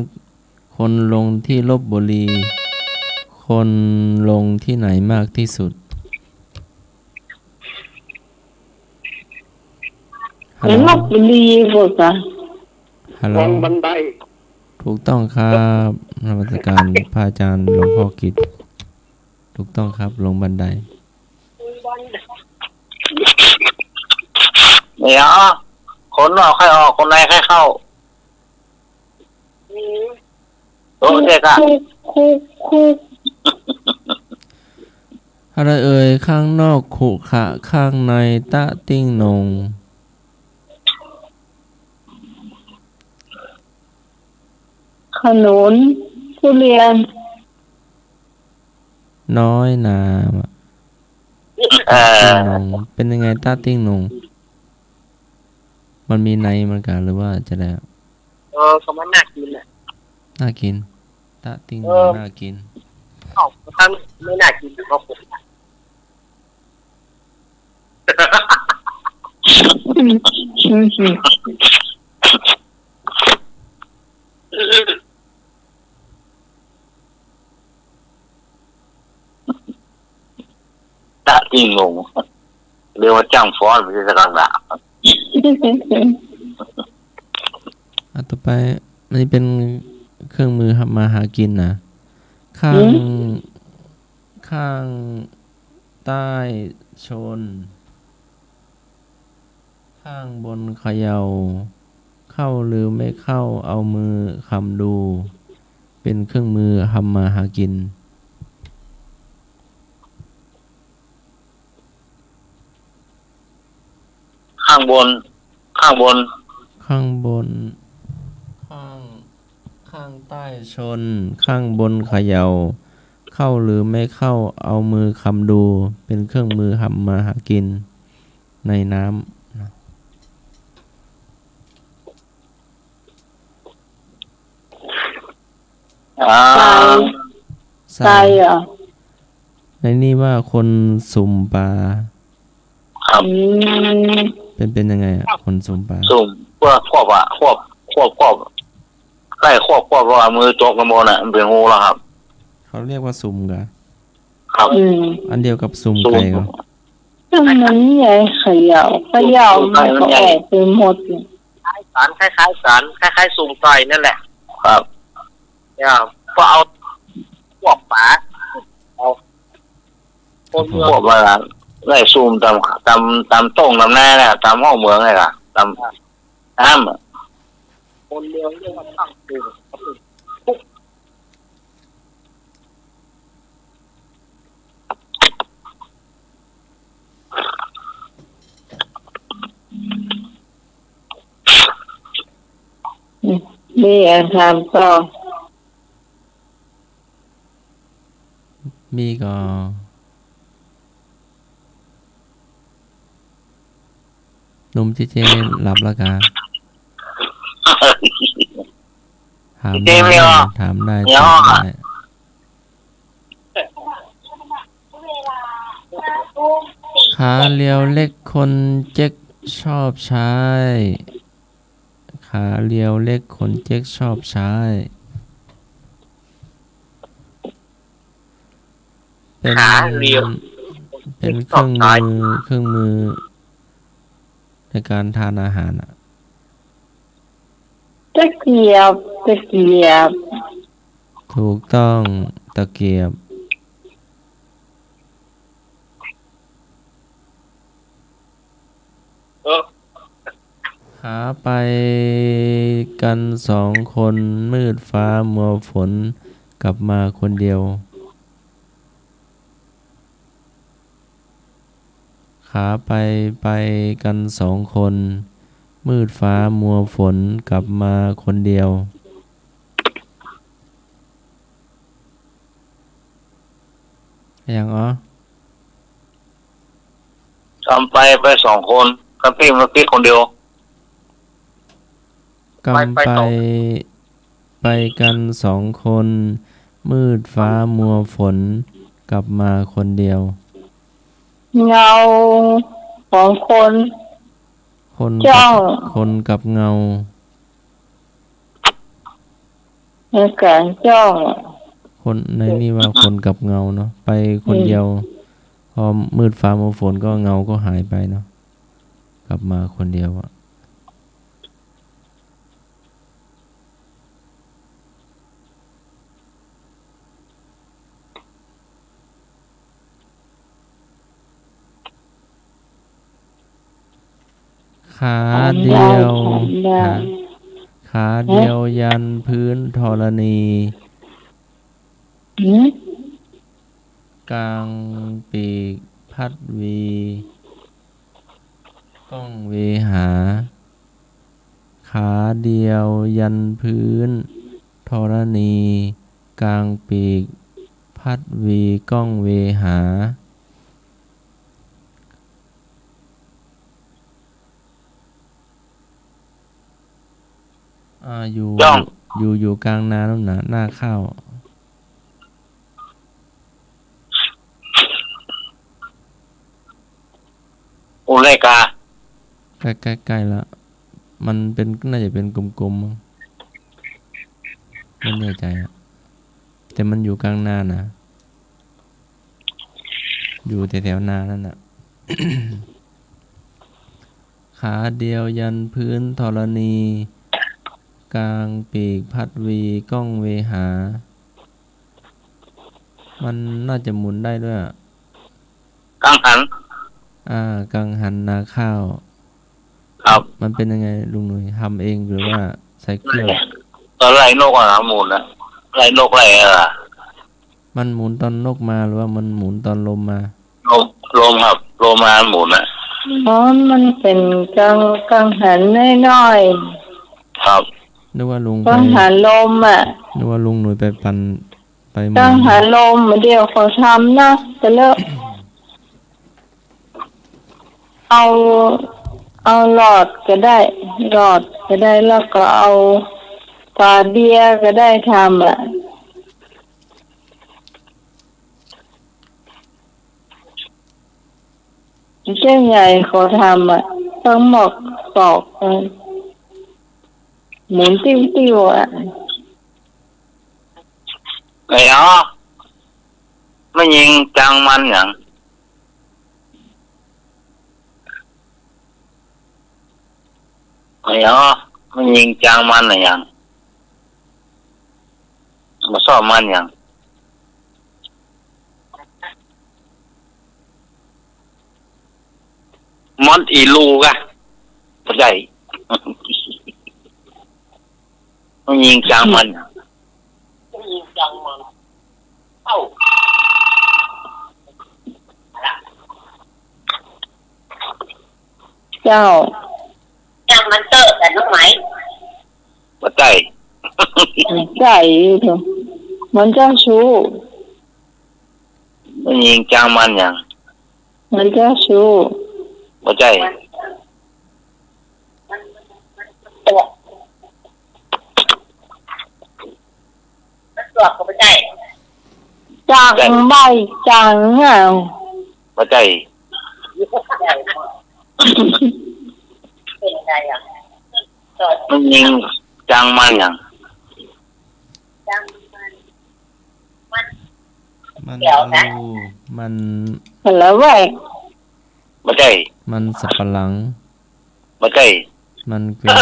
คนลงที่ลพบุรี คนลงที่ไหนมากที่สุด ฮัลโหล ลพบุรีบ่จ๊ะ ฮัลโหล วังบันได ถูกต้องครับ นมัสการพระอาจารย์หลวงพ่อกิตติ์ ถูกต้องครับ ลงบันได เดี๋ยว คนนอกใค่ออก คนในใค่เข้า โอเคครับ คุก คุก คุก อะไรเอ่ย ข้างนอกขรุขระ ข้างในต๊ะติ๊งโหน่ง ขนุน ทุเรียน น้อยนา เอ่อ ต๊ะติ๊งโหน่ง เป๋นยังไงต๊ะติ๊งโหน่ง มันมีในมันกา หรือว่าจะได เออ ก็มันน่ากิ๋นอะ น่ากิ๋น ต๊ะติ๊งโหน่ง เออ น่ากิ๋น เอ้า ถ้าไม่น่ากิ๋นก็คง ต๊ะติ๊งโหน่ง เรียกว่าจ้างฟ้อนไปสักหน่อย อ่ะ ต่อไป อันนี้เป๋นเครื่องมือทำมาหากิ๋นนะ ข้าง หืม ข้างใต้ชน ข้างบนเขย่า เข้าหรือไม่เข้า เอามือคำดู เป๋นเครื่องมือทำมาหากิ๋น ข้างบน ข้างบน ข้างบน ข้าง ข้างใต้ชน ข้างบนเขย่า เข้าหรือไม่เข้า เอามือคำดู เป๋นเครื่องมือทำมาหากิ๋น ในน้ำนะ อ่า ไซ ไซเหรอ ในนี่ว่าคนสุมป๋า ครับ อืม เป๋น เป๋นยังไงอะ คนสุมป๋า สุม เปื้อควบอะ ควบ ควบ ควบ ใค่ควบ ควบ เพราะว่ามือจกกั๋นหมดน่ะ มันเป๋นฮูแล้วครับ เขาเรียกว่าสุมกา ครับ อืม อันเดียวกับสุมไก่กา สุม ซึ่งมันนี่ไงเขย่า เขย่ามันก็ออกไปหมด คล้ายๆ ก๋าน คล้ายๆ ก๋าน คล้ายๆ สุมไก่นั่นแหละ ครับ เนี่ย ก็เอาพวกป๋า เอา คนเมือง พวกว่าไล่สุมต๋าม ต๋าม ต๋ามต้งต๋ามนาน่ะ ต๋ามห้องเมืองน่ะ ต๋าม น้ำอะ คนเมืองเรียกว่าตั้งตึง มีอะถามต่อ มีก่อ หนุ่มเจเจหลับแล้วกา ถามได้ เจเจไม่ออก ถามได้ เดี๋ยว ถามได้ ขาเรียวเล็กคนเจ๊กชอบใช้ ขาเรียวเล็กคนเจ๊กชอบใช้ เป๋น ขาเรียว เป๋นเครื่องมือ เป๋นเครื่องมือในก๋านทานอาหารอะ ตะเกียบ ตะเกียบ ถูกต้อง ตะเกียบ เออ ขาไปกั๋นสองคน มืดฟ้ามัวฝน กลับมาคนเดียว ขาไป ไปกั๋นสองคน มืดฟ้ามัวฝน กลับมาคนเดียว อะหยังอ๋อ กำไปไปสองคน กำปิ้งมาปิ้งคนเดียว กำไป ไปไปสอง ไปกั๋นสองคน มืดฟ้ามัวฝน กลับมาคนเดียว เงาของคน คนกับ จ้อง คนกับเงา ในก๋านจ้อง คน ในนี่ว่าคนกับเงาเนาะ ไปคนเดียว อืม พอมืดฟ้ามัวฝนก็เงาก็หายไปเนาะ กลับมาคนเดียวอะ เ ขาเดียว ขาเดียว ขา ขาเดียวยันพื้นธรณี หืม กางปีกพัดวีก้องเวหา ขาเดียวยันพื้นธรณี กางปีกพัดวีก้องเวหา อ่า อยู่ จ้อง อยู่ อยู่กลางนานู่นน่ะ นาข้าว โอ้ ไร่กา ใกล้ ใกล้ ใกล้ละ มันเป็น น่าจะเป็นกลมๆ มั้ง ไม่แน่ใจอะ แต่มันอยู่กลางนาน่ะ อยู่แถวๆ นานั่นน่ะ ขาเดียวยันพื้นธรณี กางปีกพัดวีก้องเวหา มันน่าจะหมุนได้ด้วยอะ กังหัน อ่า กังหันนาข้าว ครับ มันเป็นยังไงลุงหนุ่ย ทำเองหรือว่าใส่เครื่อง ตอนไล่นกอะนะ หมุนนะ ไล่นกไล่อะไรอะ มันหมุนตอนนกมาหรือว่ามันหมุนตอนลมมา ลม ลมครับ ลมมาหมุนอะ อ๋อ มันเป๋นกัง กังหันน้อยๆ ครับ นึกว่าลุงไป กังหันลมอะ นึกว่าลุงหนุ่ยไปปั่น ไปหมุน กังหันลม เดี๋ยวเขาทำนะ แต่ละ เอา เอาหลอดก็ได้ หลอดก็ได้ แล้วก็เอาฝาเบียร์ก็ได้ทำอะ เจ้าใหญ่เขาทำอะ ตั้งหมอกสอก เออ หมุนติ้วๆ อะ ไอ้อ๋อ แม่ญิงจางมันหยัง ไอ้อ๋อ แม่ญิงจางมันอะหยัง บ่ชอบมันหยัง มดอีลูกอะ บ่ใจ้ แม่ญิงจางมัน แม่ญิงจางมัน เอ้า เจ้า จางมันเต๊อะ แต่น้องไหม บ่ใจ้ บ่ใจ้เถอะ มันเจ้าชู้ แม่ญิงจางมันหยัง มันเจ้าชู้ บ่ใจ้ ตัว มันตัวก็บ่ใจ้ จางใบ้จางอ่ะ บ่ใจ้ เป็นอะไรอ่ะ แม่ญิงจางมันหยัง มัน เดี๋ยวนะ มัน อะไรวะ บ่ใจ้ มันสับปะหลัง บ่ใจ้ มันแกว่ง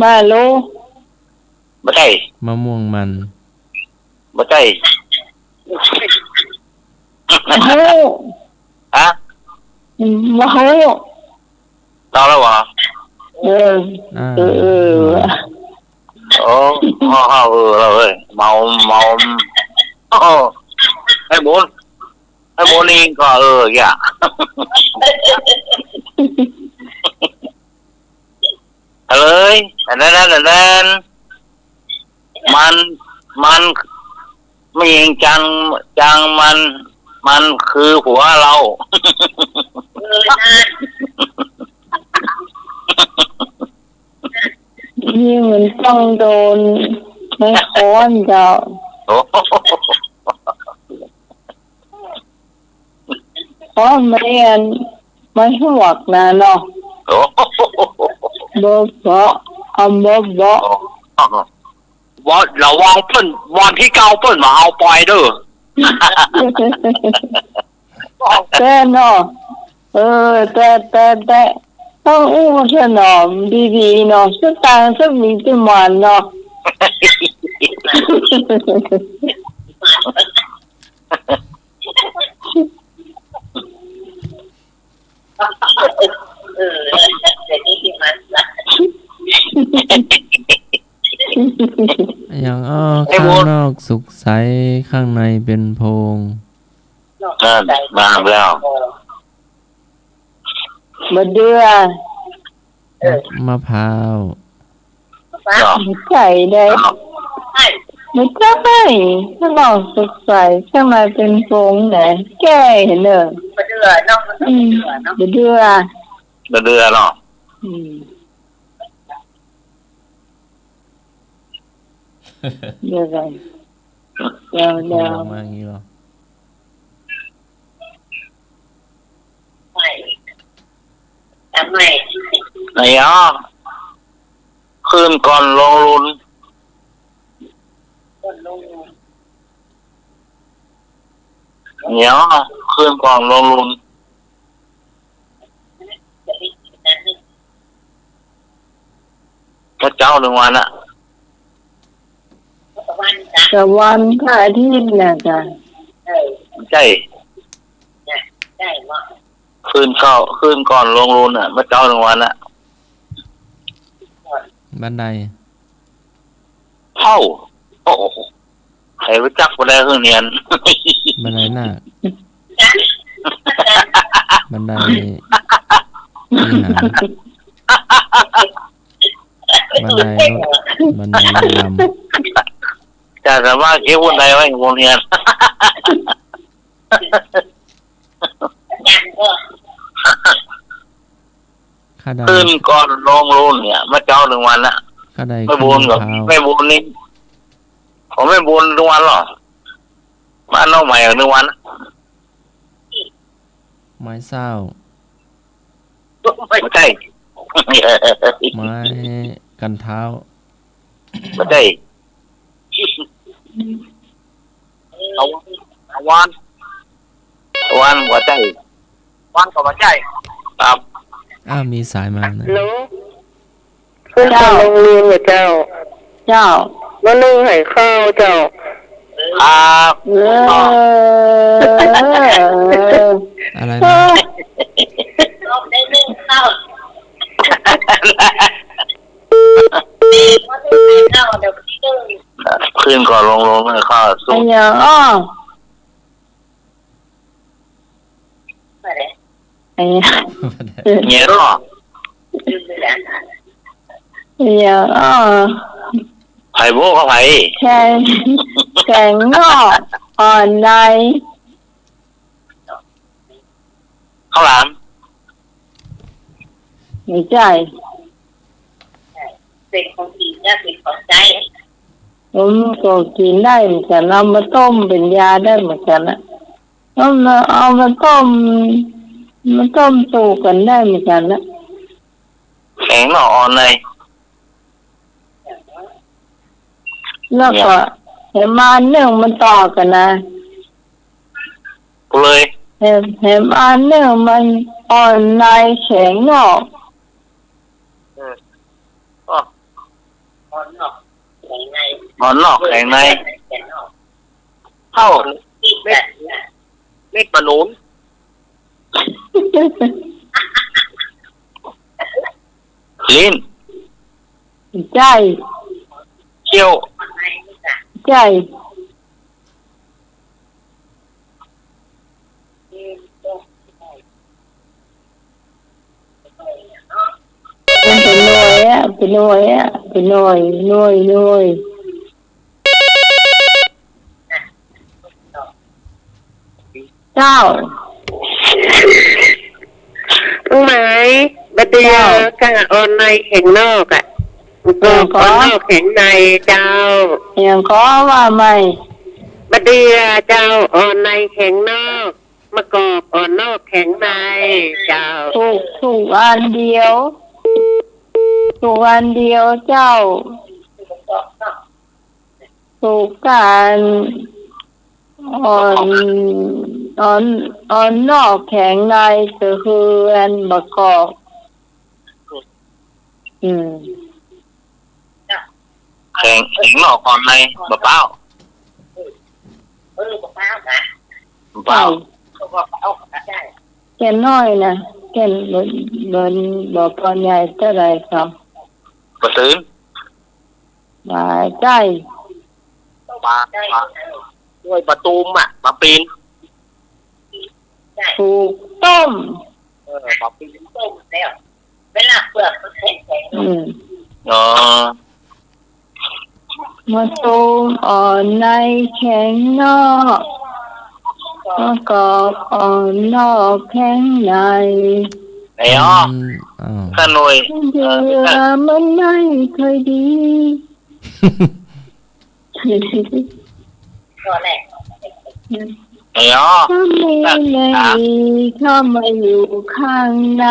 มาลู บ่ใจ้ มะม่วงมัน บ่ใจ้ ฮู้ ฮะ อืม บ่ฮู้ เตาแล้วหวา เออ อ่า เออ เออ โอ้ เออ เออ เออ เมา เมา โอ้ ไอ้บุญ ไอ้บุญนี่ก็ เออ อย่า เอ้ย อันนั้น อันนั้น มัน มัน แม่ญิงจาง จางมัน มันคือผัวเรา เออ นั่น นี่มันต้องโดนไม้ค้อนเจ้า โอ้ เพราะมันอัน มันหวกนะเนาะ โอ้ บ่ บ่ เอา บ่ บ่ บ่ ระวังเปิ้น วันตี้เก้าเปิ้นมาเอาไปเด้อ แต่เนาะ เออ แต่ แต่ แต่ ต้องอู้ถนอมดีๆ เนาะ สตางค์สักนิดจะหมานเนาะ เออ เดี๋ยวนี้ อย่างอ้อ ไอ้บุญ ข้างนอกสุกใส ข้างในเป็นโพรง นั่น มาแล้ว บ่เดื้อ มะ มะพร้าว บ่ใจ้เน่อ บ่ใจ้ ข้างนอกสุกใส ข้างในเป็นโพรงแหน แก้เน่อ อืม บ่เดื้อ บ่เดื้อเนาะ อืม เดี๋ยวก่อน เดี๋ยว เดี๋ยว ลงมาอย่างนี้เหรอ ไหนอ่ะ คืนก่อนลงลุน เดี๋ยว คืนก่อนลงลุน พระเจ้าหนึ่งวันอะ ตะวันพระอาทิตย์น่ะจ้ะ ใจ้ คืนเก้า คืนก่อนลงลุนอะ พระเจ้าหนึ่งวันอะ บันได เอ้า โอ้โห ใผรู้จักบ่ได้เฮือเนียน บันไดนาค บันไดวิหาร บันไดรถ บันไดรถลำ จะสามารถเก็บบันไดไว้บนเฮือน ข้าได้ คืนก่อนลงลุนเนี่ย มาเจ้าหนึ่งวันละ ข้าได้ แม่บุญกับ ข้าว แม่บุญนี่ ผมแม่บุญทุกวันเหรอ บ้านน้องใหม่หนึ่งวัน ไม้เศร้า ไม่ใช่ ไม้กันเท้า ไม่ใช่ เอา เอาวาน วานหัวใจ วานกับหัวใจ ครับ อ้าว มีสายมานะ ฮัลโหล ขึ้น เจ้า ทางโรงเรียนเหรอเจ้า เจ้า มานึ่งไหข้าวเจ้า ครับ เออ อะไรนะ ได้นึ่งข้าว คืนก่อนลงลุนข้าวสุก ไอ้หยังอ้อ ไอ้หยัง เนี่ยเนาะ ไอ้หยังอ้อ ไผโบ้กับไผ แข็ง แข็งนอก อ่อนใน ข้าวหลาม ไม่ใจ้ เป๋นของกิ๋นได้ เป๋นของใจ๊ ผมก็กิ๋นได้เหมือนกั๋น เอามาต้มเป๋นยาได้เหมือนกั๋นนะ เอามา เอามาต้ม มาต้มสุกกั๋นได้เหมือนกั๋นนะ แข็งนอกอ่อนใน แล้วก็ เนี่ย แหมอันนึ่งมันต่อกั๋นนะ เลย แหม แหมอันนึ่งมันอ่อนในแข็งนอก เออ อ้อ อ่อนนอกแข็งใน อ่อนนอกแข็งใน เท่าเม็ด เม็ดมะนูน ลิ้น ใจ้ เขี้ยว ใจ้ มันเป๋นหน่วยอะ เป๋นหน่วยอะ เป๋นหน่วย หน่วย หน่วย เจ้า หมาย บ่าเดื้อ เจ้า ก็อ่อนในแข็งนอกอะ หยังก็ อ่อนนอกแข็งในเจ้า หยังก็ว่าใหม่ บ่าเดื้อเจ้า อ่อนในแข็งนอก มะกอกอ่อนนอกแข็งในเจ้า ถูก ถูกอันเดียว ถูกอันเดียวเจ้า ถูกกั๋น อ่อน อ่อน อ่อนนอกแข็งใน ก็คืออันมะกอก อืม แข็ง แข็งนอกอ่อนใน บ่าป๊าว เออ บ่าป๊าวนะ บ่าป๊าว ใจ้ แก่นน้อยนะ แก่น บ่ บ่ บ่ปอใหญ่เต้าใดครับ ปลาตื่น ปลาใจ้ ปลา ปลา ห้วยปลาตูมอะ ปลาปีน ถูกต้อง เออ ปลาปีน ต้มแล้ว เวลาเปลือกมันแข็งๆ อืม อ๋อ มาตูมอ่อนในแข็งนอก มากรอบอ่อนนอกแข็งใน ไอ้อ๋อ อืม อ้าว ข้าหน่วย เยื่อมันไม่ค่อยดี ไอ้อ๋อ ถ้ามีในเข้ามาอยู่ข้างใน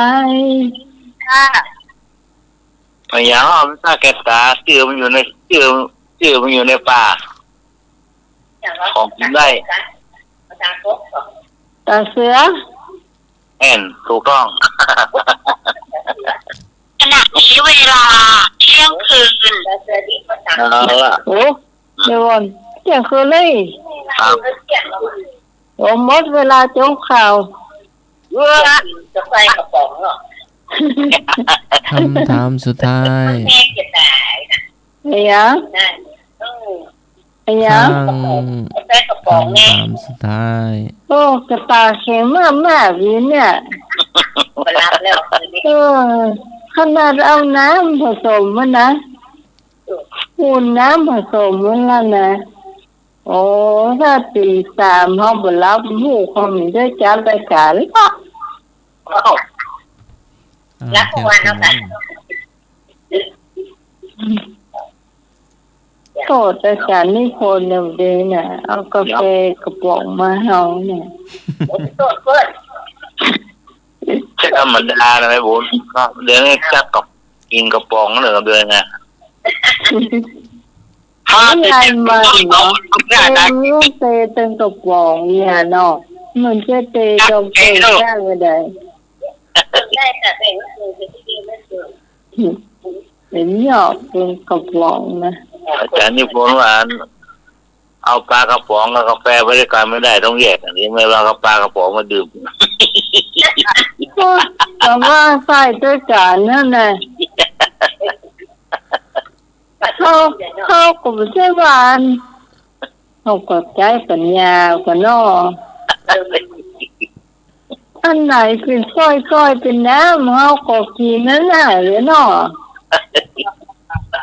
ไอ้อ๋อ มันถ้าแกตา เจื้อมันอยู่ใน เจื้อ เจื้อมันอยู่ในป่า ของกินได้ ตาเสือ แอ่น ถูกต้อง ขณะนี้เวลาเที่ยงคืน เอาละ โอ้ เดี๋ยวก่อน เที่ยงคืนเลย ครับ โอ้ หมดเวลาจบข่าว เอื้อ จะใส่กระป๋องเหรอ คำถามสุดท้าย แม่จะตายนะ ไอ้หยัง ไอ้หยัง คำ ใส่กระป๋องแน่ คำถามสุดท้าย โอ้ กระตาแข็งมากๆ อยู่เนี่ย บ่หลับแล้วคืนนี้ เออ ขนาดเอาน้ำผสมมันนะ อุ่นน้ำผสมมันแล้วนะ โอ้ ถ้าตีสามเฮาบ่หลับ ฮู้ เขามีได้จัดรายการละ อ้าว อ่า หลับทุกวันเนาะ เจ้า โทษอาจารย์นิพนธ์เนี่ย เดี๋ยวนี้นะ เอากาแฟกระป๋องมาให้เฮาเนี่ย โอ้ย โทษเปิ้น จะธรรมดานะแม่บุญ ครับ เดี๋ยวนี้จักกับกินกระป๋องเลย เดี๋ยวนี้นะ ห้าสิบ มันเนาะ เตะมันเตะตั้งกระป๋องเนี่ยเนาะ มันจะเตะกระป๋องได้บ่ได้ ได้ค่ะ แต่ว่าคือจะที่ดีไม่คือ เห็นหยอกเป็นกระป๋องนะ อาจารย์นิพนธ์ว่า เอาปลากระป๋องกับกาแฟไปด้วยกันไม่ได้ ต้องแยกกัน นี่ไม่ว่าเอาปลากระป๋องมาดื่ม โอ้ย แต่ว่าใส่ด้วยกันนั่นน่ะ เขา เขาก็บ่ใจ้ว่าอัน เขาก็ใจ๊ปัญญากั๋นเนาะ อันไหนเป๋นส้อยๆ เป๋นน้ำ เขาก็กิ๋นอันนั้นแหละเนาะ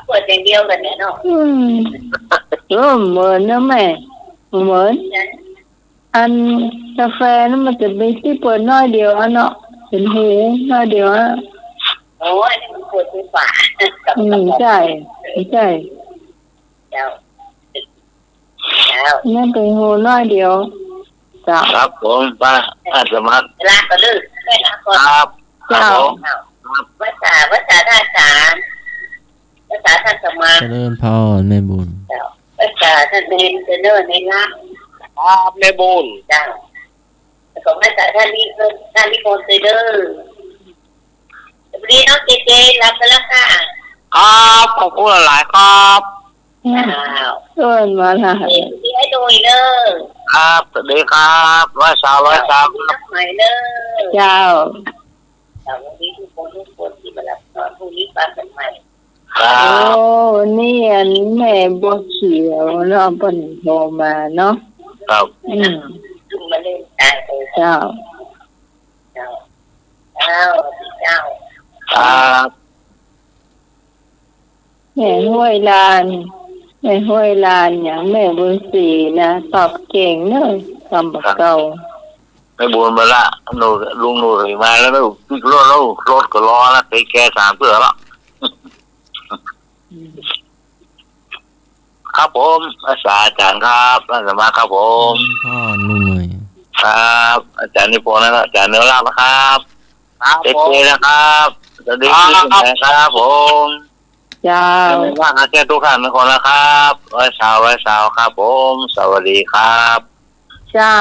เปิดอย่างเดียวกั๋นเนี่ยเนาะ อืม เออ เหมือนนะแม่ เหมือน อันกาแฟนั้นมันจะมีตี้เปิดน้อยเดียวอะเนาะ เป๋นฮูน้อยเดียวอะ โอ้ย อันนี้มันเปิดไฟฟ้า อืม ใจ้ ใจ้ เจ้า เจ้า นั่นเป๋นฮูน้อยเดียว เจ้า ครับผม ป้าอาสามัคร ลาก็เลิก ไปลาก่อน ครับ เจ้า ครับผม ครับ ภาษา ภาษาท่าสาร ภาษาท่าสมา เจริญพรแม่บุญ เจ้า ภาษาท่านเนนเจเนอร์เนนละ ครับแม่บุญ เจ้า แล้วก็ภาษาท่านนิพนธ์ ท่านนิพนธ์เจเนอร์ สวัสดีน้องเจเจ หลับไปแล้วค่ะ ครับ ขอบคุณหลายๆ ครับ อ้าว เอิ้นมาละ เจเจให้ดูอีกเด้อ ครับ สวัสดีครับ ร้อยสาว ร้อยสาว ครับ นัดใหม่เด้อ เจ้า สวัสดีทุกคน ทุกคนตี้มารับชม พรุ่งนี้ฟังกั๋นใหม่ ครับ โอ้ วันนี้อันแม่บัวเขียวเนาะ เปิ้นโทรมาเนาะ ครับ อืม ขึ้นมาเล่นตายเลย เจ้า เจ้า เจ้า เจ้า ครับ แม่ห้วยลาน แม่ห้วยลานหยัง แม่บุญศรีนะ ตอบเก่งเนาะ ตอบบ่เก่า แม่บุญมาละ หนู ลุงหนูมาแล้ว แม่บุญปิ๊กรถแล้ว รถก็รอแล้ว ไปแกสามเทื่อแล้ว อืม ครับผม อาสาอาจ๋ารย์ครับ อาสามาครับผม พ่อลุงหน่วย ครับ อาจารย์นิพนธ์นะครับ อาจารย์เนรลักษณ์นะครับ ครับ เจเจ ผม นะครับ สวัสดี ครับ ปีใหม่ครับผม เจ้า เจเจ ว่าอาจารย์ทุกท่านทุกคนนะครับ ร้อยสาว ร้อยสาว ครับผม สวัสดีครับ เจ้า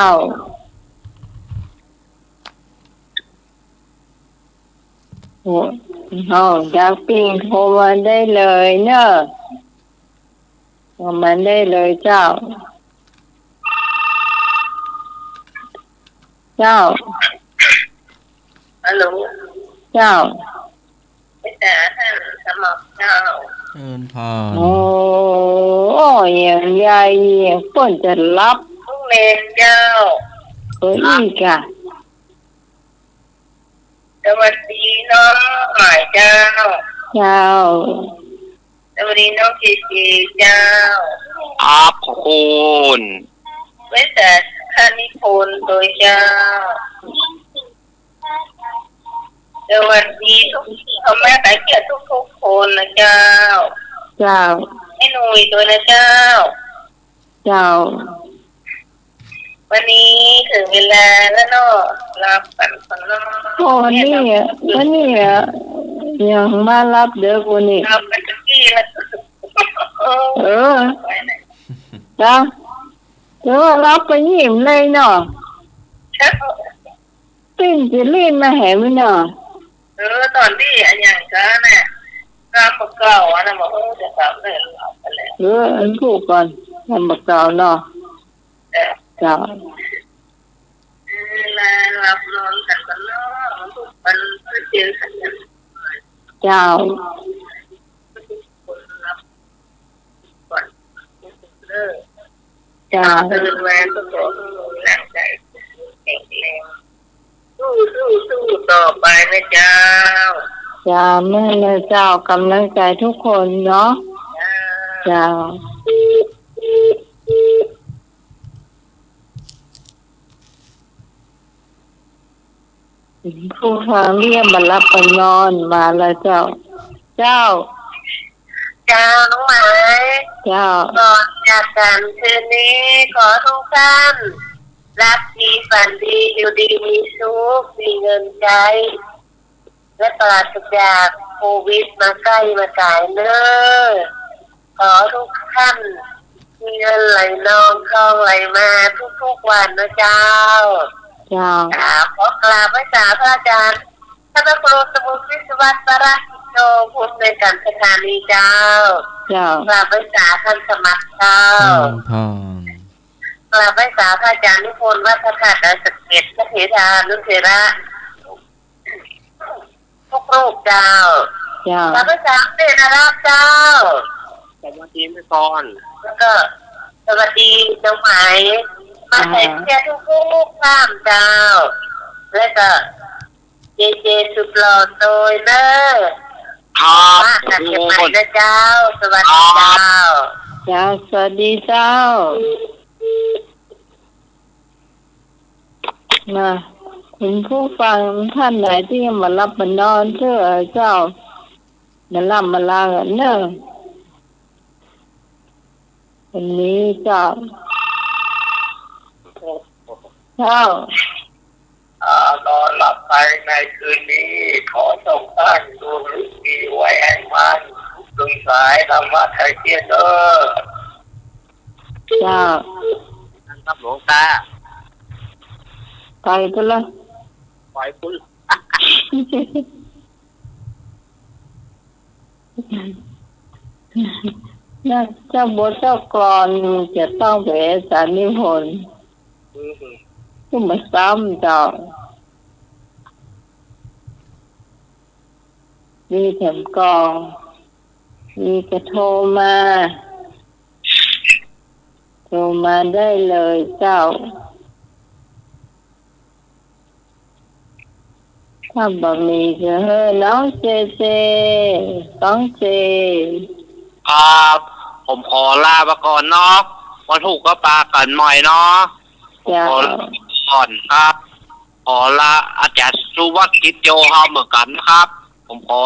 โอ้ เฮาอยากปิ๊งโทรมาได้เลยเนาะ โทรมาได้เลยเจ้า เจ้า ฮัลโหล เจ้า ไปหาท่านส เจ้า เจริญพร โอ้ อย่างใหญ่ เปิ้นจะหลับ ลูกเณรเจ้า เออ อี้ก่ะ สวัสดีน้องหมายเจ้า เจ้า สวัสดีน้องเจเจเจ้า ครับ ขอบคุณ เวสสันต์นิพนธ์โดยเจ้า สวัสดีทุกที่เข้ามาใกล้เคียงทุกๆ คนนะเจ้า เจ้า แม่หนุ่ยด้วยนะเจ้า เจ้า วันนี้ถึงเวลาแล้วเนาะ หลับกั๋นก่อนเนาะ โอ้ วันนี้อะ วันนี้อะ ยังมาหลับเดิกวันนี้ หลับกั๋นตะกี้ละ เออ เจ้า แต่ว่าหลับไปยิ้มเลยเนาะ เจ้า ปิ้นจะรีบมาแหมเนาะ เออ ต๋อนนี้อะหยังก็เนี่ย กำบ่เก่าอันนั้นบ่ฮู้จะกำได้หรือเปล่า เออ อันพูดก่อน กำบ่เก่าเนาะ เจ้า เจ้า เวลาหลับนอนกั๋นก่อนเนาะ มันทุกวันก็เจอกั๋น เจ้า เจ้า ตื่นมาก็ขอให้มีร่างกายแข็งแรง สู้ๆ สู้ต่อไปนะเจ้า เจ้า แม่นเลยเจ้า กำลังใจ๋ทุกคนเนาะ เจ้า เจ้า ผู้ฟังเรียกมาหลับมานอนมาแล้วเจ้า เจ้า เจ้าน้องหมาย เจ้า ก่อนจากกั๋นคืนนี้ ขอทุกท่าน หลับดีฝันดี อยู่ดีมีสุข มีเงินใจ๊ และปราศจากโควิดมาใก้มาสายเน้อ ขอทุกท่านมีเงินไหลนองทองไหลมาทุกๆ วันนะเจ้า เจ้า อ่า ขอกราบไหว้สาพระอาจารย์ พระครูสมุทรวิศวัตร วรกิจโจ ผู้อำนวยการสถานีเจ้า เจ้า กราบไหว้สาท่านสมัครเจ้า เจริญพร กราบไหว้สาพระอาจารย์นิพนธ์ วัดพระธาตุดอยสะเก็ด พระเถรานุเถระ ทุกรูปเจ้า เจ้า กราบไหว้สาเณรนาราชเจ้า สวัสดีแม่พร แล้วก็สวัสดีน้องไหม มาใส่เสื้อทุกๆ ท่านเจ้า แล้วก็เจเจสุดหล่อโตยเน้อ ครับ มาจากเชียงใหม่นะเจ้า สวัสดีเจ้า เจ้า สวัสดีเจ้า นะ คุณผู้ฟังท่านไหนตี้ยังบ่หลับบ่นอนเต๊อะเจ้า มาหลับมาลากั๋นเน้อ วันนี้เจ้า เจ้า อ่า นอนหลับไปในคืนนี้ ขอส่งท่านดวงฤดีไว้แห่งมัน ตื่นสายธรรมะไทยเตี้ยนเด้อ เจ้า ครับหลวงตา ไปกันละ ไปปุ้น นะ เจ้าบทเจ้ากลอนจะต้องไปสานิพนธ์ อืม ต้องมาซ้ำเจ้า มีแถมกลอง มีก็โทรมา โทรมาได้เลยเจ้า ถ้าบ่มีก็หื้อน้องเจเจ ต้องเจ ครับ ผมขอลาไปก่อนเนาะ วันศุกร์ก็ปะกั๋นใหม่เนาะ ผมขอลาไปก่อนครับ เจ้า ขอลาอาจ๋ารย์สุวัฒน์กิจโยเฮาเหมือนกั๋นนะครับ ผมขอ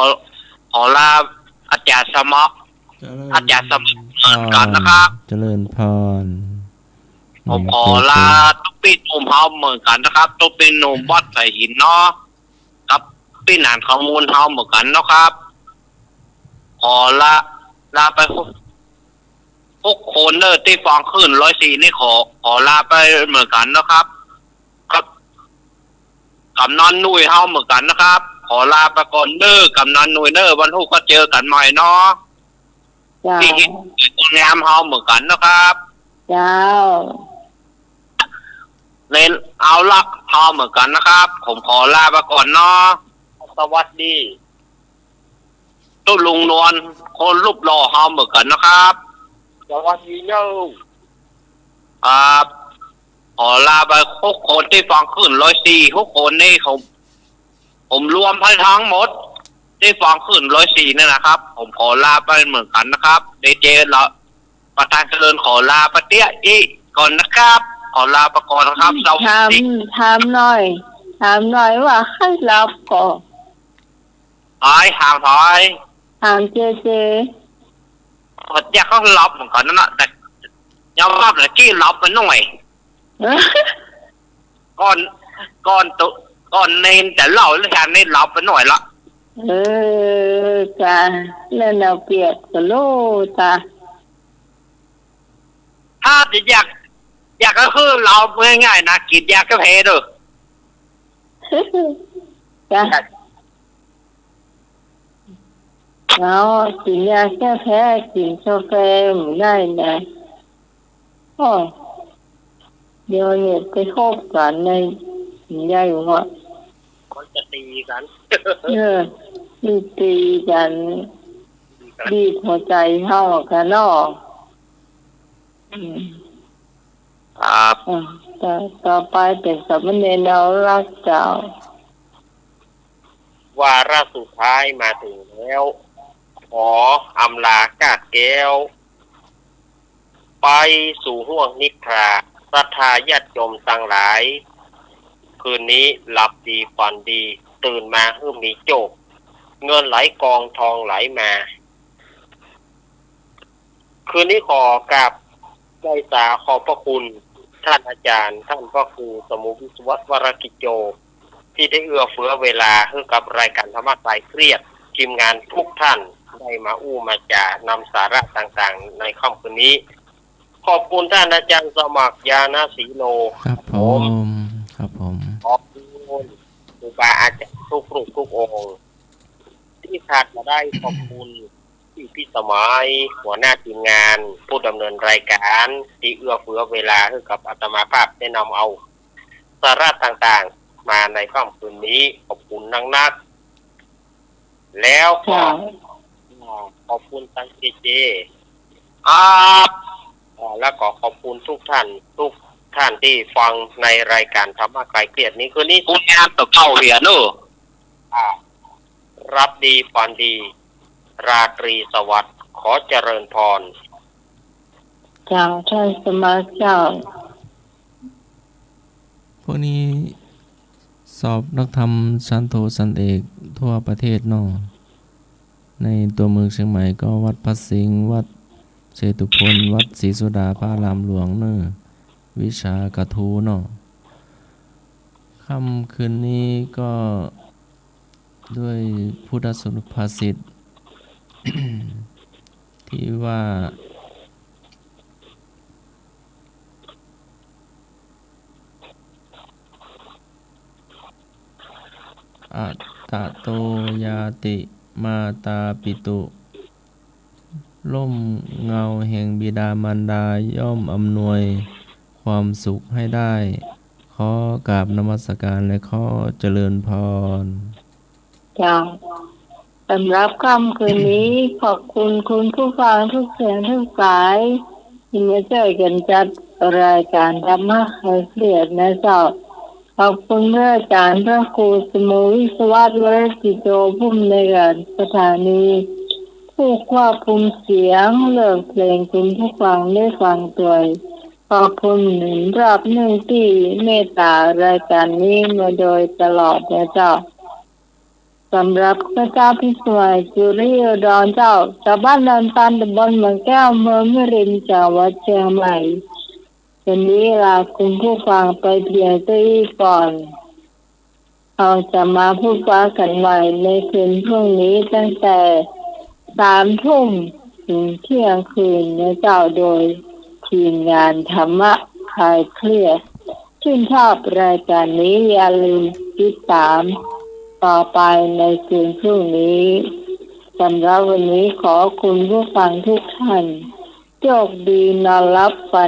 ขอลาอาจ๋ารย์สมัคร เจริญ อาจ๋ารย์สมัครเหมือนกั๋นนะครับ เจริญพร ผมขอลาตุ๊กปี้หนุ่มเฮาเหมือนกั๋นนะครับ ตุ๊กปี้หนุ่มวัดสายหินเนาะ กับปี้หนานขมูลเฮาเหมือนกั๋นเนาะครับ ขอลา ลาไปทุก ทุกคนเน้อ ตี้ฟังคลื่นร้อยสี่นี่ขอ ขอลาไปเหมือนกั๋นเนาะครับ ครับ กำนันหนุ่ยเฮาเหมือนกั๋นนะครับ ขอลาไปก่อนเน้อ กำนันหนุ่ยเน้อ วันศุกร์ก็เจอกั๋นใหม่เนาะ เจ้า ตี้โรงแรมเฮาเหมือนกั๋นนะครับ เจ้า เน้นเอาละเฮาเหมือนกั๋นนะครับ ผมขอลาไปก่อนเนาะ สวัสดี ตุ๊ลุงนวล คนรูปหล่อเฮาเหมือนกั๋นนะครับ สวัสดีเนาะ ครับ ขอลาไปหกคนตี้ฟังคลื่นร้อยสี่ หกคนนี่ผม ผมรวมไปทั้งหมดตี้ฟังคลื่นร้อยสี่นั่นนะครับ ผมขอลาไปเหมือนกั๋นนะครับ ดีเจ ประธานเจริญขอลาไปเตี้ยอี้ก่อนนะครับ ขอลาไปก่อนนะครับ สวัสดี ถาม ถามหน่อย ถามหน่อยว่าใผหลับก่อ ใผ ถามใผ ถามเจเจ ก็อยากหื้อหลับเหมือนกั๋นนั่นแหละ แต่ยอมรับนะ กี้หลับไปหน่อย ก่อน ก่อนตุ๊ ก่อนเนนจะเล่าเรื่องฉันนี่หลับไปหน่อยละ เออ จ้ะ แล้วเนาเปียกก็โลตา ถ้าจะอยาก อยากจะหื้อหลับง่ายๆ นะ กิ๋นยาแก้แพ้เด้อ จ้ะ เอา กิ๋นยาแก้แพ้ กิ๋นกาแฟบ่ได้นะ อ้อ เดี๋ยวเนี่ยไปคบกั๋นในยายวะ มันจะตี๋กั๋น เออ มันตี๋กั๋น ตี๋กั๋น บีบหัวใจ๋เฮากั๋นเนาะ อืม ครับ อ่ะ ต่อ ต่อไปเป๋นสามเณรนวรัตน์เจ้า วาระสุดท้ายมาเถิงแล้ว ขออำลาก้าแก้ว ไปสู่ห้วงนิทรา ศรัทธาญาติโยมตังหลาย คืนนี้หลับดีฝันดี ตื่นมาหื้อมีโจค เงินไหลกองทองไหลมา คืนนี้ขอกราบไหว้สาขอบพระคุณท่านอาจารย์ ท่านพระครูสมุห์วิศวัตร วรกิจโจ ตี้ได้เอื้อเฟื้อเวลาหื้อกับรายก๋านธรรมะคลายเครียด ทีมงานทุกท่านได้มาอู้มาจ๋านำสาระต่างๆ ในค่ำคืนนี้ ขอบคุณท่านอาจารย์สมัคร ญาณศรีโล ครับผม ครับผม ขอบคุณครูบาอาจ๋ารย์ทุกรูปทุกองค์ ตี้ขาดบ่ได้ ขอบคุณ พี่พิสมัย หัวหน้าทีมงาน ผู้ดำเนินรายก๋าน ตี้เอื้อเฟื้อเวลาหื้อกับอาตมาภาพได้นำเอาสาระต่างๆ มาในค่ำคืนนี้ ขอบคุณนักๆ แล้วก็ ค่ะ ขอบคุณตังเจเจ ครับ อ่า แล้วก็ขอบคุณทุกท่าน ทุกท่านตี้ฟังในรายก๋านธรรมะคลายเครียดนี้ คืนนี้ กูงานตกเข้าเหียเนอะ อ่า หลับดีฝันดี ราตรีสวัสดิ์ ขอเจริญพร เจ้า ท่านสมัครเจ้า พวกนี้สอบนักธรรมชั้นโทชั้นเอกทั่วประเทศเนาะ ในตัวเมืองเชียงใหม่ก็วัดพระสิงห์ วัดเชตุพน วัดศรีสุดา พระอารามหลวงเนาะ วิชากระทู้เนาะ ค่ำคืนนี้ก็ ด้วยพุทธสุภาษิต ที่ว่า อัตตโต ยาติ มาตาปิตุ ร่มเงาแห่งบิดามารดาย่อมอำนวยความสุขให้ได้ ขอกราบนมัสการและขอเจริญพร เจ้า สำหรับค่ำคืนนี้ ขอบคุณคุณผู้ฟังทุกเสียงทุกสาย ตี้มาจ้วยกั๋นจัดรายก๋านธรรมะคลายเครียดนะเจ้า ขอบคุณพระอาจ๋ารย์พระครูสมุห์วิศวัตร วรกิจโจ ผู้อำนวยก๋านสถานี ผู้ควบคุมเสียง เลือกเพลงหื้อคุณผู้ฟังได้ฟังตวย ขอบคุณสำหรับเนื่องตี้เมตตารายก๋านนี้มาโดยตลอดนะเจ้า สำหรับข้าเจ้าพิสมัย จุริอุดรเจ้า จากบ้านดอนตัน ตำบลเมืองแก้ว อำเภอแม่ริม จังหวัดเชียงใหม่ วันนี้ลาคุณผู้ฟังไปเพียงเต้าอี้ก่อน เฮาจะมาพบปะกั๋นใหม่ในคืนพรุ่งนี้ตั้งแต่สามทุ่มเถิงเที่ยงคืนนะเจ้า โดยทีมงานธรรมะคลายเครียด ชื่นชอบรายก๋านนี้อย่าลืมติดต๋ามต่อไปในคืนพรุ่งนี้ สำหรับวันนี้ขอคุณผู้ฟังทุกท่าน โชคดีนอนหลับฝัน